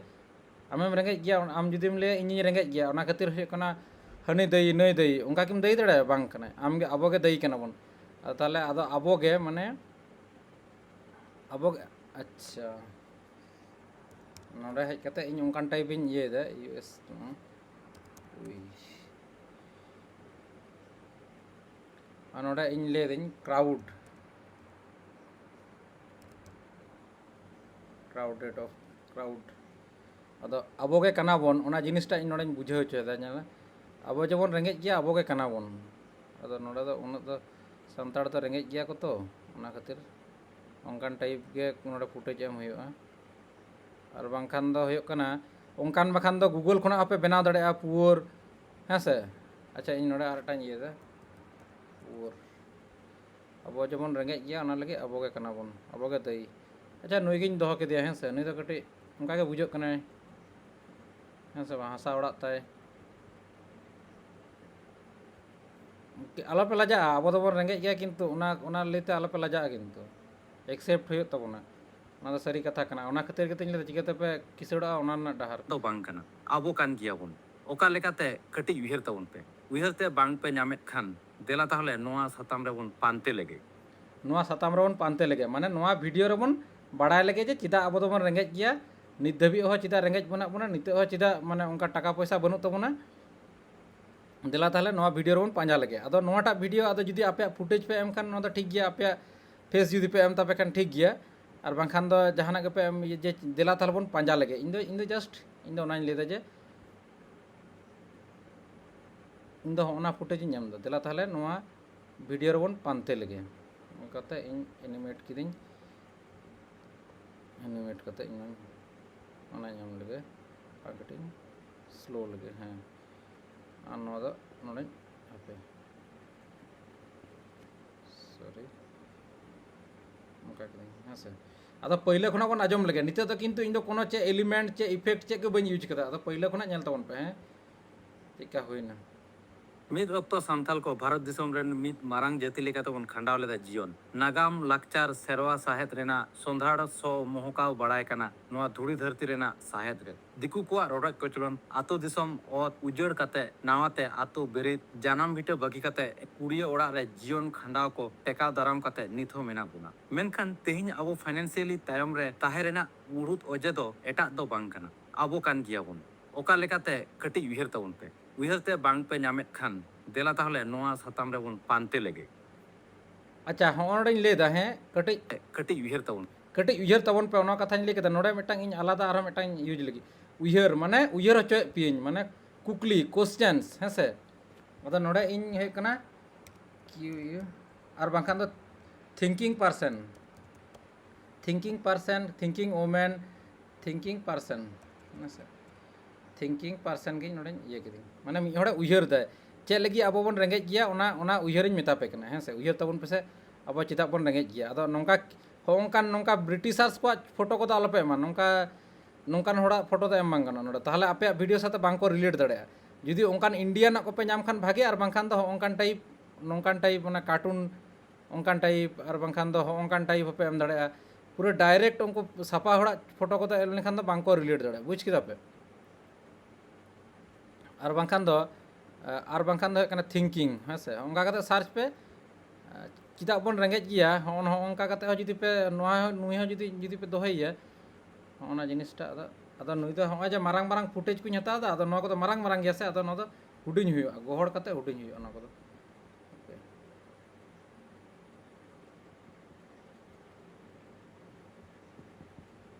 ᱟᱢᱮᱢ ᱨᱮᱸᱜᱮᱡ ᱜᱮᱭᱟ, ᱟᱢ ᱡᱩᱫᱤᱢ ᱞᱟᱹᱭᱟ ᱤᱧᱤᱧ ᱨᱮᱸᱜᱮᱡ ᱜᱮᱭᱟ, ᱚᱱᱟ ᱠᱷᱟᱹᱛᱤᱨ ᱦᱩᱭᱩᱜ ᱠᱟᱱᱟ ᱦᱟᱹᱱᱤ ᱫᱟᱹᱭᱤ, ᱱᱟᱹᱭ ᱫᱟᱹᱭᱤ, ᱚᱱᱠᱟ ᱠᱤᱢ ᱫᱟᱹᱭᱤ ᱫᱟᱲᱮᱭᱟᱜᱼᱟ? ᱵᱟᱝ ᱠᱟᱱᱟ, ᱟᱢ ᱜᱮ, ᱟᱵᱚ ᱜᱮ ᱫᱟᱹᱭᱤ ᱠᱟᱱᱟ ᱵᱚᱱ᱾ ᱟᱫᱚ ᱛᱟᱦᱚᱞᱮ ᱟᱫᱚ ᱟᱵᱚ ᱜᱮ, ᱢᱟᱱᱮ ᱟᱵᱚ ᱜᱮ, ᱟᱪᱪᱷᱟ, ᱱᱚᱰᱮ ᱦᱮᱡ ᱠᱟᱛᱮ ᱤᱧ ᱚᱱᱠᱟᱱ type ᱤᱧ ᱤᱭᱟᱹᱭᱮᱫᱟ, use to, ᱩᱭ᱾ ᱟᱨ ᱱᱚᱰᱮ ᱤᱧ ᱞᱟᱹᱭᱫᱟᱹᱧ crowd, crowded of crowd. ᱟᱫᱚ ᱟᱵᱚ ᱜᱮ ᱠᱟᱱᱟ ᱵᱚᱱ, ᱚᱱᱟ ᱡᱤᱱᱤᱥᱴᱟ ᱤᱧ ᱱᱚᱰᱮᱧ ᱵᱩᱡᱷᱟᱹᱣ ᱦᱚᱪᱚᱭᱮᱫᱟ᱾ ᱧᱮᱞ ᱢᱮ, ᱟᱵᱚ ᱡᱮᱢᱚᱱ ᱨᱮᱸᱜᱮᱡ ᱜᱮᱭᱟ, ᱟᱵᱚ ᱜᱮ ᱠᱟᱱᱟ ᱵᱚᱱ᱾ ᱟᱫᱚ ᱱᱚᱰᱮ ᱫᱚ ᱩᱱᱟᱹᱜ ᱫᱚ ᱥᱟᱱᱛᱟᱲ ᱫᱚ ᱨᱮᱸᱜᱮᱡ ᱜᱮᱭᱟ ᱠᱚ ᱛᱚ, ᱚᱱᱟ ᱠᱷᱟᱹᱛᱤᱨ ᱚᱱᱠᱟᱱ type ᱜᱮ ᱱᱚᱰᱮ footage ᱮᱢ ᱦᱩᱭᱩᱜᱼᱟ᱾ ᱟᱨ ᱵᱟᱝᱠᱷᱟᱱ ᱫᱚ ᱦᱩᱭᱩᱜ ᱠᱟᱱᱟ, ᱚᱱᱠᱟᱱ ᱵᱟᱠᱷᱟᱱ ᱫᱚ Google ᱠᱷᱚᱱᱟᱜ ᱦᱚᱸᱯᱮ ᱵᱮᱱᱟᱣ ᱫᱟᱲᱮᱭᱟᱜᱼᱟ poor, ᱦᱮᱸ ᱥᱮ? ᱟᱪᱪᱷᱟ, ᱤᱧ ᱱᱚᱰᱮ ᱟᱨ ᱢᱤᱫᱴᱟᱝ ᱤᱭᱟᱹᱭᱮᱫᱟ, poor. ᱟᱵᱚ ᱡᱮᱢᱚᱱ ᱨᱮᱸᱜᱮᱡ ᱜᱮᱭᱟ, ᱚᱱᱟ ᱞᱟᱹᱜᱤᱫ ᱟᱵᱚ ᱜᱮ ᱠᱟᱱᱟ ᱵᱚᱱ, ᱟᱵᱚ ᱜᱮ ᱫᱟᱹᱭᱤ᱾ ᱟᱪᱪᱷᱟ, ᱱᱩᱭ ᱜᱤᱧ ᱫᱚᱦᱚ ᱠᱮᱫᱮᱭᱟ, ᱦᱮᱸ ᱥᱮ? ᱱᱩᱭ ᱫᱚ ᱠᱟᱹᱴᱤᱡ ᱚᱱᱠᱟ ᱜᱮ ᱵᱩᱡᱷᱟᱹᱜ ᱠᱟᱱᱟᱭ, ᱦᱮᱸ ᱥᱮ ᱵᱟᱝ? ᱦᱟᱥᱟ ᱚᱲᱟᱜ ᱛᱟᱭ᱾ ᱟᱞᱚᱯᱮ ᱞᱟᱡᱟᱜᱼᱟ, ᱟᱵᱚ ᱫᱚᱵᱚᱱ ᱨᱮᱸᱜᱮᱡ ᱜᱮᱭᱟ, ᱠᱤᱱᱛᱩ ᱚᱱᱟ, ᱚᱱᱟ ᱞᱟᱹᱭᱛᱮ ᱟᱞᱚᱯᱮ ᱞᱟᱡᱟᱜᱼᱟ, ᱠᱤᱱᱛᱩ accept ᱦᱩᱭᱩᱜ ᱛᱟᱵᱚᱱᱟ᱾ ᱚᱱᱟ ᱫᱚ ᱥᱟᱹᱨᱤ ᱠᱟᱛᱷᱟ ᱠᱟᱱᱟ᱾ ᱚᱱᱟ ᱠᱷᱟᱹᱛᱤᱨ ᱜᱮᱛᱚᱧ ᱞᱟᱹᱭᱫᱟ, ᱪᱤᱠᱟᱹ ᱛᱮᱯᱮ ᱠᱤᱥᱟᱹᱲᱚᱜᱼᱟ, ᱚᱱᱟ ᱨᱮᱱᱟᱜ ᱰᱟᱦᱟᱨ᱾ ᱫᱚ ᱵᱟᱝ ᱠᱟᱱᱟ, ᱟᱵᱚ ᱠᱟᱱ ᱜᱮᱭᱟᱵᱚᱱ᱾ ᱚᱠᱟ ᱞᱮᱠᱟᱛᱮ? ᱠᱟᱹᱴᱤᱡ ᱩᱭᱦᱟᱹᱨ ᱛᱟᱵᱚᱱ ᱯᱮ᱾ ᱩᱭᱦᱟᱹᱨ ᱛᱮ ᱵᱟᱝ ᱯᱮ ᱧᱟᱢᱮᱫ ᱠᱷᱟᱱ, ᱫᱮᱞᱟ ᱛᱟᱦᱚᱞᱮ ᱱᱚᱣᱟ ᱥᱟᱛᱟᱢ ᱨᱮᱵᱚᱱ ᱯᱟᱱᱛᱮ ᱞᱮᱜᱮ᱾ ᱱᱚᱣᱟ ᱥᱟᱛᱟᱢ ᱨᱮᱵᱚᱱ ᱯᱟᱱᱛᱮ ᱞᱮᱜᱮ, ᱢᱟᱱᱮ ᱱᱚᱣᱟ video ᱨᱮᱵᱚᱱ ᱵᱟᱲᱟᱭ ᱞᱮᱜᱮ ᱡᱮ ᱪᱮᱫᱟᱜ ᱟᱵᱚ ᱫᱚᱵᱚᱱ ᱨᱮᱸᱜᱮᱡ ᱜᱮᱭᱟ, ᱱᱤᱛ ᱫᱷᱟᱹᱵᱤᱡ ᱦᱚᱸ ᱪᱮᱫᱟᱜ ᱨᱮᱸᱜᱮᱡ ᱢᱮᱱᱟᱜ ᱵᱚᱱᱟ, ᱱᱤᱛᱚᱜ ᱦᱚᱸ ᱪᱮᱫᱟᱜ ᱢᱟᱱᱮ ᱚᱱᱠᱟ ᱴᱟᱠᱟ ᱯᱚᱭᱥᱟ ᱵᱟᱹᱱᱩᱜ ᱛᱟᱵᱚᱱᱟ᱾ ᱫᱮᱞᱟ ᱛᱟᱦᱚᱞᱮ ᱱᱚᱣᱟ video ᱨᱮᱵᱚᱱ ᱯᱟᱸᱡᱟ ᱞᱮᱜᱮ᱾ ᱟᱫᱚ ᱱᱚᱣᱟᱴᱟᱜ video ᱟᱫᱚ ᱡᱩᱫᱤ ᱟᱯᱮᱭᱟᱜ footage ᱯᱮ ᱮᱢ ᱠᱷᱟᱱ ᱱᱚᱣᱟ ᱫᱚ ᱴᱷᱤᱠ ᱜᱮᱭᱟ, ᱟᱯᱮᱭᱟᱜ face ᱡᱩᱫᱤ ᱯᱮ ᱮᱢ ᱛᱟᱯᱮ ᱠᱷᱟᱱ ᱴᱷᱤᱠ ᱜᱮᱭᱟ, ᱟᱨ ᱵᱟᱝᱠᱷᱟᱱ ᱫᱚ ᱡᱟᱦᱟᱱᱟᱜ ᱜᱮᱯᱮ ᱮᱢ ᱡᱮ ᱫᱮᱞᱟ ᱛᱟᱦᱚᱞᱮ ᱵᱚᱱ ᱯᱟᱸᱡᱟ ᱞᱮᱜᱮ᱾ ᱤᱧ ᱫᱚ, ᱤᱧ ᱫᱚ just ᱤᱧ ᱫᱚ ᱚᱱᱟᱧ ᱞᱟᱹᱭᱫᱟ ᱡᱮ ᱤᱧ ᱫᱚ ᱦᱚᱸᱜᱼᱚ ᱱᱟ footage ᱤᱧ ᱮᱢ ᱮᱫᱟ᱾ ᱫᱮᱞᱟ ᱛᱟᱦᱚᱞᱮ ᱱᱚᱣᱟ video ᱨᱮᱵᱚᱱ ᱯᱟᱱᱛᱮ ᱞᱮᱜᱮ᱾ ᱚᱱᱠᱟᱛᱮ ᱤᱧ animate ᱠᱤᱫᱟᱹᱧ, animate ᱠᱟᱛᱮ ᱤᱧ ᱚᱱᱟᱧ ᱮᱢ ᱞᱮᱜᱮ, ᱟᱨ ᱠᱟᱹᱴᱤᱡ ᱤᱧ slow ᱞᱮᱜᱮ᱾ ᱦᱮᱸ, ᱟᱨ ᱱᱚᱣᱟ ᱫᱚ ᱱᱚᱰᱮᱧ, ᱦᱟᱯᱮ, sorry, ᱚᱱᱠᱟ ᱠᱤᱫᱟᱹᱧ, ᱦᱮᱸ ᱥᱮ᱾ ᱟᱫᱚ ᱯᱟᱹᱭᱞᱟᱹ ᱠᱷᱚᱱᱟᱜ ᱵᱚᱱ ᱟᱸᱡᱚᱢ ᱞᱮᱜᱮ᱾ ᱱᱤᱛᱚᱜ ᱫᱚ ᱠᱤᱱᱛᱩ ᱤᱧ ᱫᱚ ᱠᱳᱱᱳ ᱪᱮᱫ element, ᱪᱮᱫ effect, ᱪᱮᱫ ᱜᱮ ᱵᱟᱹᱧ use ᱠᱟᱫᱟ᱾ ᱟᱫᱚ ᱯᱟᱹᱭᱞᱟᱹ ᱠᱷᱚᱱᱟᱜ ᱧᱮᱞ ᱛᱟᱵᱚᱱ ᱯᱮ, ᱦᱮᱸ, ᱪᱮᱫᱠᱟ ᱦᱩᱭᱱᱟ᱾ ᱢᱤᱫ ᱚᱠᱛᱚ ᱥᱟᱱᱛᱟᱲ ᱠᱚ ᱵᱷᱟᱨᱚᱛ ᱫᱤᱥᱚᱢ ᱨᱮᱱ ᱢᱤᱫ ᱢᱟᱨᱟᱝ ᱡᱟᱹᱛᱤ ᱞᱮᱠᱟᱛᱮ ᱵᱚᱱ ᱠᱷᱟᱸᱰᱟᱣ ᱞᱮᱫᱟ ᱡᱤᱭᱚᱱ᱾ ᱱᱟᱜᱟᱢ, ᱞᱟᱠᱪᱟᱨ, ᱥᱮᱨᱣᱟ ᱥᱟᱶᱦᱮᱫ ᱨᱮᱱᱟᱜ ᱥᱚᱸᱫᱷᱟᱲ ᱥᱚ ᱢᱚᱦᱚᱠᱟᱣ ᱵᱟᱲᱟᱭ ᱠᱟᱱᱟ ᱱᱚᱣᱟ ᱫᱷᱩᱲᱤ ᱫᱷᱟᱹᱨᱛᱤ ᱨᱮᱱᱟᱜ ᱥᱟᱶᱦᱮᱫ ᱨᱮ᱾ ᱫᱤᱠᱩ ᱠᱚᱣᱟᱜ ᱨᱚᱰᱚᱡ ᱠᱚᱪᱞᱚᱱ, ᱟᱛᱳ ᱫᱤᱥᱚᱢ ᱚᱛ ᱩᱡᱟᱹᱲ ᱠᱟᱛᱮ ᱱᱟᱣᱟᱛᱮ ᱟᱛᱳ ᱵᱮᱨᱮᱫ, ᱡᱟᱱᱟᱢ ᱵᱷᱤᱴᱟᱹ ᱵᱟᱹᱜᱤ ᱠᱟᱛᱮ ᱠᱩᱲᱤᱭᱟᱹ ᱚᱲᱟᱜ ᱨᱮ ᱡᱤᱭᱚᱱ ᱠᱷᱟᱸᱰᱟᱣ ᱠᱚ ᱴᱮᱠᱟᱣ ᱫᱟᱨᱟᱢ ᱠᱟᱛᱮ ᱱᱤᱛ ᱦᱚᱸ ᱢᱮᱱᱟᱜ ᱵᱚᱱᱟ᱾ ᱢᱮᱱᱠᱷᱟᱱ ᱛᱮᱦᱮᱧ ᱟᱵᱚ financially ᱛᱟᱭᱚᱢ ᱨᱮ ᱛᱟᱦᱮᱸ ᱨᱮᱱᱟᱜ ᱢᱩᱲᱩᱫ ᱚᱡᱮ ᱫᱚ ᱮᱴᱟᱜ ᱫᱚ ᱵᱟᱝ ᱠᱟᱱᱟ, ᱟᱵᱚ ᱠᱟᱱ ᱜᱮᱭᱟᱵᱚᱱ᱾ ᱚᱠᱟ ᱞᱮᱠᱟᱛᱮ? ᱠᱟᱹᱴᱤᱡ ᱩᱭᱦᱟᱹᱨ ᱛᱟᱵᱚᱱ ᱯᱮ᱾ ᱩᱭᱦᱟᱹᱨ ᱛᱮ ᱵᱟᱝ ᱯᱮ ᱧᱟᱢᱮᱫ ᱠᱷᱟᱱ, ᱫᱮᱞᱟ ᱛᱟᱦᱚᱞᱮ ᱱᱚᱣᱟ ᱥᱟᱛᱟᱢ ᱨᱮᱵᱚᱱ ᱯᱟᱱᱛᱮ ᱞᱮᱜᱮ᱾ ᱟᱪᱪᱷᱟ, ᱦᱚᱸᱜᱼᱚ ᱱᱚᱰᱮᱧ ᱞᱟᱹᱭᱫᱟ, ᱦᱮᱸ, ᱠᱟᱹᱴᱤᱡ ᱠᱟᱹᱴᱤᱡ ᱩᱭᱦᱟᱹᱨ ᱛᱟᱵᱚᱱ᱾ ᱠᱟᱹᱴᱤᱡ ᱩᱭᱦᱟᱹᱨ ᱛᱟᱵᱚᱱ ᱯᱮ, ᱚᱱᱟ ᱠᱟᱛᱷᱟᱧ ᱞᱟᱹᱭ ᱠᱮᱫᱟ᱾ ᱱᱚᱰᱮ ᱢᱤᱫᱴᱟᱝ ᱤᱧ ᱟᱞᱟᱫᱟ ᱟᱨᱦᱚᱸ ᱢᱤᱫᱴᱟᱝ ᱤᱧ ᱤᱭᱩᱡᱽ ᱞᱟᱹᱜᱤᱫ᱾ ᱩᱭᱦᱟᱹᱨ ᱢᱟᱱᱮ ᱩᱭᱦᱟᱹᱨ ᱦᱚᱪᱚᱭᱮᱫ ᱯᱮᱭᱟᱹᱧ, ᱢᱟᱱᱮ ᱠᱩᱠᱞᱤ, questions, ᱦᱮᱸ ᱥᱮ? ᱟᱫᱚ ᱱᱚᱰᱮ ᱤᱧ ᱦᱩᱭᱩᱜ ᱠᱟᱱᱟ Q U, ᱟᱨ ᱵᱟᱝᱠᱷᱟᱱ ᱫᱚ thinking person, thinking person, thinking woman, thinking person, ᱦᱮᱸ ᱥᱮ? Thinking person ᱜᱮ ᱱᱚᱰᱮᱧ ᱤᱭᱟᱹ ᱠᱤᱫᱟᱹᱧ, ᱢᱟᱱᱮ ᱢᱤᱫ ᱦᱚᱲᱮ ᱩᱭᱦᱟᱹᱨ ᱫᱟᱭ ᱪᱮᱫ ᱞᱟᱹᱜᱤᱫ ᱟᱵᱚ ᱵᱚᱱ ᱨᱮᱸᱜᱮᱡ ᱜᱮᱭᱟ, ᱚᱱᱟ ᱚᱱᱟ ᱩᱭᱦᱟᱹᱨᱤᱧ ᱢᱮᱛᱟ ᱯᱮ ᱠᱟᱱᱟ, ᱦᱮᱸ ᱥᱮ? ᱩᱭᱦᱟᱹᱨ ᱛᱟᱵᱚᱱ ᱯᱮᱥᱮ, ᱟᱵᱚ ᱪᱮᱫᱟᱜ ᱵᱚᱱ ᱨᱮᱸᱜᱮᱡ ᱜᱮᱭᱟ᱾ ᱟᱫᱚ ᱱᱚᱝᱠᱟ ᱦᱚᱸᱜᱼᱚᱝᱠᱟᱱ, ᱱᱚᱝᱠᱟ ᱵᱨᱤᱴᱤᱥᱟᱨᱥ ᱠᱚᱣᱟᱜ ᱯᱷᱳᱴᱳ ᱠᱚᱫᱚ ᱟᱞᱚᱯᱮ ᱮᱢᱟ, ᱱᱚᱝᱠᱟ ᱱᱚᱝᱠᱟᱱ ᱦᱚᱲᱟᱜ ᱯᱷᱳᱴᱳ ᱫᱚ ᱮᱢ ᱵᱟᱝ ᱜᱟᱱᱚᱜᱼᱟ ᱱᱚᱰᱮ, ᱛᱟᱦᱚᱞᱮ ᱟᱯᱮᱭᱟᱜ ᱵᱷᱤᱰᱤᱭᱳ ᱥᱟᱛᱮ ᱵᱟᱝ ᱠᱚ ᱨᱤᱞᱮᱴ ᱫᱟᱲᱮᱭᱟᱜᱼᱟ᱾ ᱡᱩᱫᱤ ᱚᱱᱠᱟᱱ ᱤᱱᱰᱤᱭᱟᱱᱟᱜ ᱠᱚᱯᱮ ᱧᱟᱢ ᱠᱷᱟᱱ ᱵᱷᱟᱜᱮ, ᱟᱨ ᱵᱟᱝᱠᱷᱟᱱ ᱫᱚ ᱦᱚᱸᱜᱼᱚᱝᱠᱟᱱ ᱴᱟᱭᱤᱯ, ᱱᱚᱝᱠᱟᱱ ᱴᱟᱭᱤᱯ, ᱚᱱᱟ ᱠᱟᱨᱴᱩᱱ, ᱚᱱᱠᱟᱱ ᱴᱟᱭᱤᱯ, ᱟᱨ ᱵᱟᱝᱠᱷᱟᱱ ᱫᱚ ᱦᱚᱸᱜᱼᱚᱝᱠᱟᱱ ᱴᱟᱭᱤᱯ ᱦᱚᱸᱯᱮ ᱮᱢ ᱫᱟᱲᱮᱭᱟᱜᱼᱟ᱾ ᱯᱩᱨᱟᱹ ᱰᱟᱭᱨᱮᱠᱴ ᱩᱱᱠᱩ ᱥᱟᱯᱷᱟ ᱦᱚᱲᱟᱜ ᱯᱷᱳᱴᱳ ᱠᱚᱫᱚ ᱮᱢ ᱞᱮᱱᱠᱷᱟᱱ ᱫᱚ ᱵᱟᱝ ᱠᱚ ᱨᱤᱞᱮᱴ ᱫᱟᱲᱮᱭᱟᱜᱼᱟ, ᱵᱩᱡᱽ ᱠᱮᱫᱟ ᱯᱮ? ᱟᱨ ᱵᱟᱝᱠᱷᱟᱱ ᱫᱚ, ᱟᱨ ᱵᱟᱝᱠᱷᱟᱱ ᱫᱚ ᱦᱩᱭᱩᱜ ᱠᱟᱱᱟ thinking, ᱦᱮᱸ ᱥᱮ? ᱚᱱᱠᱟ ᱠᱟᱛᱮ ᱥᱟᱨᱪ ᱯᱮ, ᱪᱮᱫᱟᱜ ᱵᱚᱱ ᱨᱮᱸᱜᱮᱡ ᱜᱮᱭᱟ, ᱦᱚᱸᱜᱼᱚ ᱱᱚᱜᱼᱚ ᱱᱚᱝᱠᱟ ᱠᱟᱛᱮ ᱦᱚᱸ ᱡᱩᱫᱤ ᱯᱮ, ᱱᱚᱣᱟ, ᱱᱩᱭ ᱦᱚᱸ ᱡᱩᱫᱤ, ᱡᱩᱫᱤ ᱯᱮ ᱫᱚᱦᱚᱭᱮᱭᱟ, ᱦᱚᱸᱜᱼᱚ ᱱᱟ ᱡᱤᱱᱤᱥᱴᱟ, ᱟᱫᱚ, ᱟᱫᱚ ᱱᱩᱭ ᱫᱚ ᱦᱚᱸᱜᱼᱚᱭ ᱡᱮ ᱢᱟᱨᱟᱝ ᱢᱟᱨᱟᱝ ᱯᱷᱩᱴᱮᱡᱽ ᱠᱚᱧ ᱦᱟᱛᱟᱣ ᱮᱫᱟ, ᱟᱫᱚ ᱱᱚᱣᱟ ᱠᱚᱫᱚ ᱢᱟᱨᱟᱝ ᱢᱟᱨᱟᱝ ᱜᱮᱭᱟ ᱥᱮ, ᱟᱫᱚ ᱱᱚᱣᱟ ᱫᱚ ᱦᱩᱰᱤᱧ ᱦᱩᱭᱩᱜᱼᱟ, ᱜᱚᱦᱚᱲ ᱠᱟᱛᱮ ᱦᱩᱰᱤᱧ ᱦᱩᱭᱩᱜᱼᱟ ᱱᱚᱣᱟ ᱠᱚᱫᱚ᱾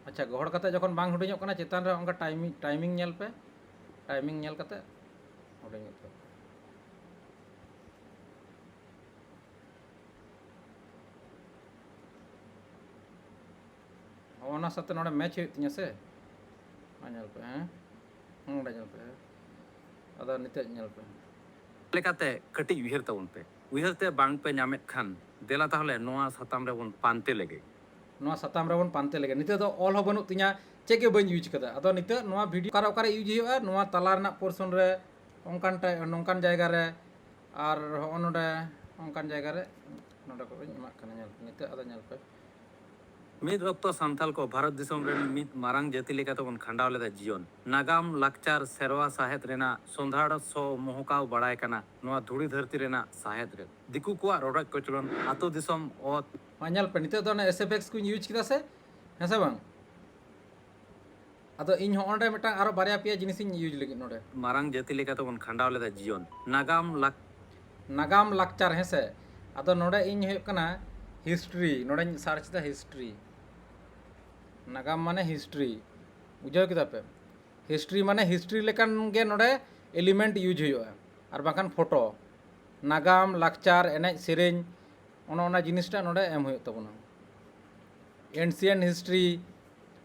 ᱟᱪᱪᱷᱟ, ᱜᱚᱦᱚᱲ ᱠᱟᱛᱮ ᱡᱚᱠᱷᱚᱱ ᱵᱟᱝ ᱦᱩᱰᱤᱧᱚᱜ ᱠᱟᱱᱟ, ᱪᱮᱛᱟᱱ ᱨᱮ ᱚᱱᱠᱟ ᱴᱟᱭᱢᱤᱝ, ᱴᱟᱭᱢᱤᱝ ᱧᱮᱞ ᱯᱮ, ᱴᱟᱭᱢᱤᱝ ᱧᱮᱞ ᱠᱟᱛᱮ ᱦᱩᱰᱤᱧᱚᱜ ᱯᱮ᱾ ᱚᱱᱟ ᱥᱟᱛᱮ ᱱᱚᱰᱮ ᱢᱮᱪ ᱦᱩᱭᱩᱜ ᱛᱤᱧᱟᱹ ᱥᱮ? ᱢᱟ ᱧᱮᱞ ᱯᱮ, ᱦᱮᱸ, ᱱᱚᱰᱮ ᱧᱮᱞ ᱯᱮ, ᱟᱫᱚ ᱱᱤᱛᱚᱜ ᱧᱮᱞ ᱯᱮ᱾ ᱞᱮᱠᱟᱛᱮ ᱠᱟᱹᱴᱤᱡ ᱩᱭᱦᱟᱹᱨ ᱛᱟᱵᱚᱱ ᱯᱮ᱾ ᱩᱭᱦᱟᱹᱨ ᱛᱮ ᱵᱟᱝ ᱯᱮ ᱧᱟᱢᱮᱫ ᱠᱷᱟᱱ, ᱫᱮᱞᱟ ᱛᱟᱦᱚᱞᱮ ᱱᱚᱣᱟ ᱥᱟᱛᱟᱢ ᱨᱮᱵᱚᱱ ᱯᱟᱱᱛᱮ ᱞᱮᱜᱮ᱾ ᱱᱚᱣᱟ ᱥᱟᱛᱟᱢ ᱨᱮᱵᱚᱱ ᱯᱟᱱᱛᱮ ᱞᱮᱜᱮ᱾ ᱱᱤᱛᱚᱜ ᱫᱚ ᱚᱞ ᱦᱚᱸ ᱵᱟᱹᱱᱩᱜ ᱛᱤᱧᱟ, ᱪᱮᱫ ᱜᱮ ᱵᱟᱹᱧ ᱤᱭᱩᱡᱽ ᱠᱟᱫᱟ᱾ ᱟᱫᱚ ᱱᱤᱛᱚᱜ ᱱᱚᱣᱟ ᱵᱷᱤᱰᱤᱭᱳ ᱚᱠᱟᱨᱮ, ᱚᱠᱟᱨᱮ ᱤᱭᱩᱡᱽ ᱦᱩᱭᱩᱜᱼᱟ? ᱱᱚᱣᱟ ᱛᱟᱞᱟ ᱨᱮᱱᱟᱜ ᱯᱳᱨᱥᱚᱱ ᱨᱮ, ᱚᱱᱠᱟᱱ ᱴᱟᱭ-, ᱱᱚᱝᱠᱟᱱ ᱡᱟᱭᱜᱟ ᱨᱮ, ᱟᱨ ᱦᱚᱸᱜᱼᱚ ᱱᱚᱰᱮ ᱚᱱᱠᱟᱱ ᱡᱟᱭᱜᱟ ᱨᱮ, ᱱᱚᱰᱮ ᱠᱚᱧ ᱮᱢᱟᱜ ᱠᱟᱱᱟ᱾ ᱧᱮᱞ ᱯᱮ, ᱱᱤᱛᱚᱜ ᱟᱫᱚ ᱧᱮᱞ ᱯᱮ᱾ ᱢᱤᱫ ᱚᱠᱛᱚ ᱥᱟᱱᱛᱟᱞ ᱠᱚ ᱵᱷᱟᱨᱚᱛ ᱫᱤᱥᱚᱢ ᱨᱮᱱ ᱢᱤᱫ ᱢᱟᱨᱟᱝ ᱡᱟᱹᱛᱤ ᱞᱮᱠᱟᱛᱮ ᱵᱚᱱ ᱠᱷᱟᱸᱰᱟᱣ ᱞᱮᱫᱟ ᱡᱤᱭᱚᱱ᱾ ᱱᱟᱜᱟᱢ, ᱞᱟᱠᱪᱟᱨ, ᱥᱮᱨᱣᱟ ᱥᱟᱶᱦᱮᱫ ᱨᱮᱱᱟᱜ ᱥᱚᱸᱫᱷᱟᱲ ᱥᱚ ᱢᱚᱦᱚᱠᱟᱣ ᱵᱟᱲᱟᱭ ᱠᱟᱱᱟ ᱱᱚᱣᱟ ᱫᱷᱩᱲᱤ ᱫᱷᱟᱹᱨᱛᱤ ᱨᱮᱱᱟᱜ ᱥᱟᱶᱦᱮᱫ ᱨᱮ᱾ ᱫᱤᱠᱩ ᱠᱚᱣᱟᱜ ᱨᱚᱰᱚᱡ ᱠᱚᱪᱞᱚᱱ, ᱟᱛᱳ ᱫᱤᱥᱚᱢ, ᱚᱛ᱾ ᱢᱟ ᱧᱮᱞ ᱯᱮ, ᱱᱤᱛᱚᱜ ᱫᱚ ᱚᱱᱟ S F X ᱠᱚᱧ ᱤᱭᱩᱡᱽ ᱠᱮᱫᱟ ᱥᱮ, ᱦᱮᱸ ᱥᱮ ᱵᱟᱝ? ᱟᱫᱚ ᱤᱧ ᱦᱚᱸ ᱚᱸᱰᱮ ᱢᱤᱫᱴᱟᱝ ᱟᱨᱚ ᱵᱟᱨᱭᱟ ᱯᱮᱭᱟ ᱡᱤᱱᱤᱥᱤᱧ use ᱞᱟᱹᱜᱤᱫ ᱱᱚᱰᱮ᱾ ᱢᱟᱨᱟᱝ ᱡᱟᱹᱛᱤ ᱞᱮᱠᱟ ᱛᱮᱵᱚᱱ ᱠᱷᱟᱸᱰᱟᱣ ᱞᱮᱫᱟ ᱡᱤᱭᱚᱱ᱾ ᱱᱟᱜᱟᱢ ᱞᱟᱠ- ᱱᱟᱜᱟᱢ ᱞᱟᱠᱪᱟᱨ, ᱦᱮᱸ ᱥᱮ᱾ ᱟᱫᱚ ᱱᱚᱰᱮ ᱤᱧ ᱦᱩᱭᱩᱜ ᱠᱟᱱᱟ history, ᱱᱚᱰᱮᱧ search ᱮᱫᱟ history᱾ ᱱᱟᱜᱟᱢ ᱢᱟᱱᱮ history, ᱵᱩᱡᱷᱟᱹᱣ ᱠᱮᱫᱟ ᱯᱮ? History ᱢᱟᱱᱮ history ᱞᱮᱠᱟᱱ ᱜᱮ ᱱᱚᱰᱮ element use ᱦᱩᱭᱩᱜᱼᱟ, ᱟᱨ ᱵᱟᱝᱠᱷᱟᱱ ᱯᱷᱳᱴᱳ᱾ ᱱᱟᱜᱟᱢ, ᱞᱟᱠᱪᱟᱨ, ᱮᱱᱮᱡ ᱥᱮᱨᱮᱧ, ᱚᱱᱮ ᱚᱱᱟ ᱡᱤᱱᱤᱥᱴᱟ ᱱᱚᱰᱮ ᱮᱢ ᱦᱩᱭᱩᱜ ᱛᱟᱵᱚᱱᱟ᱾ Ancient history,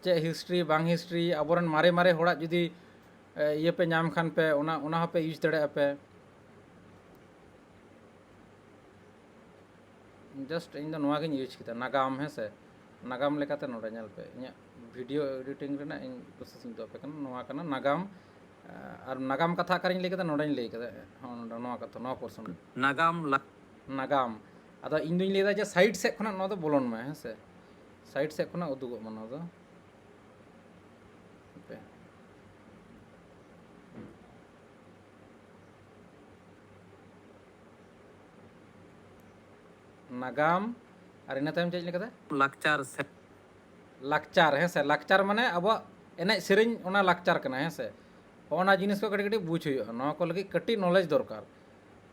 ᱪᱮᱫ history ᱵᱟᱝ history, ᱟᱵᱚᱨᱮᱱ ᱢᱟᱨᱮ ᱢᱟᱨᱮ ᱦᱚᱲᱟᱜ ᱡᱩᱫᱤ ᱮ, ᱤᱭᱟᱹ ᱯᱮ ᱧᱟᱢ ᱠᱷᱟᱱ ᱯᱮ, ᱚᱱᱟ ᱚᱱᱟ ᱦᱚᱸᱯᱮ use ᱫᱟᱲᱮᱭᱟᱜᱼᱟ ᱯᱮ᱾ Just ᱤᱧ ᱫᱚ ᱱᱚᱣᱟ ᱜᱤᱧ use ᱠᱮᱫᱟ, ᱱᱟᱜᱟᱢ, ᱦᱮᱸ ᱥᱮ᱾ ᱱᱟᱜᱟᱢ ᱞᱮᱠᱟᱛᱮ ᱱᱚᱰᱮ ᱧᱮᱞ ᱯᱮ, ᱤᱧᱟᱹᱜ video editing ᱨᱮᱱᱟᱜ ᱤᱧ process ᱤᱧ ᱩᱫᱩᱜ ᱟᱯᱮ ᱠᱟᱱᱟ᱾ ᱱᱚᱣᱟ ᱠᱟᱱᱟ ᱱᱟᱜᱟᱢ᱾ ᱟᱨ ᱱᱟᱜᱟᱢ ᱠᱟᱛᱷᱟ ᱚᱠᱟᱨᱮᱧ ᱞᱟᱹᱭ ᱠᱮᱫᱟ? ᱱᱚᱰᱮᱧ ᱞᱟᱹᱭ ᱠᱮᱫᱟ, ᱦᱚᱸ, ᱱᱚᱰᱮ ᱱᱚᱣᱟ ᱠᱟᱛᱷᱟ, ᱱᱚᱣᱟ portion᱾ ᱱᱟᱜᱟᱢ ᱞᱟᱠ- ᱱᱟᱜᱟᱢ᱾ ᱟᱫᱚ ᱤᱧ ᱫᱩᱧ ᱞᱟᱹᱭᱫᱟ ᱡᱮ side ᱥᱮᱫ ᱠᱷᱚᱱᱟᱜ ᱱᱚᱣᱟ ᱫᱚ ᱵᱚᱞᱚᱱ ᱢᱟ, ᱦᱮᱸ ᱥᱮ, side ᱥᱮᱫ ᱠᱷᱚᱱᱟᱜ ᱩᱫᱩᱜᱚᱜ ᱢᱟ ᱱᱚᱣᱟ ᱫᱚ᱾ ᱦᱟᱯᱮ᱾ ᱱᱟᱜᱟᱢ, ᱟᱨ ᱤᱱᱟᱹ ᱛᱟᱭᱚᱢ ᱪᱮᱫ ᱤᱧ ᱞᱟᱹᱭ ᱠᱮᱫᱟ? ᱞᱟᱠᱪᱟᱨ ᱥᱮ- ᱞᱟᱠᱪᱟᱨ, ᱦᱮᱸ ᱥᱮ, ᱞᱟᱠᱪᱟᱨ ᱢᱟᱱᱮ ᱟᱵᱚᱣᱟᱜ ᱮᱱᱮᱡ ᱥᱮᱨᱮᱧ, ᱚᱱᱟ ᱞᱟᱠᱪᱟᱨ ᱠᱟᱱᱟ, ᱦᱮᱸ ᱥᱮ᱾ ᱦᱚᱸᱜᱼᱚ ᱱᱟ ᱡᱤᱱᱤᱥ ᱠᱚ ᱠᱟᱹᱴᱤᱡ ᱠᱟᱹᱴᱤᱡ ᱵᱩᱡᱽ ᱦᱩᱭᱩᱜᱼᱟ, ᱱᱚᱣᱟ ᱠᱚ ᱞᱟᱹᱜᱤᱫ ᱠᱟᱹᱴᱤᱡ knowledge ᱫᱚᱨᱠᱟᱨ᱾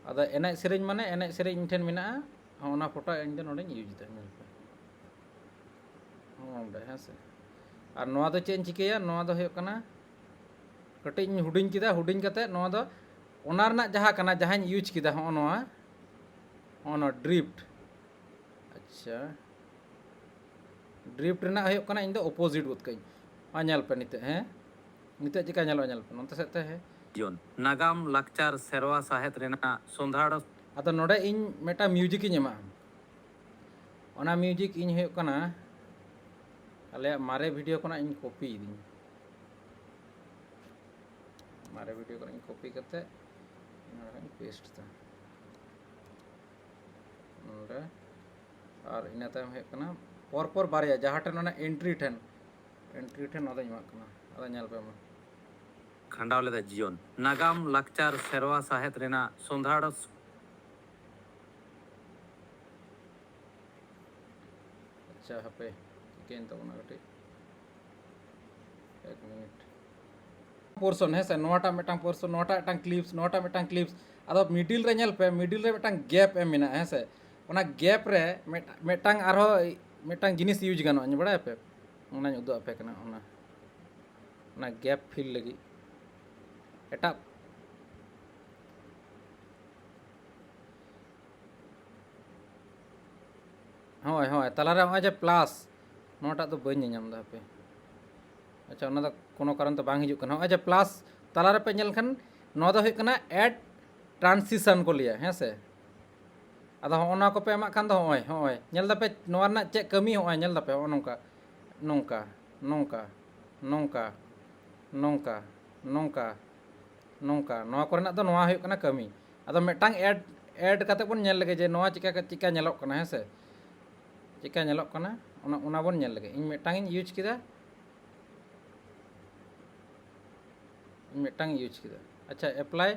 ᱟᱫᱚ ᱮᱱᱮᱡ ᱥᱮᱨᱮᱧ ᱢᱟᱱᱮ ᱮᱱᱮᱡ ᱥᱮᱨᱮᱧ ᱤᱧ ᱴᱷᱮᱱ ᱢᱮᱱᱟᱜᱼᱟ, ᱦᱚᱸᱜᱼᱚ ᱱᱟ ᱯᱷᱳᱴᱳ ᱤᱧ ᱫᱚ ᱱᱚᱰᱮᱧ use ᱮᱫᱟ, ᱧᱮᱞ ᱯᱮ᱾ ᱦᱚᱸᱜᱼᱚ ᱱᱚᱰᱮ, ᱦᱮᱸ ᱥᱮ᱾ ᱟᱨ ᱱᱚᱣᱟ ᱫᱚ ᱪᱮᱫ ᱤᱧ ᱪᱤᱠᱟᱹᱭᱟ? ᱱᱚᱣᱟ ᱫᱚ ᱦᱩᱭᱩᱜ ᱠᱟᱱᱟ, ᱠᱟᱹᱴᱤᱡ ᱤᱧ ᱦᱩᱰᱤᱧ ᱠᱮᱫᱟ, ᱦᱩᱰᱤᱧ ᱠᱟᱛᱮ ᱱᱚᱣᱟ ᱫᱚ ᱚᱱᱟ ᱨᱮᱱᱟᱜ ᱡᱟᱦᱟᱸ ᱠᱟᱱᱟ, ᱡᱟᱦᱟᱸᱧ use ᱠᱮᱫᱟ, ᱦᱚᱸᱜᱼᱚ ᱱᱚᱣᱟ, ᱦᱚᱸᱜᱼᱚ ᱱᱚᱣᱟ drift᱾ ᱟᱪᱪᱷᱟ, drift ᱨᱮᱱᱟᱜ ᱦᱩᱭᱩᱜ ᱠᱟᱱᱟ, ᱤᱧ ᱫᱚ opposite ᱜᱚᱫ ᱠᱟᱹᱧ᱾ ᱢᱟ ᱧᱮᱞ ᱯᱮ ᱱᱤᱛᱚᱜ, ᱦᱮᱸ, ᱱᱤᱛᱚᱜ ᱪᱮᱠᱟ ᱧᱮᱞᱚᱜᱼᱟ, ᱧᱮᱞ ᱯᱮ ᱱᱚᱱᱛᱮ ᱥᱮᱫ ᱛᱮ, ᱦᱮᱸ᱾ ᱡᱤᱭᱚᱱ᱾ ᱱᱟᱜᱟᱢ, ᱞᱟᱠᱪᱟᱨ, ᱥᱮᱨᱣᱟ, ᱥᱟᱶᱦᱮᱫ ᱨᱮᱱᱟᱜ ᱥᱚᱸᱫᱷᱟᱲ᱾ ᱟᱫᱚ ᱱᱚᱰᱮ ᱤᱧ ᱢᱤᱫᱴᱟᱝ music ᱤᱧ ᱮᱢᱟᱜᱼᱟ᱾ ᱚᱱᱟ music ᱤᱧ ᱦᱩᱭᱩᱜ ᱠᱟᱱᱟ ᱟᱞᱮᱭᱟᱜ ᱢᱟᱨᱮ video ᱠᱷᱚᱱᱟᱜ ᱤᱧ copy ᱤᱫᱟᱹᱧ᱾ ᱢᱟᱨᱮ video ᱠᱷᱚᱱᱟᱜ ᱤᱧ copy ᱠᱟᱛᱮ ᱱᱚᱰᱮᱧ paste ᱮᱫᱟ ᱱᱚᱰᱮ᱾ ᱟᱨ ᱤᱱᱟᱹ ᱛᱟᱭᱚᱢ ᱦᱩᱭᱩᱜ ᱠᱟᱱᱟ ᱯᱚᱨ ᱯᱚᱨ ᱵᱟᱨᱭᱟ, ᱡᱟᱦᱟᱸ ᱴᱷᱮᱱ ᱚᱱᱟ entry ᱴᱷᱮᱱ, entry ᱴᱷᱮᱱ ᱱᱚᱣᱟ ᱫᱚᱧ ᱮᱢᱟᱜ ᱠᱟᱱᱟ᱾ ᱟᱫᱚ ᱧᱮᱞ ᱯᱮ ᱢᱟ᱾ ᱠᱷᱟᱸᱰᱟᱣ ᱞᱮᱫᱟ ᱡᱤᱭᱚᱱ᱾ ᱱᱟᱜᱟᱢ, ᱞᱟᱠᱪᱟᱨ, ᱥᱮᱨᱣᱟ, ᱥᱟᱶᱦᱮᱫ ᱨᱮᱱᱟᱜ ᱥᱚᱸᱫᱷᱟᱲ᱾ ᱟᱪᱪᱷᱟ, ᱦᱟᱯᱮ, ᱪᱤᱠᱟᱹᱭᱮᱱ ᱛᱟᱵᱚᱱᱟ ᱠᱟᱹᱴᱤᱡ᱾ ᱯᱳᱨᱥᱚᱱ, ᱦᱮᱸ ᱥᱮ, ᱱᱚᱣᱟᱴᱟᱜ ᱢᱤᱫᱴᱟᱝ ᱯᱳᱨᱥᱚᱱ, ᱱᱚᱣᱟᱴᱟᱜ ᱢᱤᱫᱴᱟᱝ ᱠᱞᱤᱯᱥ, ᱱᱚᱣᱟᱴᱟᱜ ᱢᱤᱫᱴᱟᱝ ᱠᱞᱤᱯᱥ᱾ ᱟᱫᱚ ᱢᱤᱰᱤᱞ ᱨᱮ ᱧᱮᱞ ᱯᱮ, ᱢᱤᱰᱤᱞ ᱨᱮ ᱢᱤᱫᱴᱟᱝ ᱜᱮᱯ ᱮᱢ ᱢᱮᱱᱟᱜᱼᱟ, ᱦᱮᱸ ᱥᱮ᱾ ᱚᱱᱟ ᱜᱮᱯ ᱨᱮ ᱢᱤᱫ-, ᱢᱤᱫᱴᱟᱝ ᱟᱨᱦᱚᱸ ᱢᱤᱫᱴᱟᱝ ᱡᱤᱱᱤᱥ ᱤᱭᱩᱡᱽ ᱜᱟᱱᱚᱜᱼᱟ, ᱵᱟᱲᱟᱭᱟᱯᱮ? ᱚᱱᱟᱧ ᱩᱫᱩᱜ ᱟᱯᱮ ᱠᱟᱱᱟ, ᱚᱱᱟ, ᱚᱱᱟ ᱜᱮᱯ ᱯᱷᱤᱞ ᱞᱟᱹᱜᱤᱫ ᱮᱴᱟᱜ, ᱦᱳᱭ, ᱦᱳᱭ, ᱛᱟᱞᱟᱨᱮ ᱱᱚᱜᱼᱚᱭ ᱡᱮ ᱯᱞᱟᱥ, ᱱᱚᱣᱟᱴᱟᱜ ᱫᱚ ᱵᱟᱹᱧ ᱧᱮᱧᱟᱢ ᱮᱫᱟ ᱦᱟᱯᱮ᱾ ᱟᱪᱪᱷᱟ, ᱚᱱᱟ ᱫᱚ ᱠᱳᱱᱳ ᱠᱟᱨᱚᱱ ᱛᱮ ᱵᱟᱝ ᱦᱤᱡᱩᱜ ᱠᱟᱱᱟ᱾ ᱱᱚᱜᱼᱚᱭ ᱡᱮ ᱯᱞᱟᱥ ᱛᱟᱞᱟᱨᱮ ᱯᱮ ᱧᱮᱞ ᱠᱷᱟᱱ, ᱱᱚᱣᱟ ᱫᱚ ᱦᱩᱭᱩᱜ ᱠᱟᱱᱟ ᱮᱰ ᱴᱨᱟᱱᱥᱤᱥᱚᱱ ᱠᱚ ᱞᱟᱹᱭᱟ, ᱦᱮᱸ ᱥᱮ᱾ ᱟᱫᱚ ᱦᱚᱸᱜᱼᱚ ᱱᱚᱣᱟ ᱠᱚᱯᱮ ᱮᱢᱟᱜ ᱠᱷᱟᱱ ᱫᱚ, ᱦᱚᱸᱜᱼᱚᱭ, ᱦᱚᱸᱜᱼᱚᱭ, ᱧᱮᱞ ᱫᱟᱯᱮ ᱱᱚᱣᱟ ᱨᱮᱱᱟᱜ ᱪᱮᱫ ᱠᱟᱹᱢᱤ? ᱦᱚᱸᱜᱼᱚᱭ, ᱧᱮᱞ ᱫᱟᱯᱮ, ᱦᱚᱸᱜᱼᱚ ᱱᱚᱝᱠᱟ, ᱱᱚᱝᱠᱟ, ᱱᱚᱝᱠᱟ, ᱱᱚᱝᱠᱟ, ᱱᱚᱝᱠᱟ, ᱱᱚᱝᱠᱟ, ᱱᱚᱝᱠᱟ᱾ ᱱᱚᱣᱟ ᱠᱚᱨᱮᱱᱟᱜ ᱫᱚ ᱱᱚᱣᱟ ᱦᱩᱭᱩᱜ ᱠᱟᱱᱟ ᱠᱟᱹᱢᱤ᱾ ᱟᱫᱚ ᱢᱤᱫᱴᱟᱝ ᱮᱰ, ᱮᱰ ᱠᱟᱛᱮ ᱵᱚᱱ ᱧᱮᱞ ᱞᱮᱜᱮ ᱡᱮ ᱱᱚᱣᱟ ᱪᱤᱠᱟ, ᱪᱤᱠᱟ ᱧᱮᱞᱚᱜ ᱠᱟᱱᱟ, ᱦᱮᱸ ᱥᱮ? ᱪᱤᱠᱟ ᱧᱮᱞᱚᱜ ᱠᱟᱱᱟ, ᱚᱱᱟ, ᱚᱱᱟ ᱵᱚᱱ ᱧᱮᱞ ᱞᱮᱜᱮ᱾ ᱤᱧ ᱢᱤᱫᱴᱟᱝ ᱤᱧ ᱤᱭᱩᱡᱽ ᱠᱮᱫᱟ, ᱤᱧ ᱢᱤᱫᱴᱟᱝ ᱤᱭᱩᱡᱽ ᱠᱮᱫᱟ᱾ ᱟᱪᱪᱷᱟ, ᱮᱯᱞᱟᱭ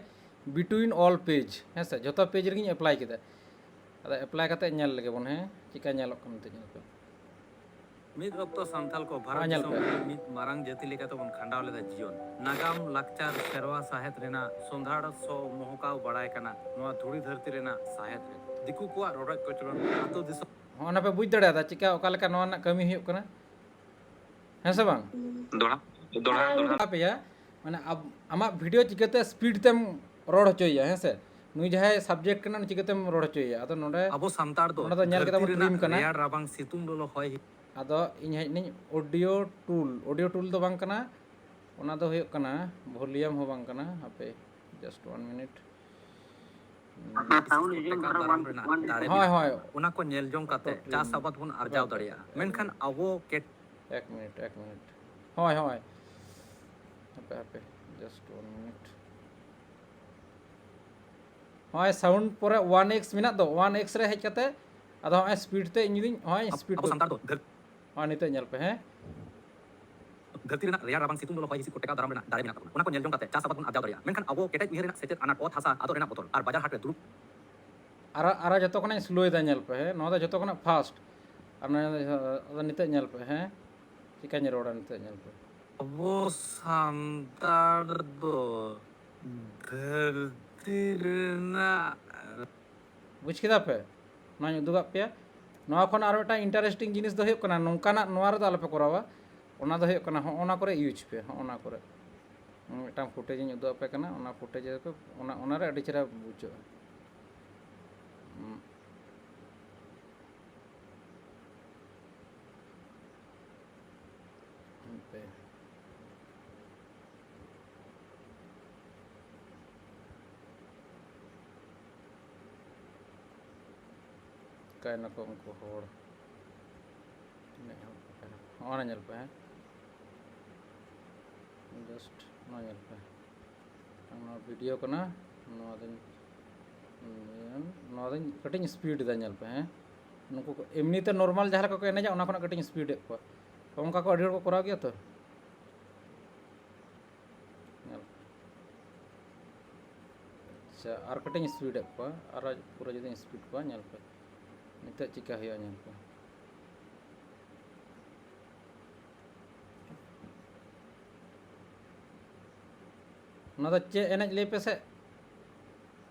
ᱵᱤᱴᱩᱭᱤᱱ ᱚᱞ ᱯᱮᱡᱽ, ᱦᱮᱸ ᱥᱮ, ᱡᱷᱚᱛᱚ ᱯᱮᱡᱽ ᱨᱮᱜᱮᱧ ᱮᱯᱞᱟᱭ ᱠᱮᱫᱟ᱾ ᱟᱫᱚ ᱮᱯᱞᱟᱭ ᱠᱟᱛᱮ ᱧᱮᱞ ᱞᱮᱜᱮ ᱵᱚᱱ, ᱦᱮᱸ, ᱪᱤᱠᱟ ᱧᱮᱞᱚᱜ ᱠᱟᱱᱟ ᱢᱮᱱᱛᱮ, ᱧᱮᱞ ᱯᱮ᱾ ᱢᱤᱫ ᱚᱠᱛᱚ ᱥᱟᱱᱛᱟᱞ ᱠᱚ ᱵᱷᱟᱨᱚᱛ ᱦᱚᱸ, ᱧᱮᱞ ᱫᱤᱥᱚᱢ ᱯᱮ᱾ ᱨᱮ ᱢᱤᱫ ᱢᱟᱨᱟᱝ ᱡᱟᱹᱛᱤ ᱞᱮᱠᱟᱛᱮ ᱵᱚᱱ ᱠᱷᱟᱸᱰᱟᱣ ᱞᱮᱫᱟ ᱡᱤᱭᱚᱱ᱾ ᱱᱟᱜᱟᱢ, ᱞᱟᱠᱪᱟᱨ, ᱥᱮᱨᱣᱟ, ᱥᱟᱶᱦᱮᱫ ᱨᱮᱱᱟᱜ ᱥᱚᱸᱫᱷᱟᱲ ᱥᱚ ᱢᱚᱦᱚᱠᱟᱣ ᱵᱟᱲᱟᱭ ᱠᱟᱱᱟ ᱱᱚᱣᱟ ᱫᱷᱩᱲᱤ ᱫᱷᱟᱹᱨᱛᱤ ᱨᱮᱱᱟᱜ ᱥᱟᱶᱦᱮᱫ ᱨᱮ᱾ ᱫᱤᱠᱩ ᱠᱚᱣᱟᱜ ᱨᱚᱰᱚᱡ ᱠᱚᱪᱞᱚᱱ, ᱟᱹᱛᱩ ᱫᱤᱥᱚᱢ ᱦᱚᱸ, ᱚᱱᱟ ᱯᱮ ᱵᱩᱡᱽ ᱫᱟᱲᱮᱭᱟᱫᱟ ᱪᱤᱠᱟ, ᱚᱠᱟ ᱞᱮᱠᱟ ᱱᱚᱣᱟ ᱨᱮᱱᱟᱜ ᱠᱟᱹᱢᱤ ᱦᱩᱭᱩᱜ ᱠᱟᱱᱟ, ᱦᱮᱸ ᱥᱮ ᱵᱟᱝ? ᱫᱚᱦᱲᱟ, ᱫᱚᱦᱲᱟ, ᱫᱚᱦᱲᱟ᱾ ᱟᱯᱮᱭᱟ, ᱢᱟᱱᱮ ᱟᱵ-, ᱟᱢᱟᱜ ᱵᱷᱤᱰᱤᱭᱳ ᱪᱤᱠᱟᱹᱛᱮ ᱥᱯᱤᱰ ᱛᱮᱢ ᱨᱚᱲ ᱦᱚᱪᱚᱭᱮᱭᱟ, ᱦᱮᱸ ᱥᱮ? ᱱᱩᱭ ᱡᱟᱦᱟᱸᱭ ᱥᱟᱵᱡᱮᱠᱴ ᱠᱟᱱᱟ, ᱩᱱᱤ ᱪᱤᱠᱟᱹᱛᱮᱢ ᱨᱚᱲ ᱦᱚᱪᱚᱭᱮᱭᱟ? ᱟᱫᱚ ᱱᱚᱰᱮ ᱟᱵᱚ ᱥᱟᱱᱛᱟᱲ ᱫᱚ ᱚᱱᱟ ᱫᱚ ᱧᱮᱞ ᱠᱮᱫᱟ ᱫᱷᱟᱹᱨᱛᱤ ᱵᱚᱱ, ᱨᱮᱱᱟᱜ ᱴᱨᱤᱢ ᱠᱟᱱᱟ᱾ ᱨᱮᱭᱟᱲ ᱨᱟᱵᱟᱝ ᱥᱤᱛᱩᱝ ᱞᱚᱞᱚ ᱦᱚᱭ ᱦᱤᱸᱥᱤᱫ᱾ ᱟᱫᱚ ᱤᱧ ᱦᱮᱡ ᱱᱟᱹᱧ ᱚᱰᱤᱭᱳ ᱴᱩᱞ, ᱚᱰᱤᱭᱳ ᱴᱩᱞ ᱫᱚ ᱵᱟᱝ ᱠᱟᱱᱟ, ᱚᱱᱟ ᱫᱚ ᱦᱩᱭᱩᱜ ᱠᱟᱱᱟ, ᱵᱷᱚᱞᱤᱭᱟᱢ ᱦᱚᱸ ᱵᱟᱝ ᱠᱟᱱᱟ, ᱦᱟᱯᱮ, just one minute᱾ ᱟᱪᱪᱷᱟ, sound is in ᱴᱟᱠᱟ ᱫᱟᱨᱟᱢ ᱨᱮᱱᱟᱜ ᱫᱟᱨᱮ ᱦᱳᱭ, ᱢᱮᱱᱟᱜ ᱦᱳᱭ᱾ ᱛᱟᱵᱚᱱᱟ᱾ ᱚᱱᱟ ᱠᱚ ᱧᱮᱞ ᱡᱚᱝ ᱠᱟᱛᱮ ᱚᱰᱤᱭᱳ ᱪᱟᱥ ᱴᱩᱞ᱾ ᱟᱵᱟᱫ ᱵᱚᱱ ᱟᱨᱡᱟᱣ ᱦᱟᱯᱮ, ᱦᱟᱯᱮ, ᱫᱟᱲᱮᱭᱟᱜᱼᱟ᱾ ᱦᱟᱯᱮ, ᱢᱮᱱᱠᱷᱟᱱ ᱦᱟᱯᱮ᱾ ᱟᱵᱚ ᱠᱮᱴ- ᱮᱠ ᱢᱤᱱᱤᱴ, ᱮᱠ ᱢᱤᱱᱤᱴ᱾ ᱦᱳᱭ, ᱦᱳᱭ᱾ ᱦᱟᱯᱮ, ᱦᱟᱯᱮ, just one minute᱾ ᱦᱚᱸᱜᱼᱚᱭ sound ᱯᱚᱨᱮ one x ᱢᱮᱱᱟᱜ ᱫᱚ, one x ᱨᱮ ᱦᱮᱡ ᱠᱟᱛᱮ ᱟᱫᱚ ᱦᱚᱸᱜᱼᱚᱭ ᱥᱯᱤᱰ ᱛᱮ ᱤᱧ ᱡᱩᱫᱤᱧ, ᱦᱚᱸᱜᱼᱚᱭ ᱟᱵᱚ, ᱥᱯᱤᱰ ᱟᱵᱚ ᱛᱮ᱾ ᱥᱟᱱᱛᱟᱲ ᱫᱚ ᱫᱷᱟᱹᱨ- ᱦᱚᱸᱜᱼᱚᱭ ᱱᱤᱛᱚᱜ ᱧᱮᱞ ᱯᱮ, ᱦᱮᱸ᱾ ᱫᱷᱟᱹᱨᱛᱤ ᱨᱮᱱᱟᱜ ᱨᱮᱭᱟᱲ ᱨᱟᱵᱟᱝ ᱥᱤᱛᱩᱝ ᱞᱚᱞᱚ ᱦᱚᱭ ᱦᱤᱸᱥᱤᱫ ᱠᱚ ᱴᱮᱠᱟᱣ ᱫᱟᱨᱟᱢ ᱨᱮᱱᱟᱜ ᱫᱟᱲᱮ ᱢᱮᱱᱟᱜ ᱛᱟᱵᱚᱱᱟ᱾ ᱚᱱᱟ ᱠᱚ ᱧᱮᱞ ᱡᱚᱝ ᱠᱟᱛᱮ ᱪᱟᱥ ᱟᱵᱟᱫ ᱵᱚᱱ ᱟᱨᱡᱟᱣ ᱫᱟᱲᱮᱭᱟᱜᱼᱟ᱾ ᱢᱮᱱᱠᱷᱟᱱ ᱟᱵᱚ ᱠᱮᱴᱮᱡ ᱩᱭᱦᱟᱹᱨ ᱨᱮᱱᱟᱜ ᱥᱮᱪᱮᱫ ᱟᱱᱟᱴ, ᱚᱛ ᱦᱟᱥᱟ ᱟᱫᱚ ᱨᱮᱱᱟᱜ ᱵᱚᱛᱚᱨ ᱟᱨ ᱵᱟᱡᱟᱨ ᱦᱟᱴ ᱨᱮ ᱫᱩᱲᱩᱵ ᱟᱨᱚ, ᱟᱨᱚ ᱡᱚᱛᱚ ᱠᱷᱚᱱᱟᱜ ᱤᱧ ᱥᱞᱳᱭᱮᱫᱟ, ᱧᱮᱞ ᱯᱮ, ᱦᱮᱸ, ᱱᱚᱣᱟ ᱫᱚ ᱡᱚᱛᱚ ᱠᱷᱚᱱᱟᱜ ᱯᱷᱟᱥᱴ᱾ ᱟᱨ ᱱᱚᱣᱟ ᱫᱚ, ᱟᱫᱚ ᱱᱤᱛᱚᱜ ᱧᱮᱞ ᱯᱮ, ᱦᱮᱸ, ᱪᱤᱠᱟᱹᱧ ᱨᱚᱲᱟ ᱱᱤᱛᱚᱜ, ᱧᱮᱞ ᱯᱮ᱾ ᱟᱵᱚ ᱥᱟᱱᱛᱟᱲ ᱫᱚ ᱫᱷᱟᱹᱨᱛᱤ ᱨᱮᱱᱟᱜ ᱵᱩᱡᱽ ᱠᱮᱫᱟ ᱯᱮ? ᱱᱚᱣᱟᱧ ᱩᱫᱩᱜᱟᱜ ᱯᱮᱭᱟ᱾ ᱱᱚᱣᱟ ᱠᱷᱚᱱ ᱟᱨ ᱢᱤᱫᱴᱟᱝ interesting ᱡᱤᱱᱤᱥ ᱫᱚ ᱦᱩᱭᱩᱜ ᱠᱟᱱᱟ, ᱱᱚᱝᱠᱟᱱᱟᱜ ᱱᱚᱣᱟ ᱨᱮᱫᱚ ᱟᱞᱚᱯᱮ ᱠᱚᱨᱟᱣᱟ᱾ ᱚᱱᱟ ᱫᱚ ᱦᱩᱭᱩᱜ ᱠᱟᱱᱟ, ᱦᱚᱸᱜᱼᱚ ᱱᱟ ᱠᱚᱨᱮ use ᱯᱮ, ᱦᱚᱸᱜᱼᱚ ᱱᱟ ᱠᱚᱨᱮ᱾ ᱢᱤᱫᱴᱟᱝ footage ᱤᱧ ᱩᱫᱩᱜ ᱟᱯᱮ ᱠᱟᱱᱟ, ᱚᱱᱟ footage ᱨᱮ ᱚᱱᱟ, ᱚᱱᱟ ᱨᱮ ᱟᱹᱰᱤ ᱪᱮᱦᱨᱟ ᱵᱩᱡᱷᱟᱹᱜᱼᱟ᱾ ᱦᱩᱸ᱾ ᱦᱟᱱᱛᱮ᱾ ᱚᱠᱟᱭ ᱱᱟᱠᱚ ᱩᱱᱠᱩ ᱦᱚᱲ? ᱛᱤᱱᱟᱹᱜ ᱦᱚᱲ ᱠᱚ ᱛᱟᱦᱮᱸ ᱠᱟᱱᱟ? ᱦᱚᱸᱜᱼᱚ ᱱᱟ ᱧᱮᱞ ᱯᱮ, ᱦᱮᱸ? Just ᱱᱚᱣᱟ ᱧᱮᱞ ᱯᱮ᱾ ᱱᱚᱣᱟ video ᱠᱟᱱᱟ, ᱱᱚᱣᱟ ᱫᱚᱧ, ᱱᱚᱣᱟ ᱫᱚᱧ ᱠᱟᱹᱴᱤᱡ ᱤᱧ speed ᱮᱫᱟ, ᱧᱮᱞ ᱯᱮ, ᱦᱮᱸ᱾ ᱱᱩᱠᱩ ᱠᱚ ᱮᱢᱱᱤ ᱛᱮ normal ᱡᱟᱦᱟᱸ ᱞᱮᱠᱟ ᱠᱚ ᱮᱱᱮᱡᱟ, ᱚᱱᱟ ᱠᱷᱚᱱᱟᱜ ᱠᱟᱹᱴᱤᱡ ᱤᱧ speed ᱮᱫ ᱠᱚᱣᱟ᱾ ᱚᱱᱠᱟ ᱠᱚ ᱟᱹᱰᱤ ᱦᱚᱲ ᱠᱚ ᱠᱚᱨᱟᱣ ᱜᱮᱭᱟ ᱛᱚ᱾ ᱧᱮᱞ ᱯᱮ᱾ ᱟᱪᱪᱷᱟ, ᱟᱨ ᱠᱟᱹᱴᱤᱡ ᱤᱧ speed ᱮᱫ ᱠᱚᱣᱟ, ᱟᱨᱚ ᱯᱩᱨᱟᱹ ᱡᱩᱫᱤᱧ speed ᱠᱚᱣᱟ, ᱧᱮᱞ ᱯᱮ ᱱᱤᱛᱚᱜ ᱪᱤᱠᱟ ᱦᱩᱭᱩᱜᱼᱟ, ᱧᱮᱞ ᱯᱮ᱾ ᱚᱱᱟ ᱫᱚ ᱪᱮᱫ ᱮᱱᱮᱡ ᱞᱟᱹᱭ ᱯᱮᱥᱮ?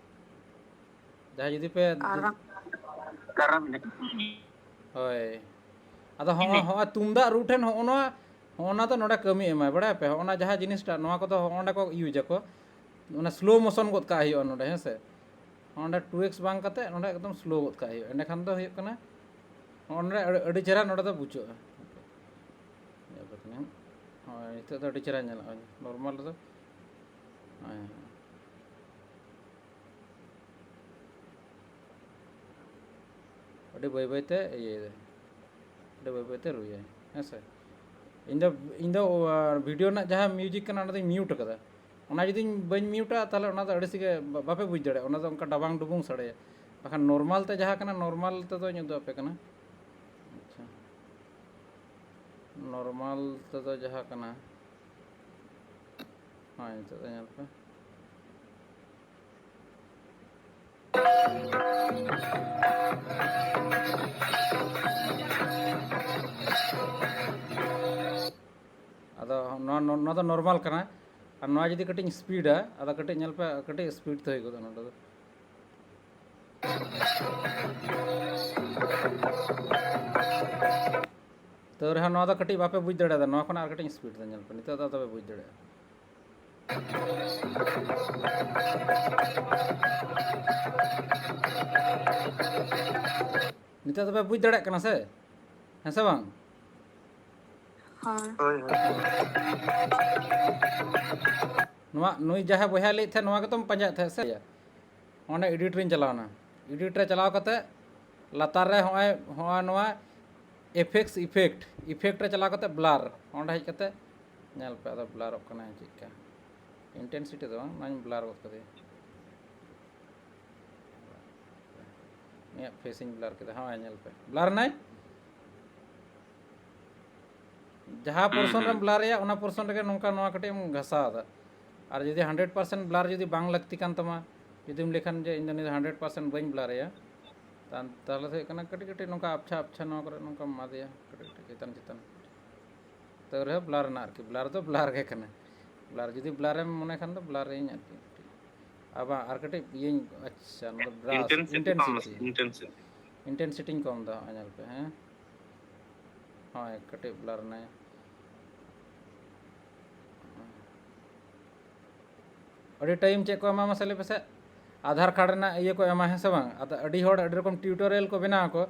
ᱡᱟᱦᱟᱸᱭ ᱡᱩᱫᱤ ᱯᱮ ᱠᱟᱨᱟᱢ᱾ ᱠᱟᱨᱟᱢ ᱮᱱᱮᱡ᱾ ᱦᱳᱭ᱾ ᱟᱫᱚ ᱦᱚᱸᱜᱼᱚ, ᱦᱚᱸᱜᱼᱚ ᱛᱩᱢᱫᱟᱜ ᱨᱩ ᱴᱷᱮᱱ ᱦᱚᱸᱜᱼᱚ ᱱᱚᱣᱟ, ᱦᱚᱸᱜᱼᱚ ᱱᱟ ᱫᱚ ᱱᱚᱰᱮ ᱠᱟᱹᱢᱤ ᱮᱢᱟᱭ, ᱵᱟᱲᱟᱭ ᱯᱮ? ᱦᱚᱸᱜᱼᱚ ᱱᱟ ᱡᱟᱦᱟᱸ ᱡᱤᱱᱤᱥᱴᱟ, ᱱᱚᱣᱟ ᱠᱚᱫᱚ ᱦᱚᱸᱜᱼᱚ ᱱᱚᱰᱮ ᱠᱚ use ᱟᱠᱚ᱾ ᱚᱱᱟ slow motion ᱜᱚᱫ ᱠᱟᱜ ᱦᱩᱭᱩᱜᱼᱟ ᱱᱚᱰᱮ, ᱦᱮᱸ ᱥᱮ? ᱚᱸᱰᱮ two x ᱵᱟᱝ ᱠᱟᱛᱮ ᱱᱚᱰᱮ ᱮᱠᱫᱚᱢ slow ᱜᱚᱫ ᱠᱟᱜ ᱦᱩᱭᱩᱜᱼᱟ᱾ ᱮᱸᱰᱮᱠᱷᱟᱱ ᱫᱚ ᱦᱩᱭᱩᱜ ᱠᱟᱱᱟ, ᱱᱚᱰᱮ ᱟᱹᱰᱤ, ᱟᱹᱰᱤ ᱪᱮᱦᱨᱟ ᱱᱚᱰᱮ ᱫᱚ ᱵᱩᱡᱷᱟᱹᱜᱼᱟ᱾ ᱧᱮᱞ ᱯᱮ ᱛᱟᱦᱞᱮ᱾ ᱦᱳᱭ, ᱱᱤᱛᱚᱜ ᱫᱚ ᱟᱹᱰᱤ ᱪᱮᱦᱨᱟ ᱧᱮᱞᱚᱜᱼᱟ normal ᱨᱮᱫᱚ᱾ ᱦᱳᱭ, ᱦᱳᱭ᱾ ᱟᱹᱰᱤ ᱵᱟᱹᱭ ᱵᱟᱹᱭ ᱛᱮ ᱤᱭᱟᱹᱭ ᱫᱟᱭ, ᱟᱹᱰᱤ ᱵᱟᱹᱭ ᱵᱟᱹᱭ ᱛᱮ ᱨᱩᱭᱟᱭ, ᱦᱮᱸ ᱥᱮ? ᱤᱧ ᱫᱚ, ᱤᱧ ᱫᱚ, ᱟᱨ, video ᱨᱮᱱᱟᱜ ᱡᱟᱦᱟᱸ music ᱠᱟᱱᱟ, ᱚᱱᱟ ᱫᱚᱧ mute ᱟᱠᱟᱫᱟ᱾ ᱚᱱᱟ ᱡᱩᱫᱤᱧ, ᱵᱟᱹᱧ mute ᱟ, ᱛᱟᱦᱚᱞᱮ ᱚᱱᱟ ᱫᱚ ᱟᱹᱰᱤ ᱥᱟᱸᱜᱮ ᱵᱟ-, ᱵᱟᱯᱮ ᱵᱩᱡᱽ ᱫᱟᱲᱮᱭᱟᱜᱼᱟ, ᱚᱱᱟ ᱫᱚ ᱚᱱᱠᱟ ᱰᱟᱵᱟᱝ ᱰᱩᱵᱩᱝ ᱥᱟᱰᱮᱭᱟ᱾ ᱵᱟᱠᱷᱟᱱ normal ᱛᱮ ᱡᱟᱦᱟᱸ ᱠᱟᱱᱟ, normal ᱛᱮᱫᱚᱧ ᱩᱫᱩᱜ ᱟᱯᱮ ᱠᱟᱱᱟ᱾ ᱟᱪᱪᱷᱟ, normal ᱛᱮᱫᱚ ᱡᱟᱦᱟᱸ ᱠᱟᱱᱟ, ᱦᱳᱭ, ᱱᱤᱛᱚᱜ ᱫᱚ ᱧᱮᱞ ᱯᱮ᱾ ᱟᱫᱚ ᱱᱚᱣᱟ ᱱᱚᱣᱟ ᱫᱚ ᱱᱚᱨᱢᱟᱞ ᱠᱟᱱᱟ᱾ ᱟᱨ ᱱᱚᱣᱟ ᱡᱩᱫᱤ ᱠᱟᱹᱴᱤᱡ ᱤᱧ ᱥᱯᱤᱰᱟ, ᱟᱫᱚ ᱠᱟᱹᱴᱤᱡ ᱧᱮᱞ ᱯᱮ, ᱠᱟᱹᱴᱤᱡ ᱥᱯᱤᱰ ᱛᱮ ᱦᱩᱭ ᱜᱚᱫᱚᱜᱼᱟ ᱱᱚᱰᱮ ᱫᱚ᱾ ᱛᱟᱹᱣ ᱨᱮᱦᱚᱸ ᱱᱚᱣᱟ ᱫᱚ ᱠᱟᱹᱴᱤᱡ ᱵᱟᱯᱮ ᱵᱩᱡᱽ ᱫᱟᱲᱮᱭᱟᱫᱟ, ᱱᱚᱣᱟ ᱠᱷᱚᱱᱟᱜ ᱟᱨ ᱠᱟᱹᱴᱤᱡ ᱤᱧ ᱥᱯᱤᱰ ᱫᱟ, ᱧᱮᱞ ᱯᱮ, ᱱᱤᱛᱚᱜ ᱫᱚ ᱟᱫᱚ ᱯᱮ ᱵᱩᱡᱽ ᱫᱟᱲᱮᱭᱟᱜᱼᱟ᱾ ᱱᱤᱛᱚᱜ ᱫᱚᱯᱮ ᱵᱩᱡᱽ ᱫᱟᱲᱮᱭᱟᱜ ᱠᱟᱱᱟ ᱥᱮ? ᱦᱮᱸ ᱥᱮ ᱵᱟᱝ? ᱦᱳᱭ᱾ ᱦᱳᱭ ᱦᱳᱭ᱾ ᱱᱚᱣᱟ ᱱᱩᱭ ᱡᱟᱦᱟᱸᱭ ᱵᱚᱭᱦᱟᱭ ᱞᱟᱹᱭᱮᱫ ᱛᱟᱦᱮᱸᱫ, ᱱᱚᱣᱟ ᱜᱮᱛᱚᱢ ᱯᱟᱸᱡᱟᱭᱮᱫ ᱛᱟᱦᱮᱸᱫ ᱥᱮ? ᱚᱸᱰᱮ ᱮᱰᱤᱴ ᱨᱤᱧ ᱪᱟᱞᱟᱣᱱᱟ᱾ ᱮᱰᱤᱴ ᱨᱮ ᱪᱟᱞᱟᱣ ᱠᱟᱛᱮ ᱞᱟᱛᱟᱨ ᱨᱮ ᱦᱚᱸᱜᱼᱚᱭ, ᱦᱚᱸᱜᱼᱚᱭ ᱱᱚᱣᱟ ᱮᱯᱷᱮᱠᱴᱥ, ᱤᱯᱷᱮᱠᱴ, ᱤᱯᱷᱮᱠᱴ ᱨᱮ ᱪᱟᱞᱟᱣ ᱠᱟᱛᱮ ᱵᱞᱟᱨ, ᱚᱸᱰᱮ ᱦᱮᱡ ᱠᱟᱛᱮ ᱧᱮᱞ ᱯᱮ, ᱟᱫᱚ ᱵᱞᱟᱨᱚᱜ ᱠᱟᱱᱟ ᱪᱮᱫᱠᱟ᱾ ᱤᱱᱴᱮᱱᱥᱤᱴᱤ ᱫᱚ ᱵᱟᱝ, ᱚᱱᱟᱧ ᱵᱞᱟᱨ ᱜᱚᱫ ᱠᱟᱫᱮᱭᱟ᱾ ᱩᱱᱤᱭᱟᱜ ᱯᱷᱮᱥ ᱤᱧ ᱵᱞᱟᱨ ᱠᱮᱫᱟ᱾ ᱦᱳᱭ, ᱧᱮᱞ ᱯᱮ, ᱵᱞᱟᱨ ᱮᱱᱟᱭ᱾ ᱡᱟᱦᱟᱸ ᱦᱩᱸ, ᱯᱳᱨᱥᱚᱱ ᱨᱮᱢ ᱦᱩᱸ᱾ ᱵᱞᱟᱨ ᱮᱭᱟ, ᱚᱱᱟ ᱯᱳᱨᱥᱚᱱ ᱨᱮᱜᱮ ᱱᱚᱝᱠᱟ ᱱᱚᱣᱟ ᱠᱟᱹᱴᱤᱡ ᱮᱢ ᱜᱷᱟᱥᱟᱣ ᱮᱫᱟ᱾ ᱟᱨ ᱡᱩᱫᱤ ᱦᱟᱱᱰᱨᱮᱰ ᱯᱟᱨᱥᱮᱱᱴ ᱵᱞᱟᱨ ᱡᱩᱫᱤ ᱵᱟᱝ ᱞᱟᱹᱠᱛᱤ ᱠᱟᱱ ᱛᱟᱢᱟ, ᱡᱩᱫᱤᱢ ᱞᱟᱹᱭ ᱠᱷᱟᱱ ᱡᱮ ᱤᱧ ᱫᱚ ᱱᱤᱭᱟᱹ ᱫᱚ ᱦᱟᱱᱰᱨᱮᱰ ᱯᱟᱨᱥᱮᱱᱴ ᱵᱟᱹᱧ ᱵᱞᱟᱨ ᱮᱭᱟ, ᱛᱟ-, ᱛᱟᱦᱚᱞᱮ ᱫᱚ ᱦᱩᱭᱩᱜ ᱠᱟᱱᱟ ᱠᱟᱹᱴᱤᱡ ᱠᱟᱹᱴᱤᱡ ᱱᱚᱝᱠᱟ ᱟᱯᱪᱷᱟ ᱟᱯᱪᱷᱟ ᱱᱚᱣᱟ ᱠᱚᱨᱮ ᱱᱚᱝᱠᱟᱢ ᱮᱢᱟ ᱫᱮᱭᱟ, ᱠᱟᱹᱴᱤᱡ ᱠᱟᱹᱴᱤᱡ ᱪᱮᱛᱟᱱ ᱪᱮᱛᱟᱱ᱾ ᱛᱟᱹᱣ ᱨᱮᱦᱚᱸ ᱵᱞᱟᱨ ᱨᱮᱱᱟᱜ ᱟᱨᱠᱤ, ᱵᱞᱟᱨ ᱫᱚ ᱵᱞᱟᱨ ᱜᱮ ᱠᱟᱱᱟ᱾ ᱵᱞᱟᱨ ᱡᱩᱫᱤ ᱵᱞᱟᱨ ᱮᱢ ᱢᱚᱱᱮ ᱠᱷᱟᱱ ᱫᱚ ᱵᱞᱟᱨ ᱤᱧ ᱟᱨᱠᱤ᱾ ᱟᱨ ᱵᱟᱝ, ᱟᱨ ᱠᱟᱹᱴᱤᱡ ᱤᱭᱟᱹᱧ, ᱟᱪᱪᱷᱟ, ᱱᱚᱣᱟ ᱫᱚ ᱵᱨᱟᱥ, ᱤᱱᱴᱮᱱᱥᱤᱴᱤ ᱠᱚᱢ ᱢᱮᱥᱮ, ᱤᱱᱴᱮᱱᱥᱤᱴᱤ᱾ ᱤᱱᱴᱮᱱᱥᱤᱴᱤ᱾ ᱤᱱᱴᱮᱱᱥᱤᱴᱤᱧ ᱠᱚᱢ ᱫᱟ, ᱦᱚᱸᱜᱼᱚᱭ ᱧᱮᱞ ᱯᱮ, ᱦᱮᱸ᱾ ᱦᱳᱭ, ᱠᱟᱹᱴᱤᱡ ᱵᱞᱟᱨ ᱮᱱᱟᱭ᱾ ᱟᱹᱰᱤ ᱴᱟᱭᱤᱢ ᱪᱮᱫ ᱠᱚ ᱮᱢᱟ ᱢᱟᱥᱮ ᱞᱟᱹᱭ ᱯᱮᱥᱮ? ᱟᱫᱷᱟᱨ ᱠᱟᱨᱰ ᱨᱮᱱᱟᱜ ᱤᱭᱟᱹ ᱠᱚ ᱮᱢᱟ, ᱦᱮᱸ ᱥᱮ ᱵᱟᱝ? ᱟᱫᱚ ᱟᱹᱰᱤ ᱦᱚᱲ ᱟᱹᱰᱤ ᱨᱚᱠᱚᱢ ᱴᱤᱭᱩᱴᱳᱨᱤᱭᱟᱞ ᱠᱚ ᱵᱮᱱᱟᱣ ᱟᱠᱚ,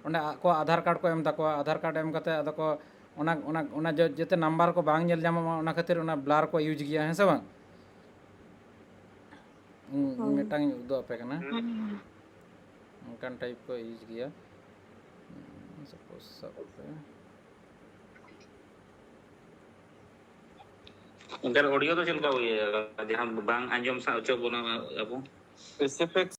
ᱚᱸᱰᱮ ᱟᱠᱚᱣᱟᱜ ᱟᱫᱷᱟᱨ ᱠᱟᱨᱰ ᱠᱚ ᱮᱢ ᱛᱟᱠᱚᱣᱟ, ᱟᱫᱷᱟᱨ ᱠᱟᱨᱰ ᱮᱢ ᱠᱟᱛᱮ ᱟᱫᱚ ᱠᱚ ᱚᱱᱟ, ᱚᱱᱟ, ᱚᱱᱟ ᱡᱟ-, ᱡᱟᱛᱮ ᱱᱟᱢᱵᱟᱨ ᱠᱚ ᱵᱟᱝ ᱧᱮᱞ ᱧᱟᱢᱚᱜ ᱢᱟ, ᱚᱱᱟ ᱠᱷᱟᱹᱛᱤᱨ ᱚᱱᱟ ᱵᱞᱟᱨ ᱠᱚ ᱤᱭᱩᱡᱽ ᱜᱮᱭᱟ, ᱦᱮᱸ ᱥᱮ ᱵᱟᱝ? ᱩᱸ, ᱦᱳᱭ᱾ ᱢᱤᱫᱴᱟᱝ ᱤᱧ ᱩᱫᱩᱜ ᱟᱯᱮ ᱠᱟᱱᱟ, ᱦᱩᱸ᱾ ᱚᱱᱠᱟᱱ ᱴᱟᱭᱤᱯ ᱠᱚ ᱤᱭᱩᱡᱽ ᱜᱮᱭᱟ᱾ ᱩᱸ, ᱥᱟᱯᱳᱡᱽ ᱥᱟᱵ ᱯᱮ᱾ ᱚᱱᱠᱟᱱ ᱚᱰᱤᱭᱳ ᱫᱚ ᱪᱮᱫ ᱞᱮᱠᱟ ᱤᱭᱟᱹ, ᱡᱟᱦᱟᱸ ᱵᱟᱝ ᱟᱸᱡᱚᱢ ᱥᱟ-, ᱦᱚᱪᱚ ᱵᱚᱱᱟ ᱟᱵᱚ? ᱥᱯᱮᱥᱤᱯᱷᱤᱠ